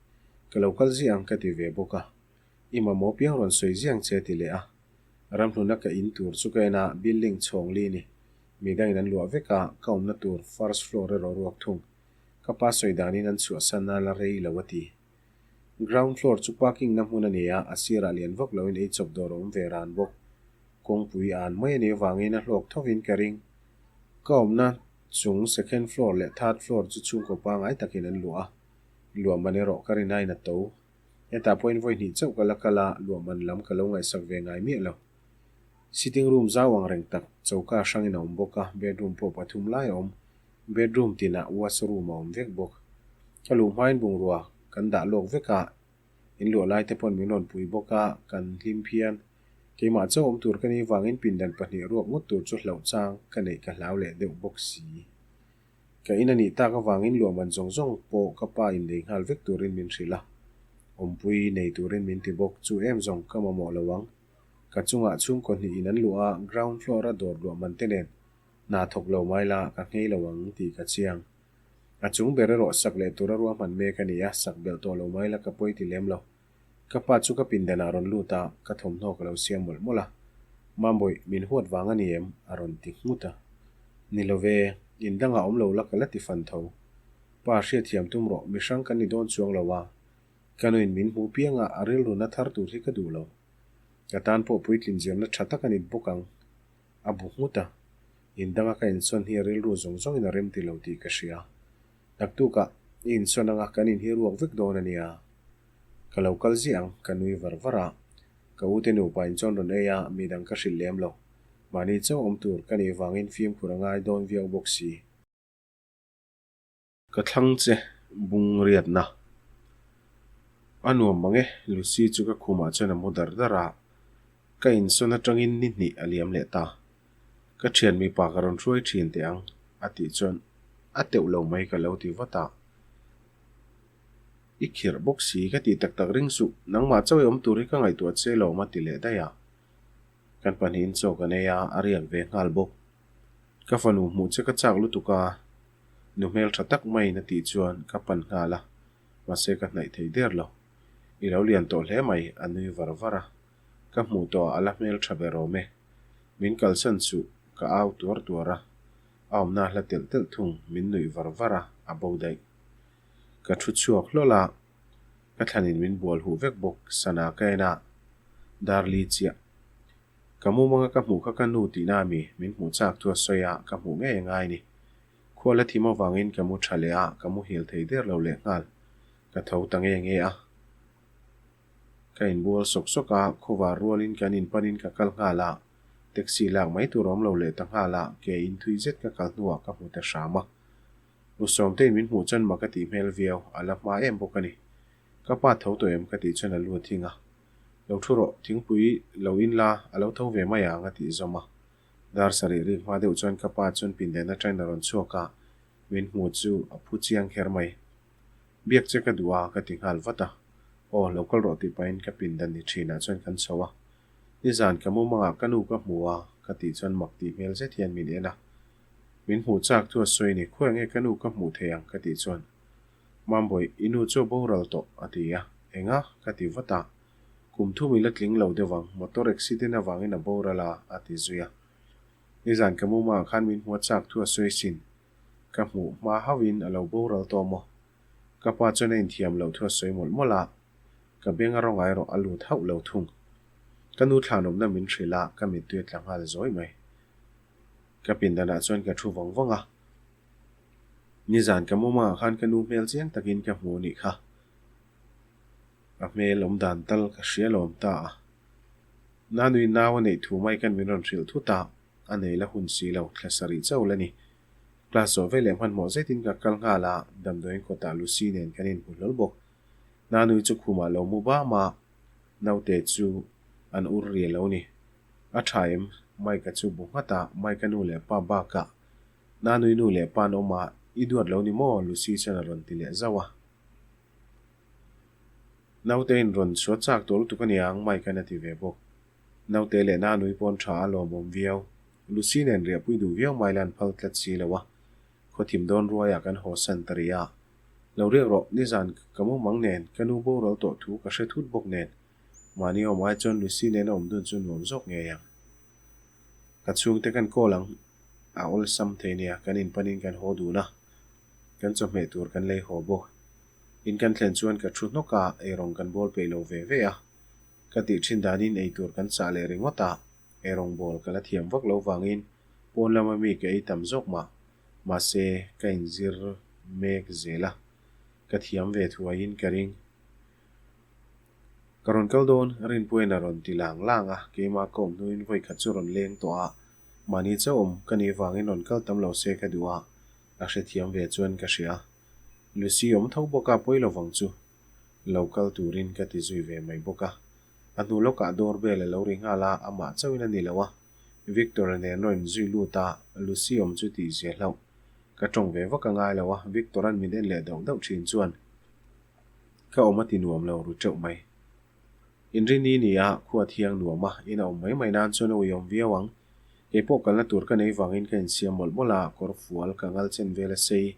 [SPEAKER 1] Ka lo kal ziah ang ka ti ve bawk a. I mamawh piang rawn sawi ziah ang che a ti leh a. Ramhluna ka in tur chu ka en a, building chhawng li ni. Mi dangin an luah vek a, ka awmna tur first floor erawh ruak thung. Ka pa sawi danin an chhuahsan a la rei lo a ti. Ground floor chu parking na hmun a ni a, a sirah lian vak loin ei chawp dawr a awm ve ran bawk. Kawngpui an mai a nih avangin a hlawk thovin ka ring. Ka awmna chung second floor leh third floor chu chhungkaw pangngai takin an luah a, luah man erawh ka rin aiin a to. Hetah pawhin vawi hnih chauh ka la kal a, luah man lam ka lo ngaihsak ve ngai miah lo. Sitting room zau ang reng tak choka hrangin a awm bawk a, bedroom pawh pathum lai a awm. Bedroom tinah washroom a awm vek bawk. Ka luh hmain bungrua kan dah lawk vek a, in luah lai te pawn min rawn pui bawk a, kan hlim phian. Keimah chauh awm tur ka nih vangin pindan pahnih ruak ngawt tur chu hlauh chang ka neih ka hlau leh deuh bawk si. Ka in a nih tak avangin luah man zawng zawng pawh ka pa in nei nghal vek turin min hrilh a, awmpui nei turin min ti bawk, chu em zawng ka mamawh lo ang. Ka chungah chhungkaw hnih in an luh a, ground floor a dawr luah man te nen hna thawk lo mai la ka nghei lo ang tih ka chiang. A chung ber erawh sak leh tura ruahman mek a ni a, sak belh tawh lo mai la ka pawi ti lem lo. Ka pa chu ka pindan ah rawn lut a, ka thawmhnaw ka lo siam mawlh mawlh a. Mambawi, min huat vang a ni em? a rawn ti nghut a. Ni lo ve, in dangah awm lo la ka la ti fan tho. Pa, hriatthiam tum rawh, mi hrang kan ni dawn chuang lo a. Ka nuin min hmuh piang a, a rilru na thar tur hi ka duh lo. Ka tan pawh puitlin zirna tha tak a ni bawk ang. A bu nghut a. In danga ka insawn hi a rilru zawng zawngin a rem ti lo tih ka hria. Naktukah i insawn anga kan inhi ruak vek dawn a nia. Ka lo kal ziah ang, ka nui var var a. Ka ute nupa in chuan rawn ei a, midang ka hrilh lem lo. Mahni chauh awm tur ka nih vangin fimkhur a ngai dawn viau bawk si. Ka thlang che bung riatna. A nuam mang e, Lucy chu ka khumah chuan a mu dar dar a. Ka insawn atangin ni hnih a liam leh ta. Ka thian mipa ka rawn hruai thin teh ang, a tih chuan a teuh lo mai ka lo ti vat a. I khirh bawk si, ka tih tak tak ring suh, nangmah chauh i awm tur hi ka ngaihtuah che lawm a ti leh daih a. Kan pahnihin chaw kan ei a, a riak ve nghal bawk. Ka fanu hmuh che ka chak lutuk a, nu hmel tha tak maiin a tih chuan ka pan nghal a, mahse ka hnaih thei der lo. I lo lian tawh hle mai, a nui var var a. Ka hmuh tawh ah a la hmel tha ber awm e. Min kalsan suh, ka au tuar tuar a. A awmna a hla telh telh thung, min nuih var var a, a bo daih. Ka thu chhuak hlawl a, ka thlanin min bual huh vek bawk, sana ka en a, dar li chiah. Ka mumanga ka hmuh kha ka nu tihna a mi, min hmuh chak chu a sawi a, ka hmuh ngei a ngai ni. Khual a thim avangin ka mu tha leh a, ka muhil thei der lo leh nghal. Ka tho ta nge nge a. Ka inbual sawk sawk a, khawvar rualin kan inpanin ka kal nghal a, taxi lak mai tur awm lo leh ta nghal a, ke inthui zet ka kal hnuah ka hmu ta hram a. Nu Sawmtein min hmuh chuan mak a tih hmel viau, a la hma em bawk a ni. Ka pa tho tawh em ka tih chuan a lu a thing a. Lo thu rawh, thingpui lo in la, a lo tho ve mai ang a tih zawm a. Dar sarih rik hma deuh chuan ka pa chuan pindan atangin a rawn chhuak a, min hmu chu a phu chiang kher mai. Biak che ka duh a ka ti nghal vat a. Aw, lo kal rawh tih pahin ka pindan ni thinah chuan kan chho a. Nizan ka mumangah ka nu ka hmu a ka tih chuan mak tih hmel zet hian min en a. Min hmuh chak chu a sawi ni, khawi nge ka nu ka hmuh thei ang ka tih chuan Mambawi, i nu chu a boral tawh a ti a, enga? ka ti vat a, kum thum i la tling lo deuh ang, motor accident avangin a boral a a ti zui a. Nizan ka mumangah khan min hmuh a chak thu a sawi sin, ka hmuh hma hauhin a lo boral tawh maw? Ka pa chuan a inthiam loh thu a sawi mawlh mawlh a, ka beng a rawnga erawh a lut hauh lo thung. Ka nu thlanawmna min hrilh a, ka mittui a tla nghal zawi mai. Ka pindanah chuan ka thu vawng vawng a. Nizan ka mumangah khan ka nu hmel chiang takin ka hmu anih kha. A hmel awm dan tal ka hria lawm ta a. Nanui nau a neih thu mai khan min rawn hrilh thut a, a nei la hun si lo, thla sarih chauh la ni. Class zawh veleh hmanhmawh zetin ka kal nghal a, damdawiin kawtah Lucy nen kan inhmu hlawl bawk. Nanui chu khumah lo mu bam a, naute chu an ur rial lo ni. A tha em? Mike-a chu bu nghat a, Mike-a nu leh pa bakah Nanui nu leh pa an awm a, i duat lo ni maw? Lucy chuan a rawn ti leh zauh a. Naute in rawn chhuah chak tawh lutuk a niang, Mike-a'n a ti ve bawk. Naute leh Nanui pawn tha a lawmawm viau. Lucy nen riahpui duh viau mai la an phal tlat si lo a. Khawthim dawn ruaiah kan haw san ta rih a. Lo riak rawh, nizan ka mumang nen, ka nu boral tawh thu ka hre thut bawk nen. Mahni awm ai chuan Lucy nen a awm dun chu nuam zawk ngei ang. Ka chhungte kan call ang, a awlsam thei nia, kan inpanin kan haw dun a, kan chawhmeh tur kan lei haw bawk. In kan thlen chuan ka thu hnawk a, eirawng kan bawl peih lo ve ve a. Ka tih thin danin eitur kan chah leh ringawt a, eirawng bawl ka la thiam vak lo vangin pawn lama mi ka ei tam zawk mah. Mahse, ka inzir mek zel a, ka thiam ve thuaiin ka ring. Ka rawn kal dawn, Rinpuiin a rawn ti lang lang a, keimah ka awm hnuin vawi khat chu rawn leng tawh a, mahni chauh awm ka nih vangin rawn kal tam lo se ka duh a, a hrethiam ve chuan ka hria. Lucy awm tho bawk a, pawi lovang chu lo kal turin ka ti zui ve mai bawk a. A hnu lawkah door bell a lo ri nghal a, amah chauhin a ni lo a, Victor-a nen rawn inzui lut a, Lucy awm chu tih zia hlauh. Ka tawng ve vak a ngai lo a, Victor-a'n min en leh dauh dauh thin chuan Ka awm a ti nuam lo ru teuh mai. Inrinni ni a, khua thiang nuam a, in a awm mai mai nan chuan a uiawm viau ang. Kei pawh kalna tur ka nei vangin ka insiam mawlh mawlh a, kawr fual ka ngal chen vel a sei.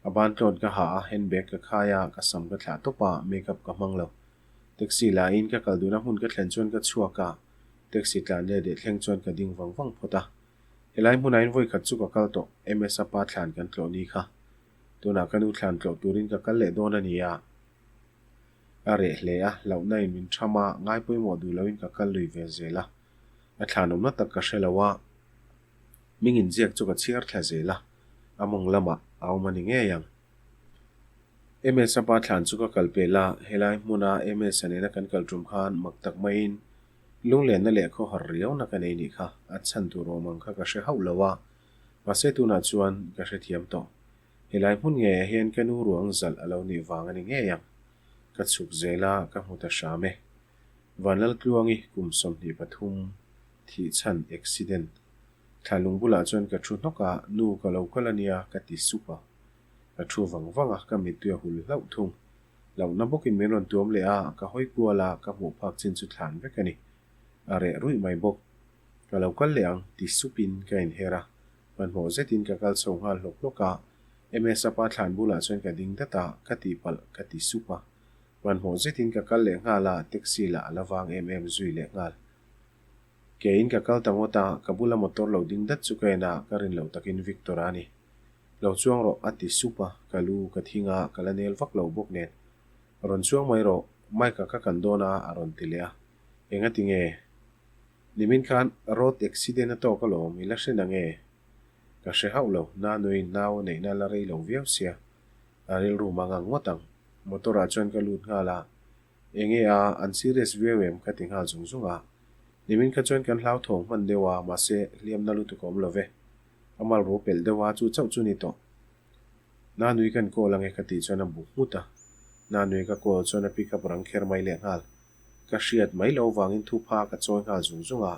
[SPEAKER 1] A ban tlawn ka ha a, handbag ka khai a, ka sam ka thlah tawp a, makeup ka hmang lo. Taxi la in ka kal duhna hmun ka thlen chuan ka chhuak a, taxi tlan leh leh thleng chuan ka ding vang vang phawt a. Helai hmunah in vawi khat chu ka kal tawh, MS-a pa thlan kan tlawh ni kha. Tunah ka nu thlan tlawh turin ka kal leh dawn a ni a. A reh hle a, hlauhna in min tham a, ngai pawimawh duh loin ka kal lui ve zel a. A thlanawmna tak ka hre lo a, ming inziak chu ka chhiar thla zel a, a mawng lamah a awm a ni ngei ang. MS-a pa thlan chu ka kal pel a, helai hmuna MS-a nena kan kal tum khan mak tak maiin lunglenna leh khawhar riauna ka nei nih kha, a chhan tur awm ang kha ka hre hauh lo a, mahse tunah chuan ka hrethiam tawh. Helai hmun ngeiah hian ka nu ruang zalh a lo nih vang a ni ngei ang. Ka chhuk zel a, ka hmu ta hram e. Vanlaltluangi kum 23 thih chhan accident. Thla lung bulah chuan ka thu hnawk a, nu ka lo kal a nia ka ti sup a. Ka thu vang vang a, ka mittui a hul hlauh thung. Hlauhna bawkin min rawn tuam leh a, ka hawi kual a, ka hmuh phak chin chu thlan vek a ni. A reh ruih mai bawk. Ka lo kal leh ang ti supin ka inher a. Hmanhmawh zetin ka kal chho nghal hlawk hlawk a, MS-a pa thlan bulah chuan ka ding dat a, ka tihpalh ka ti sup a. Hmanhmawh zetin ka kal leh nghal a, taxi lah a la vang em em zui leh nghal. Keiin ka kal ta ngawt a, ka bula motor lo ding dat chu ka en a, ka rin loh takin Victor-a a ni. Lo chuang rawh a ti sup a, ka lu ka thing a, ka la nel vak lo bawk nen. Rawn chuang mai rawh, Mike-a ka kan dawn a a rawn ti leh a. Engati nge? Nimin khan road accident a tawk alawm, i la hre na nge? Ka hre hauh lo, Nanuin nau a neihna la rei lo viau sia, a rilru mang ang ngawt ang. Motor ah chuan ka lut nghal a, Enge a, an serious viau em? ka ti nghal zung zung a. Nimin kha chuan kan hlauthawng hman deuh a, mahse hliamna lutuk a awm lo ve. A mal ro pelh deuh a, chu chauh chu ni tawh. Nanui kan call ange ka tih chuan a bu nghut a. Nanui ka call chuan a pick up rang kher mai leh nghal. Ka hriat mai lo vangin thupha ka chawi nghal zung zung a,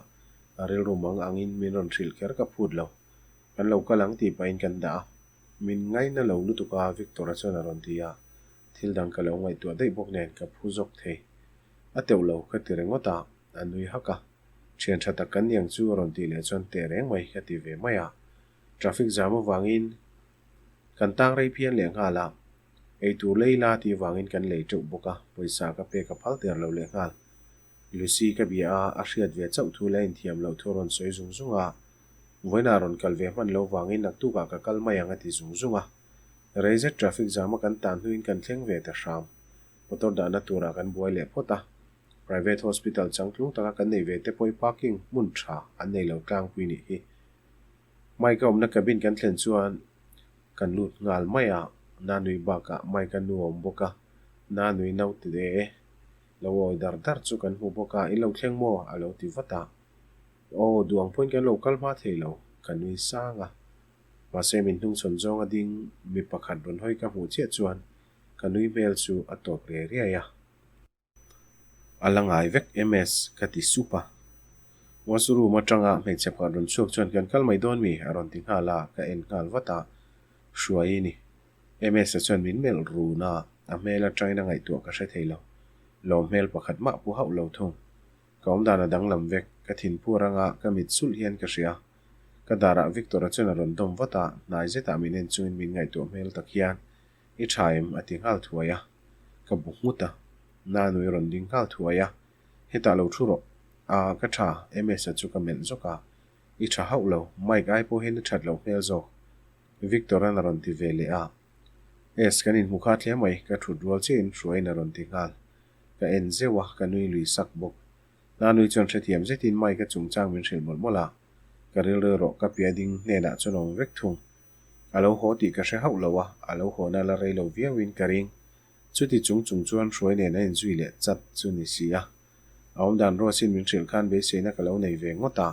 [SPEAKER 1] a rilru mang angin min rawn hrilh kher ka phut lo. Kan lo kal ang tih pahin kan dah a. Min ngaina lo lutuk a Victor-a chuan a rawn ti a, thil dang ka lo ngaihtuah daih bawk nen ka phu zawk thei. A teuh lo ka ti ringawt a, a nui hak a. Thian tha tak kan niang chu a rawn tih leh chuan teh reng mai ka ti ve mai a. Traffic jam avangin kan tang rei phian leh nghal a, eitur lei la tih vangin kan lei teuh bawk a, pawisa ka pek a phal der lo leh nghal. Lucy ka bia a, a hriat ve chauh thu leh a inthiam loh thu a rawn sawi zung zung a, vawiinah rawn kal ve hman lo vangin naktukah ka kal mai ang a ti zung zung a. Rei zet traffic jam a kan tan hnuin kan thleng ve ta hram. Motor dahna turah kan buai leh phawt a, private hospital changtlung taka kan nei ve te pawh i parking hmun tha an nei lo tlangpui nih hi. Mike a awmna cabin kan thlen chuan kan lut nghal mai a, Nanui bakah Mike a nu a awm bawk a, Nanui naute lo awi dar dar chu kan hmu bawk a, in lo thleng maw? a lo ti vat a, Aw, duh ang pawhin kan lo kal hma thei lo, ka nui sang a. Mahse min hnungchhawn zawng a ding mi pakhat rawn hawi ka hmuh chiah chuan ka nui hmel chu a tawp riai riai a. A la ngai vek MS ka ti sup a. Washroom atanga hmeichhe pakhat rawn chhuak chuan kan kal mai dawn mi? a rawn ti nghal a, ka en nghal vat a. Hruai i ni. MS-a chuan min melh run a, a hmel atangin a ngaihtuah ka hre thei lo. Lawm hmel pakhat mah pu hauh lo thung. Ka awmdan a danglam vek, ka thinphu a rang a, ka mit sulh hian ka hria. Ka darah Victor-a chuan a rawn dawm vat a, hnai zetah min en chungin min ngaihtuah hmel tak hian I tha em? a ti nghal thuai a. Ka bu nghut a. Nanui rawn ding nghal thuai a. Hetah lo thu rawh. A, ka tha, MS-a chu ka melh zawk a. I tha hauh lo, Mike ai pawh hian i that loh hmel zawk. Victor-a'n a rawn ti ve leh a. S, kan inhmu kha tle mai, ka thut rual chiahin Hruaiin a rawn ti nghal. Ka en zeuh a, ka nui lui sak bawk. Nanui chuan hrethiam zetin Mike-a chungchang min hrilh mawlh mawlh a. Ka rilru erawh ka pia ding hnenah chuan a awm vek thung. A lo haw tih ka hre hauh lo a, a lo hawna la rei lo viauin ka ring. Chuti chung chung chuan Hruai nen a inzui leh chat chu ni si a. A awmdan Rose-in min hrilh khan beiseina ka lo nei ve ngawt a,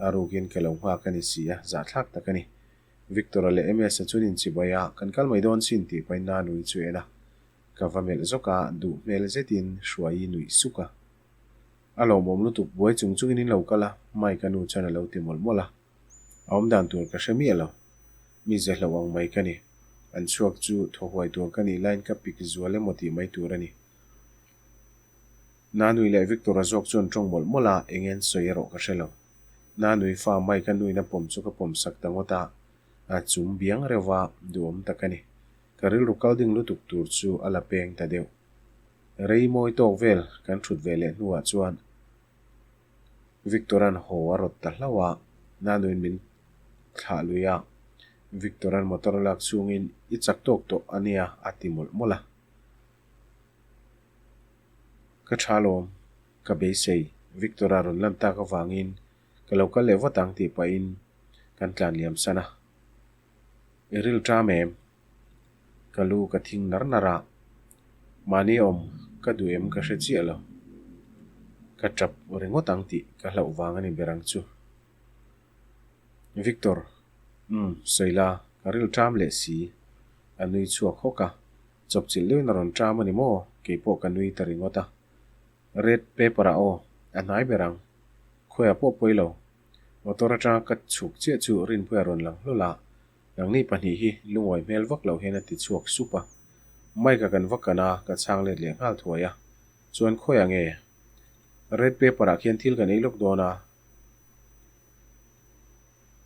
[SPEAKER 1] a rukin ka lo nghak a ni si a, zahthlak tak a ni. Victor-a leh MS-a chuan inchibai a, kan kal mai dawn sin tih pahin Nanui chu en a. Ka va melh zawk a, duh hmel zetin Hruai-i nuih suk a. A lawmawm lutuk buai chung chungin in lo kal a, Mike-a nu chuan a lo ti mawlh mawlh a. A awm dan tur ka hre miah lo. Mi ze hlauh ang mai ka ni. An chhuak chu thaw huai tur ka nih laiin ka pik zual emaw tih mai tur a ni. Nanui leh Victor-a zawk chuan tawng mawlh mawlh a, eng en sawi erawh ka hre lo. Nanui fa Mike-a nuin a pawm chu ka pawm sak ta ngawt a, a chum biang reuh va, duhawm tak a ni. Ka rilru kal ding lutuk tur chu a la peng ta deuh. Rei mawi tawk vel kan thut ve leh hnuah chuan Victor-a'n haw a rawt ta hlauh a, Nanuin min thlah lui a, Victor-a'n motor a lak chungin i chak tawk tawh a nia a ti mawlh mawlh a. Ka tha lawm, ka beisei, Victor-a rawn lan tak avangin ka lo kal leh vat ang tih pahin kan tlan liam san a. I ril ṭam em? Ka lu ka thing nar nar a, mahni awm ka duh em ka hre chiah lo. Ka ṭap ringawt ang tih ka hlauh vang a ni ber ang chu. Victor, Umm, sawi la, ka ril ṭam leh si. A nui chhuak hawk a, chawpchilh deuhin a rawn ṭam a ni maw? Keipawh ka nui ta ringawt a. Red paper-ah aw, a hnai ber ang. Khawiah pawh pawi lo. Motor atanga ka chhuk chiah chu Rinpuia rawn lang hlawl a, Nangni pahnih hi lungawi hmel vak loh hian a ti chhuak sup a. Mike-a kan va kan a, ka chhang let leh nghal thuai a. Chuan khawiah nge? Red paper-ah khian thil kan ei lawk dawn a.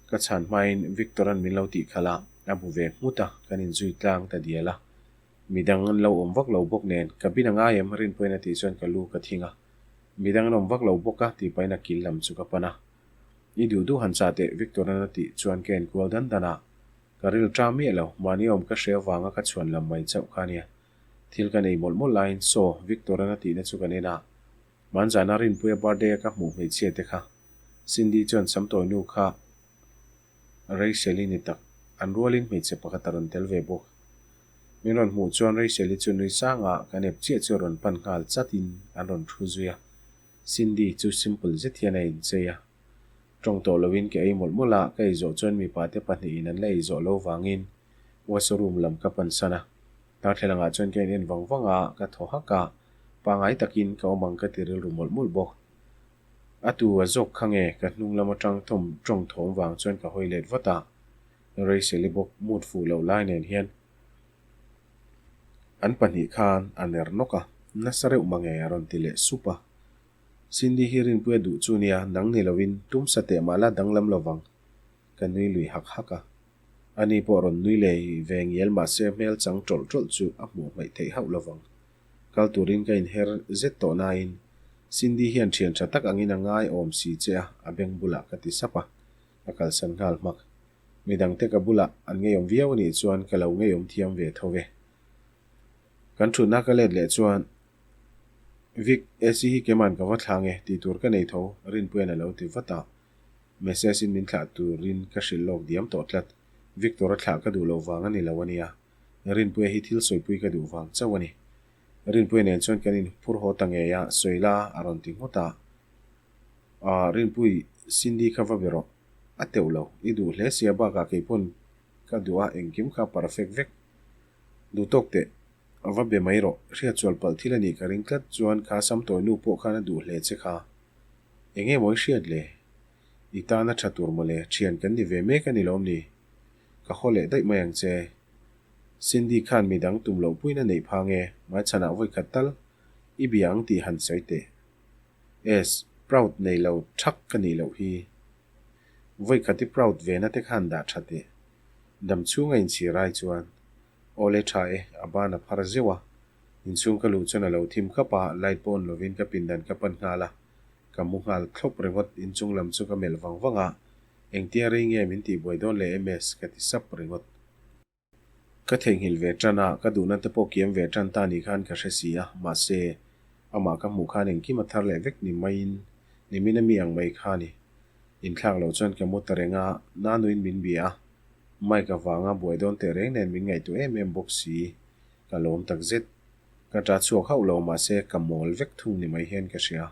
[SPEAKER 1] Ka chhan hmain Victor-a'n min lo tih khalh a, a bu ve nghut a, kan inzui tlang ta dial a. Midang an lo awm vak lo bawk nen, cabin a ngai em? Rinpuiin a tih chuan ka lu ka thing a. Midang an awm vak lo bawk a tih pahin a kil lam chu ka pan a. I duh duh han chah teh Victor-a'n a tih chuan ka enkual dan dan a. Ka ril ṭam miah lo, mahni awm ka hre avanga ka chhuan lam mai chauh kha nia. Thil kan ei mawlh mawlh laiin Saw, Victor-a'n a tihna chu kan en a. Hmanzana Rinpuia birthday a ka hmuh hmeichhia te kha. Cindy chuan Samtawi nu kha Rachel-i ni tak, an rualin hmeichhe pakhat a rawn tel ve bawk. Min rawn hmuh chuan Rachel-i chu nui sangah kan ep chiah chu a rawn pan nghal chatin an rawn thu zui a. Cindy chu simple zet hian a inchei a. Tawng tawh loin ka ei mawlh mawlh a, ka ei zawh chuan mipa te pahnihin an la ei zawh lo vangin washroom lam ka pan san a. Darthlalang ah chuan ka in en vang vang a, ka thaw hak a, pangai takin ka awm ang ka ti rilru mawlh mawlh bawk. A tu a zawk kha nge ka hnung lam atang thawm tawng thawm vang chuan ka hawi let vat a, Rachel-i bawk mood fuh loh lai nen hian an pahnih khan a ner nawk a, nasa reuh mange a rawn ti leh sup a. Cindy hi Rinpuia duh chu nia, nang ni lovin tum sa teh mah la danglam lovang ka nui lui hak hak a. Ani pawh rawn nui leh ve ngial mahse hmel chang tawlh tawlh chu a hmuh hmaih theih hauh lovang. Kal turin ka inher zet tawh nain Cindy hian thian tha tak angin a ngai awm si che a, a beng bulah ka ti sap a, ka kalsan nghal hmak. Midangte ka bulah an ngeiawm viau anih chuan ka lo ngeiawm thiam ve tho ve. Kan thutna ka let leh chuan Vic, AC hi keman ka va thlang e, tih tur ka nei tho, Rinpuia'n a lo ti vat a. Message in min thlah turin ka hrilh lawk diam tawh tlat. Victor a thlah ka duh loh vang a ni lo a nia. Rinpuia hi thil sawipui ka duh vang chauh a ni. Rinpuia nen chuan kan inphur haw ta ngei a, sawi la a rawn ti nghut a. Aah Rinpui, Cindy kha va be rawh. A teuh lo. I duh hle sia bakah keipawn ka duh a engkim kha perfect vek. Duh tawk teh. A va be mai rawh. Hriatsual palh thil a nih ka ring tlat chuan kha Samtawi nu pawh khan a duh hle che kha. Eng nge maw i hriat le? I tan a tha tur mawle, thian kan ni ve mek a ni lawm ni? Ka haw leh daih mai ang che. Cindy khan midang tum loh puiin a neih phang e, hmaichhanah vawi khat tal i bia ang tih han sawi teh. Es, proud nei lo thak ka nih loh hi. Vawi khat i proud ve na te khan dah tha teh. Dam chhung a inchhir ai chuan. Awle tha e, a ban a phar zeuh a. Inchhung ka luh chuan a lo thim khap a, light pawh on lovin ka pindan ka pan nghal a, ka mu nghal thlawp ringawt, inchung lam chu ka melh vang vang a, engtia rei nge min tihbuai dawn le MS ka ti sap ringawt. Ka theihnghilh ve tan a, ka duhna te pawh kiam ve tan ta ni khan ka hre si a, mahse amah ka hmuh khan engkim a thar leh vek ni maiin nimin a mi ang mai kha ni. Inthlak loh chuan ka mu ta reng a, Nanuin min bia a, Mike avanga buai dawn teh reng nen min ngaihtuah em em bawk si. Ka lawm tak zet. Ka ṭah chhuak hauh lo mahse ka mawl vek thung ni mai hian ka hria.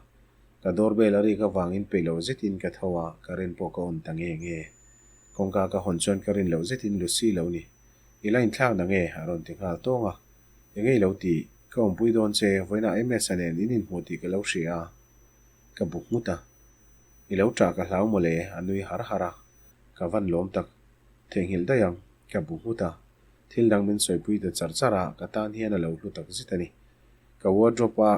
[SPEAKER 1] Ka doorbell a rik avangin peih lo zetin ka tho a, ka rin pawh ka on ta nge nge. Kawngka ka hawn chuan ka rin loh zetin Lucy lo ni. I la inthlak na nge? a rawn ti nghal tawng a. Enge i lo tih? Ka awmpui dawn che, vawiinah MS-a nen in inhmuh tih ka lo hria a. Ka bu nghut a. I lo ṭah ka hlau mawle, a nui har har a. Ka van lawm tak. Theihnghilh daih ang, ka bu nghut a. Thil dang min sawipui ta char char a, ka tan hian a lo hlu tak zet a ni. Ka wardrobe a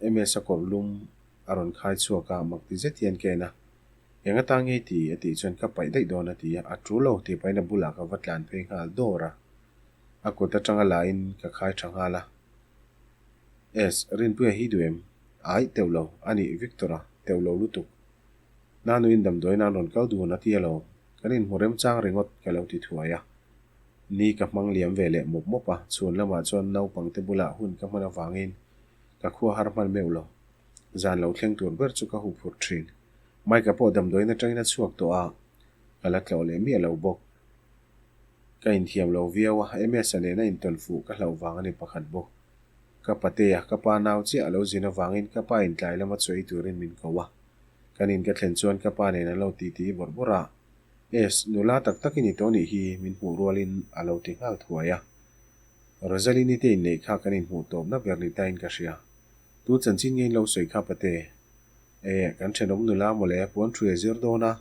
[SPEAKER 1] Ms-a kawr lum a rawn khai chhuak a, mak ti zet hian ka en a. Eng atan nge ti? a tih chuan ka paih daih dawn a ti a, a tul lo tih pahin a bulah ka va tlan phei nghal dawr a. A kut atanga lain ka khai tha nghal a. Es, Rinpuia hi duh em? Aih, teuh lo. A nih, Victor-a, teuh lo lutuk. Nanuin damdawiin an rawn kal dun a ti alawm. Kan inhmu remchang ringawt ka lo ti thuai a. Ni ka hmang liam ve leh mawp mawp a, chhun lamah chuan naupangte bulah hun ka hman avangin ka khua har hman meuh lo. Zan lo thleng tur ber chu ka huh phurh thin. Mike-a pawh damdawiin atangin a chhuak tawh a, ka la tlawh leh miah lo bawk. Ka inthiam lo viau a, MS-a nena intawn fuh ka hlauh vang a ni pakhat bawk. Ka patea, ka pa nau chiah a lo zin avangin ka pa intlai lama chawi turin min ko a. Kan in ka thlen chuan ka pa nen an lo titi bawrh bawrh a, Es, nula tak tak i ni tawh nih hi min hmuh rualin a lo ti nghal thuai a. Rosalini te inneih kha kan inhmuh tawpna ber ni tain ka hria. Tu chanchin nge in lo sawi kha pate? E, kan thenawm nula mawle puan thu a zir dawn a.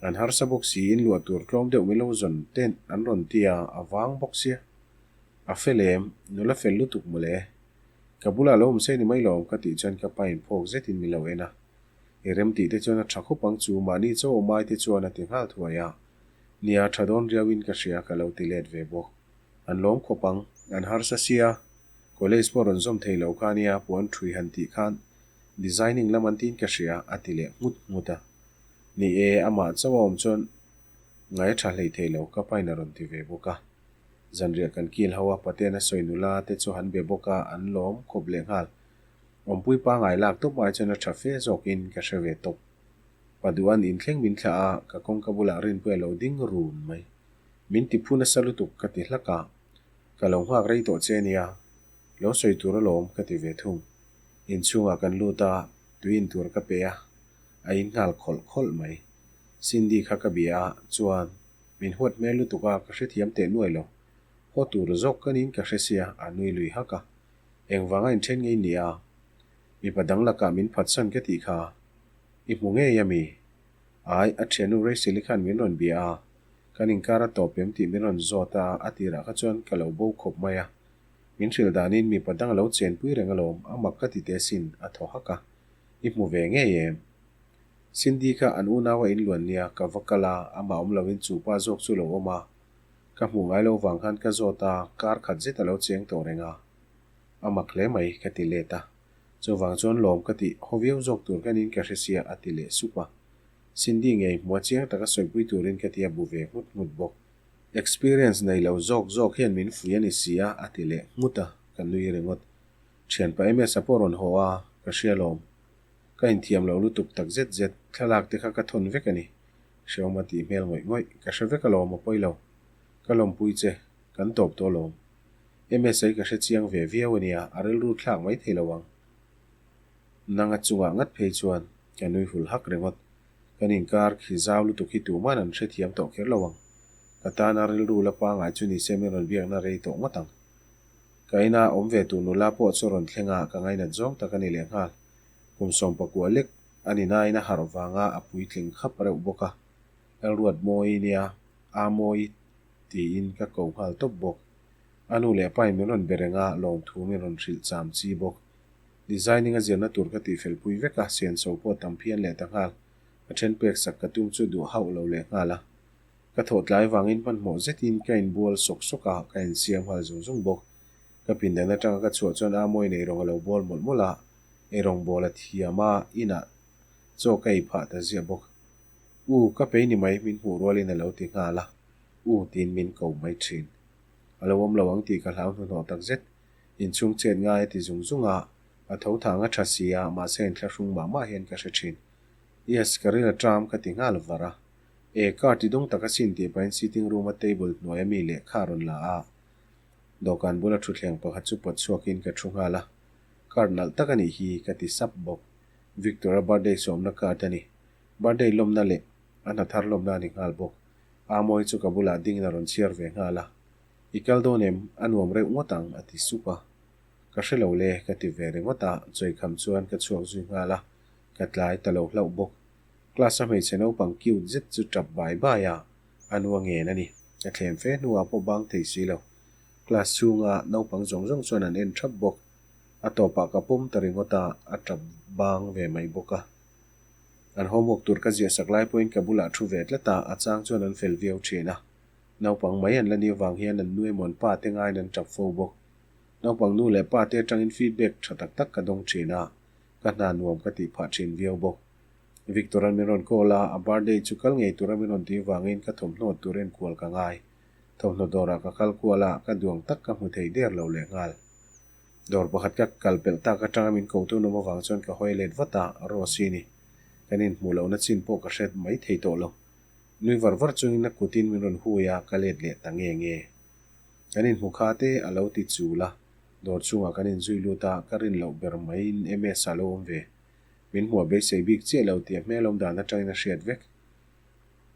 [SPEAKER 1] An harsa bawk si in luah tur tlawm deuh min lo zawn ten an rawn ti a, a vang bawk sia. A fel em, nula fel lutuk mawle. Ka bulah lo awm se ni mai lawm ka tih chuan ka pa in phawk zetin min lo en a. I rem tih te chuan a tha khawp ang chu mahni chaw awm ai te chuan a ti nghal thuai a. Nia tha dawn riau in ka hria ka lo ti let ve bawk. An lawm khawp ang, an harsa sia. College pawh rawn zawm thei lo kha nia puan thui han tih khan designing lam an tiin ka hria a ti leh nghut nghut a. Ni e, amah chaw a awm chuan ngai a tha hlei thei lo ka pain a rawn ti ve bawk a. Zanriah kan kil ho a, Paten a sawi nula te chu han be bawk a, an lawm khawp leh nghal. Awmpui pangai lak tawp ai chuan a tha fe zawkin ka hre ve tawp. Paduan inthleng min thlah a, ka kawngka bulah Rinpuia lo ding run mai. Min ti phu nasa lutuk ka ti hlak a, ka lo nghak rei tawh che nia, lo sawi tur alawm ka ti ve thung. Inchhungah kan lut a, tui in tur ka pe a, a in nghal khawlh khawlh mai. Cindy kha ka bia a, chuan min huat hmel lutuk a, ka hrethiam teh nuai lo. Haw tur zawk ka niin ka hre sia, a nui lui hak a. Engvanga inthen ngei ni a? Mipa dang lakah min phatsan ka tih kha i hmu ngei ami? Ai, a thiannu Rachel-i khan min rawn bia a, kan inkar a tawp em tih min rawn zawt a, a tirah kha chuan ka lo bo khawp mai a. Min hrilh danin mipa dang a lo chenpui reng alawm, a mak ka ti teh asin, a thaw hak a. I hmu ve ngei em? Cindy kha an unau a inluan nia, ka va kal a, amah awm loin chu pa zawk chu lo awm a. Ka hmuh ngai lo vang khan ka zawt a, kar khat zet a lo cheng tawh reng a. A mak hle mai, ka ti let a. Chuvang chuan lawm ka tih haw viau zawk tur ka niin ka hre sia, a ti leh sup a. Cindy ngei hmua chiang taka sawipui turin ka ti a bu ve nghut nghut bawk. Experience nei lo zawk zawk hian min fui a ni si a, a ti leh nghut a, ka nui ringawt. Thianpa MS-a pawh rawn haw a, ka hria lawm. Ka inthiam lo lutuk tak zet zet, thlalak te kha ka thawn vek a ni. Hreawm a tih hmel ngawih ngawih, ka hre vek alawm a pawi lo. Ka lawmpui che, kan tawp tawh alawm. MSA ka hre chiang ve viau a nia, a rilru thlak mai thei lo ang. Nanga chungah ngat phei chuan ka nui hul hak ringawt. Kan inkar khi zau lutuk hi tuman an hrethiam tawh kher lo ang. Ka tana rilru la pangai chu nise min rawn biakna rei tawh ngawt ang. Ka ina awm ve tur nula pawh chu rawn thleng a, ka ngainat zawng tak a ni lehnghal. Kum sawmpakua lek a ni nain a harh vanga a puitling khap reuh bawk a. Lalruat mawi nia, a mawi tiin ka ko nghal tawp bawk. A nu leh pain min rawn be reng a, lawmthu min rawn hrilh cham chi bawk. Designing a zirna tur ka tihfel pui vek a, senso pawh tam phian leh ta nghal. Ka then pek sak ka tum chu duh hauh lo leh nghal a. Ka thawh tlai vangin hmanhmawh zetin ka inbual sawk sawk a, ka insiam nghal zung zung bawk. Ka pindan atanga ka chhuah chuan Amawi nei rawng a lo bawl mawlh mawlh a, eirawng bawl a thiam a, inah chaw ka ei phah ta ziah bawk. U, ka pei ni mai min hmuh rualin a lo ti nghal a, U tiin min ko mai thin. A lo awm lo ang tih ka hlau hnuhnawh tak zet. Inchhung chet ngai a ti zung zung a, a tho thang a tha si a, mahse inthlahrung mah mah hian ka hre thin. Yes, ka ril a ṭam ka ti nghal var a. E, car ti dawng tak asin tih pahin sitting room a table hnuai ami lehkha a rawn la a. Dawhkan bula thutthleng pakhat chu pawt chhuakin ka thu nghal a. Card nalh tak a nih hi ka ti sap bawk. Victor-a birthday sawmna card a ni. Birthday lawmna leh a hna thar lawmna a ni nghal bawk. Amawi chu ka bulah dingin a rawn chhiar ve nghal a. I kal dawn em? A nuam reuh ngawt ang a ti sup a. Ka hre lo le ka ti ve ringawt a, chawikham chuan ka chhuak zui nghal a, ka tlai ta lo hlauh bawk. Class a hmeichhe naupang cute zet chu tap bai bai a, a nu a ngen a ni. Ka thlem fe hnuah pawh bang thei si lo. Class chhunga naupang zawng zawng chuan an en thap bawk. A tawpah ka pawm ta ringawt a, a tap bang ve mai bawk a. An homework tur ka ziah sak lai pawhin ka bulah thu ve tlat a, a chang chuan an fel viau thin a. Naupang mai an la ni avang hian an nu emaw an pa te ngaiin an tap fo bawk. Naupang nu leh pa te atangin feedback tha tak tak ka dawng thin a, ka hna nuam ka tih phah thin viau bawk. Victor-a'n min rawn call a, a birthday chu kal ngei tura min rawn tih vangin ka thawmhnaw tur enkual ka ngai. Thawmhnaw dawrah ka kal kual a, ka duang tak ka hmu thei der lo lehnghal. Dawr pakhat ka kal pelh tak atanga min ko tu nawm avang chuan ka hawi let vat a, Rose-i ni. Kan inhmuh lohna chin pawh ka hret mai thei tawh lo. Nui var var chungin a kutin min rawn hui a, ka let leh ta nge nge. Kan inhmu kha te a lo ti chul a, dawr chungah kan inzui lut a, ka rin loh ber maiin MS a lo awm ve. Min hmuh a beisei bik chiah lo tih a hmel awm dan atangin a hriat vek.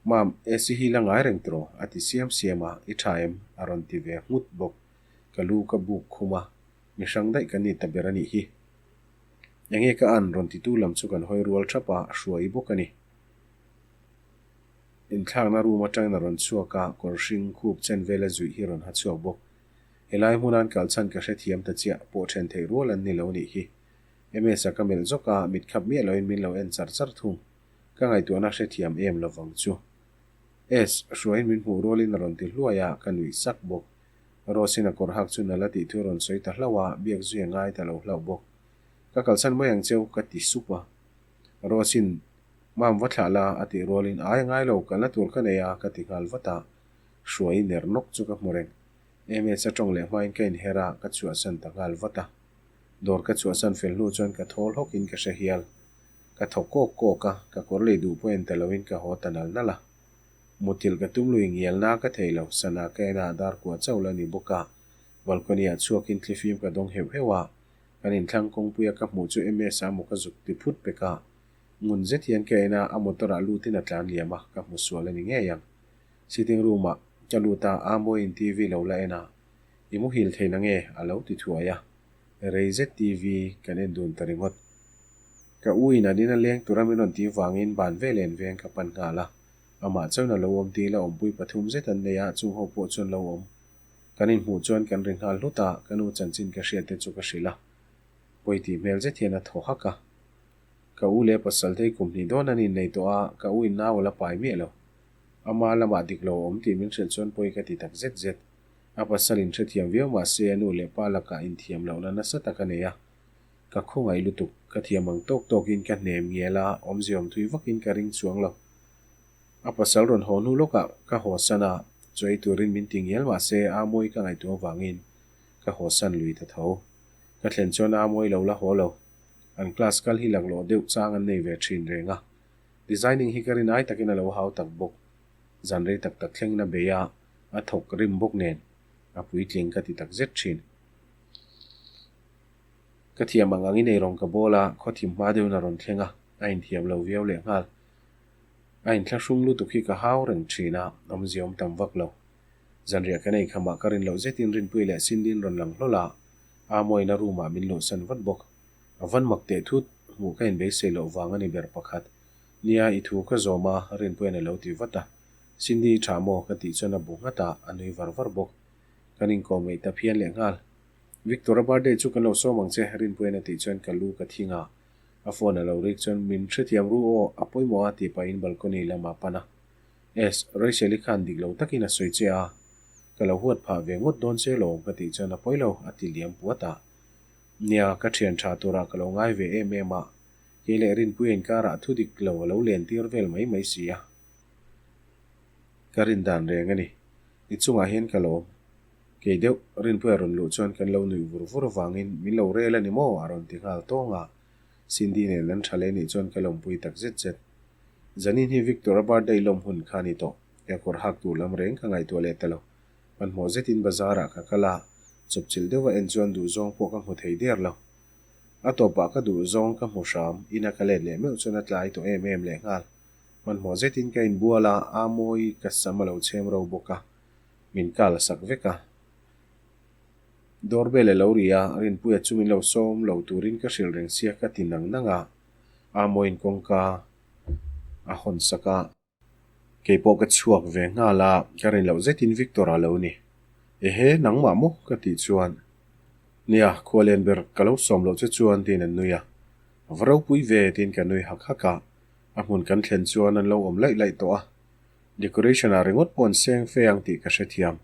[SPEAKER 1] Mam, AC hi la ngai reng tawh a ti siam siam a, i tha em? a rawn ti ve nghut bawk. Ka lu ka buk khum a, mi hrang daih kan ni ta ber a nih hi. Enge ka an rawn titu lam chu kan hawi rual thap a, hruai bawk a ni. Inthlakna room atangin a rawn chhuak a, kawr hring khup chen vela zuih hi rawn ha chhuak bawk. Helai hmunan kal chhan ka hrethiam ta chiah, pawh then theih rual an ni lo nih hi. MS-a ka melh zawk a, mit khap miah loin min lo en char char thung. Ka ngaihtuahna hrethiam em lovang chu. S, hruaiin min hmuh rualin a rawn ti hluai a, ka nuih sak bawk. Rose-in a kawr hak chu nala tih thu a rawn sawi ta hlauh a, biak zui a ngai ta lo hlauh bawk. Ka kalsan mai ang cheu, ka ti sup a. Rose-in, Mam va thlah la, a tih rualin, Ai, ngai lo, kalna tur ka nei a, ka ti nghal vat a. Hruai ner nawk chu ka hmu reng. MS a tawng leh hmain ka inher a, ka chhuahsan ta nghal vat a. Dawr ka chhuahsan fel hnu chuan ka thawl hawkin ka hre hial. Ka thaw kawk kawk a, ka kawr lei duh pawh en ta loin ka haw ta nal nal a. Muthilh ka tum lui ngialna ka thei lo, sana ka en a, dar kua chauh la ni bawk a. Balcony ah chhuakin thlifim ka dawng heuh heuh a, kan inthlang kawngpui a ka hmuh chu MS a maw ka zuk ti phut pek a. Ngun zet hian ka en a, a motor ah lutin a tlan liam a, ka hmu sual a ni ngei ang. Sitting room ah ka lut a, Amawiin TV lo la en a, I muhil thei na nge? a lo ti thuai a. Rei zet TV kan en dun ta ringawt. Ka u in an in a leng tura min rawn tih vangin ban ve len veng ka pan nghal a. Amah chuan a lo awm tih la awmpui pathum zet an nei a, chung ho pawh chuan lo awm. Kan inhmuh chuan kan ri nghal hlut a, ka nu chanchin ka hriat te chu ka hrilh a. Pawi tih hmel zet hian a thaw hak a. Ka u leh pasal te hi kum hnih dawn an innei tawh a, ka u in nau a la pai miah lo. Ama lamah dik lo a awm tih min hrilh chuan pawi ka ti tak zet zet. A pasal in hrethiam viau mah se a nu leh pa lakah inthiam lohna nasa tak a nei a. Ka khawngaih lutuk, ka thiam ang tawk tawkin ka hnem ngial a, awmze awm thui vakin ka ring chuang lo. A pasal rawn haw hnu lawkah ka haw san a, chaw ei turin min ti ngial mah se a mawi ka ngaihtuah avangin ka haw san lui ta tho. Ka thlen chuan a mawi lo la haw lo. An class kal hi laklawh deuh chang an nei ve thin reng a. Designing hi ka rin ai takin a lo hau tak bawk. Zan rei tak tak thlengin a bei a, a thawk rim bawk nen a puitling ka ti tak zet thin. Ka thiam ang angin eirawng ka bawl a, khawthim hma deuhin a rawn thleng a, a inthiam lo viau leh nghal. A inthlahrung lutuk hi ka hau reng thin a, awmzia awm tam vak lo. Zanriah kan ei khamah ka rin loh zetin Rinpuii leh Cindy-in rawn lang hlawl a, Amoina room-ah min luhsan vat bawk. A van mak teh thut, hmuh ka inbeisei loh vang a ni ber pakhat. Nia, i thu ka zawm a, Rinpuia'n a lo ti vat a. Cindy i tha maw? ka tih chuan a bu nghat a, a nui var var bawk. Kan inkawm ngeih ta phian leh nghal. Victor-a birthday chu kan lo sawm ang che, Rinpuia'n a tih chuan ka lu ka thing a. A phone a lo rik chuan min hrethiam ru aw, a pawimawh a tih pahin balcony lamah a pan a. Es, Rachel-i khan dik lo takin a sawi che a, ka lo huat phah ve ngawt dawn che lawm ka tih chuan a pawi lo, a ti liam puat a. Nia, ka thian tha turah ka lo ngai ve em em a, kei leh Rinpuia inkarah thu dik lo a lo len tir vel mai mai si a. Ka rin dan reng a ni. I chungah hian ka lawm. Kei deuh, Rinpuia rawn luh chuan kan lo nuih vur vur avangin min lo rel a ni maw? a rawn ti nghal tawng a. Cindy nen an tha leh nih chuan ka lawmpui tak zet zet. Zanin hi Victor-a birthday lawm hun kha a ni tawh. Ka kawr hak tur lam reng ka ngaihtuah leh ta lo. Hmanhmawh zetin bazar-ah ka kal a, chawpchilh deuha en chuan duhzawng pawh ka hmu thei der lo. A tawpah ka duhzawng ka hmu hram, ina ka let leh meuh chuan a tlai tawh em em lehnghal. Hmanhmawh zetin ka inbual a, a mawi ka sam a lo chhem ro bawk a, min kal sak vek a. Doorbell a lo ri a, Rinpuia chu min lo sawm lo turin ka hrilh reng sia ka ti nang nang a, a mawiin kawngka a hawn sak a. Kei pawh ka chhuak ve nghal a, ka rin loh zetin Victor a lo ni. Ehe, nangmah maw? ka tih chuan. Nia, khua len ber ka lo sawm loh che chuan tiin an nui a. A va ropui ve tiin ka nui hak hak a. A hmun kan thlen chuan an lo awm laih laih tawh a. Decoration ah ringawt pawh an seng fe ang tih ka hrethiam.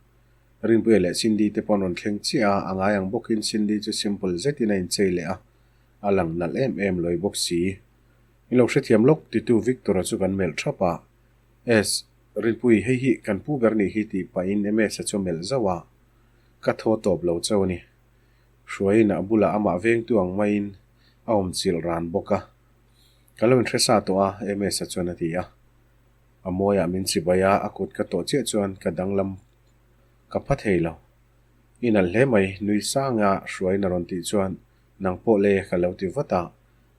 [SPEAKER 1] Rinpuia leh Cindy te pawh an rawn thleng chiah a, a ngai ang bawkin Cindy chu simple zetin a inchei leh a, a lang nalh em em lawi bawk si. In lo hrethiam lawk titu Victor-a chu kan melh thap a. Es, Rinpui, hei hi kan pu ber nih hi tih pahin Ms-a chu a melh zauh a. Ka thaw tawp lo chauh a ni. Hruaiin a bulah amah vengtu ang maiin a awm chilh ran bawk a. Ka lo inhre sa tawh a, Ms-a chuan a ti a. A mawiah min chibai a, a kut ka tawh chiah chuan ka danglam ka pha thei lo. I nalh hle mai, nui sanga hruaiin a rawn tih chuan nang pawh le ka lo ti vat a,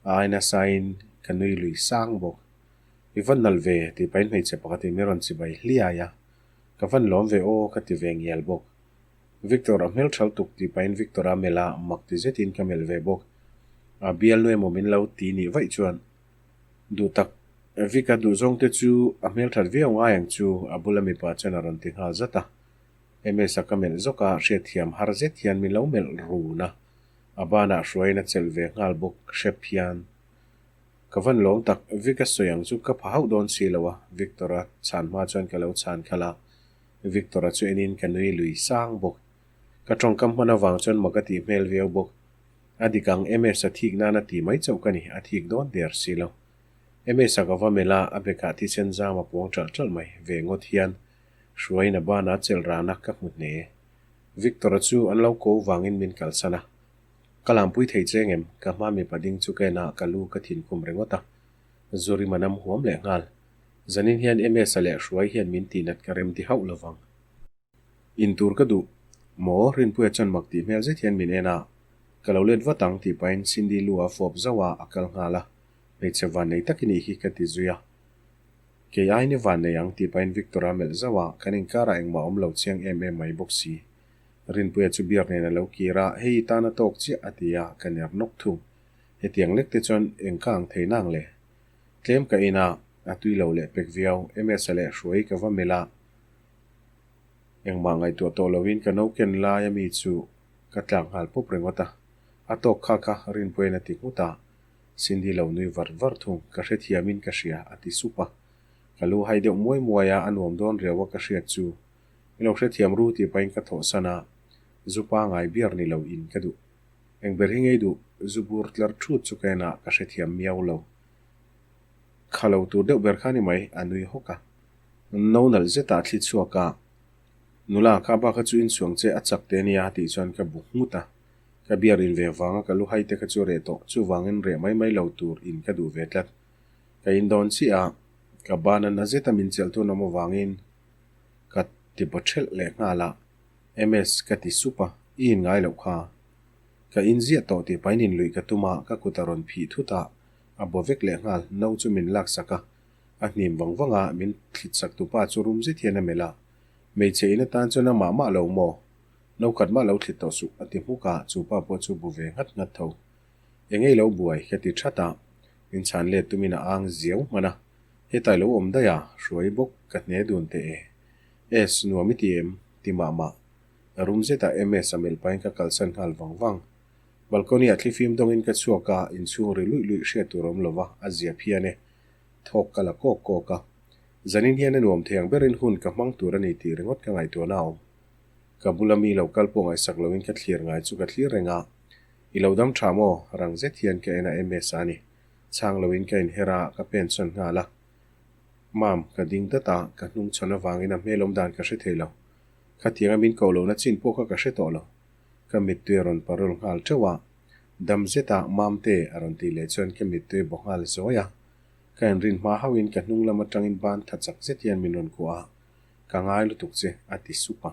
[SPEAKER 1] a ai nasain ka nui lui sang bawk. I va nalh ve tih pahin hmeichhe pakhatin min rawn chibai hliai a, ka van lawm ve aw ka ti ve ngial bawk. Victor a hmel thal tuk tih pahin Victor a melh a, mak ti zetin ka melh ve bawk. A bialnu emaw min lo ti nih vaih chuan Duh tak, Vic a duhzawng te chu a hmelthat viau ngai ang chu a bula mipa chuan a rawn ti nghal zat a. Ms-a ka melh zawk a, hriatthiam har zet hian min lo melh run a. A banah hruaiin a chelh ve nghal bawk hrep hian. Ka van lawm tak, Vic a sawi ang chu ka pha hauh dawn si lo a, Victor-a chhan hma chuan ka lo chhan khalh a. Victor-a chu enin ka nui lui sang bawk. Ka tawngkam hman avang chuan mak a tih hmel viau bawk. A dik ang, MS a thik nan a ti mai chauh ka ni, a thik dawn der si lo. MS a ka va melh a, a bekah thisen zam a puang ṭalh ṭalh mai, ve ngawt hian hruaiin a banah chelh rana ka hmu hne. Victor-a chu an lo ko vangin min kalsan a. Ka lampui thei che ngem, ka hma mipa ding chu ka en a, ka lu ka thin khum ringawt a. Zurim a nam huam leh nghal. Zanin hian MS-a leh Hruai hian min tihnat ka rem ti hauh lovang. In tur ka duh maw? Rinpuia chuan mak tih hmel zet hian min en a, Ka lo let vat ang tih pahin Cindy lu a fawp zauh a, a kal nghal a. Hmeichhe vannei tak i nih hi ka ti zui a. Kei aiin i vannei ang tih pahin Victor-a melh zauh a, kan inkarah engmah awm lo chiang em em mai bawk si. Rinpuia chu biak nen a lo kir a, Hei i tan a tawk chiah a ti a, ka ner nawk thung. Hetiang lek te chuan eng ka ang thei nang le? Tlem ka in a, a tui lo leh pek viau. MS-a leh Hruai ka va melh a. Engmah ngaihtuah tawh loin ka no ken lai a mi chu ka tlak nghal pawp ringawt a. A tawk kha kha Rinpuiin a ti nghut a, Cindy lo nui var var thung, ka hrethiamin ka hria a ti sup a. Ka lu hai deuh muai muai a, a nuam dawn riau a ka hriat chu. I lo hrethiam ru tih pahin ka thawhsan a, zu pangai biar ni lo in ka duh. Eng ber hi ngei duh, zu bur tlar thut chu ka en a, ka hrethiam miau lo. Kha lo tur deuh ber kha ni mai, a nui hawk a. No nalh zetah thli chhuak a, Nula, ka ba kha chu inchhuang che a chak te ania tih chuan ka bu nghut a. Ka biar in ve vanga ka lu hai te kha chu reh tawh, chuvangin reh mai mai lo tur in ka duh ve tlat. Ka in dawn chiah a, ka bana na zeta min chelh tun awm avangin ka ti baw thelh leh nghal a, MS ka ti sup a, i in ngai loh kha. Ka in ziah tawh tih pahin in luih ka tum a, ka kut a rawn phih thut a, a baw vek leh nghal, no chu min laksak a, A hnim vang vang a, min thlit sak tu pa chu rum zet hian a melh a. Hmeichhe in atan chuan amah mah lo maw? No khat mah lo thlit tawh suh, a ti hmuk a, chu pa pawh chu bu ve nghat nghat tho. Eng ei lo buai, ka ti that a. Min chhan let tumin a ang ziau hman a. Hetai lo awm daih a, hruai bawk ka hne dun teh e. Es, nuam i ti em? ti mah mah. Rum zetah MS a melh pahin ka kalsan nghal vang vang. Balcony ah thlifim dawngin ka chhuak a, inchhung ri luih luih hriat tur awm lova, a zia phian e. Thawk ka la kawk kawk a. Zanin hian a nuam thei ang berin hun ka hmang tur a ni tih ringawt ka ngaihtuahna a awm. Ka bula mi lo kal pawh ngaihsak loin ka thlir ngai chu ka thlir reng a. I lo dam tha maw? Rang zet hian ka en a MS a ni. Chhang loin ka inher a, ka pen chhawn nghal a. Mam, ka ding dat a, ka hnung chhawn avangin a hmel awm dan ka hre thei lo. Khatianga min koh lohna chin pawh kha ka hre tawh lo. Ka mittui a rawn parul nghal teuh a. Dam zetah Mamte a rawn tih leh chuan ka mittui a bawk nghal zawi a. Ka inrin hma hauhin ka hnung lam atangin ban tha chak zet hian min rawn kuah a, Ka ngai lutuk che, a ti sup a.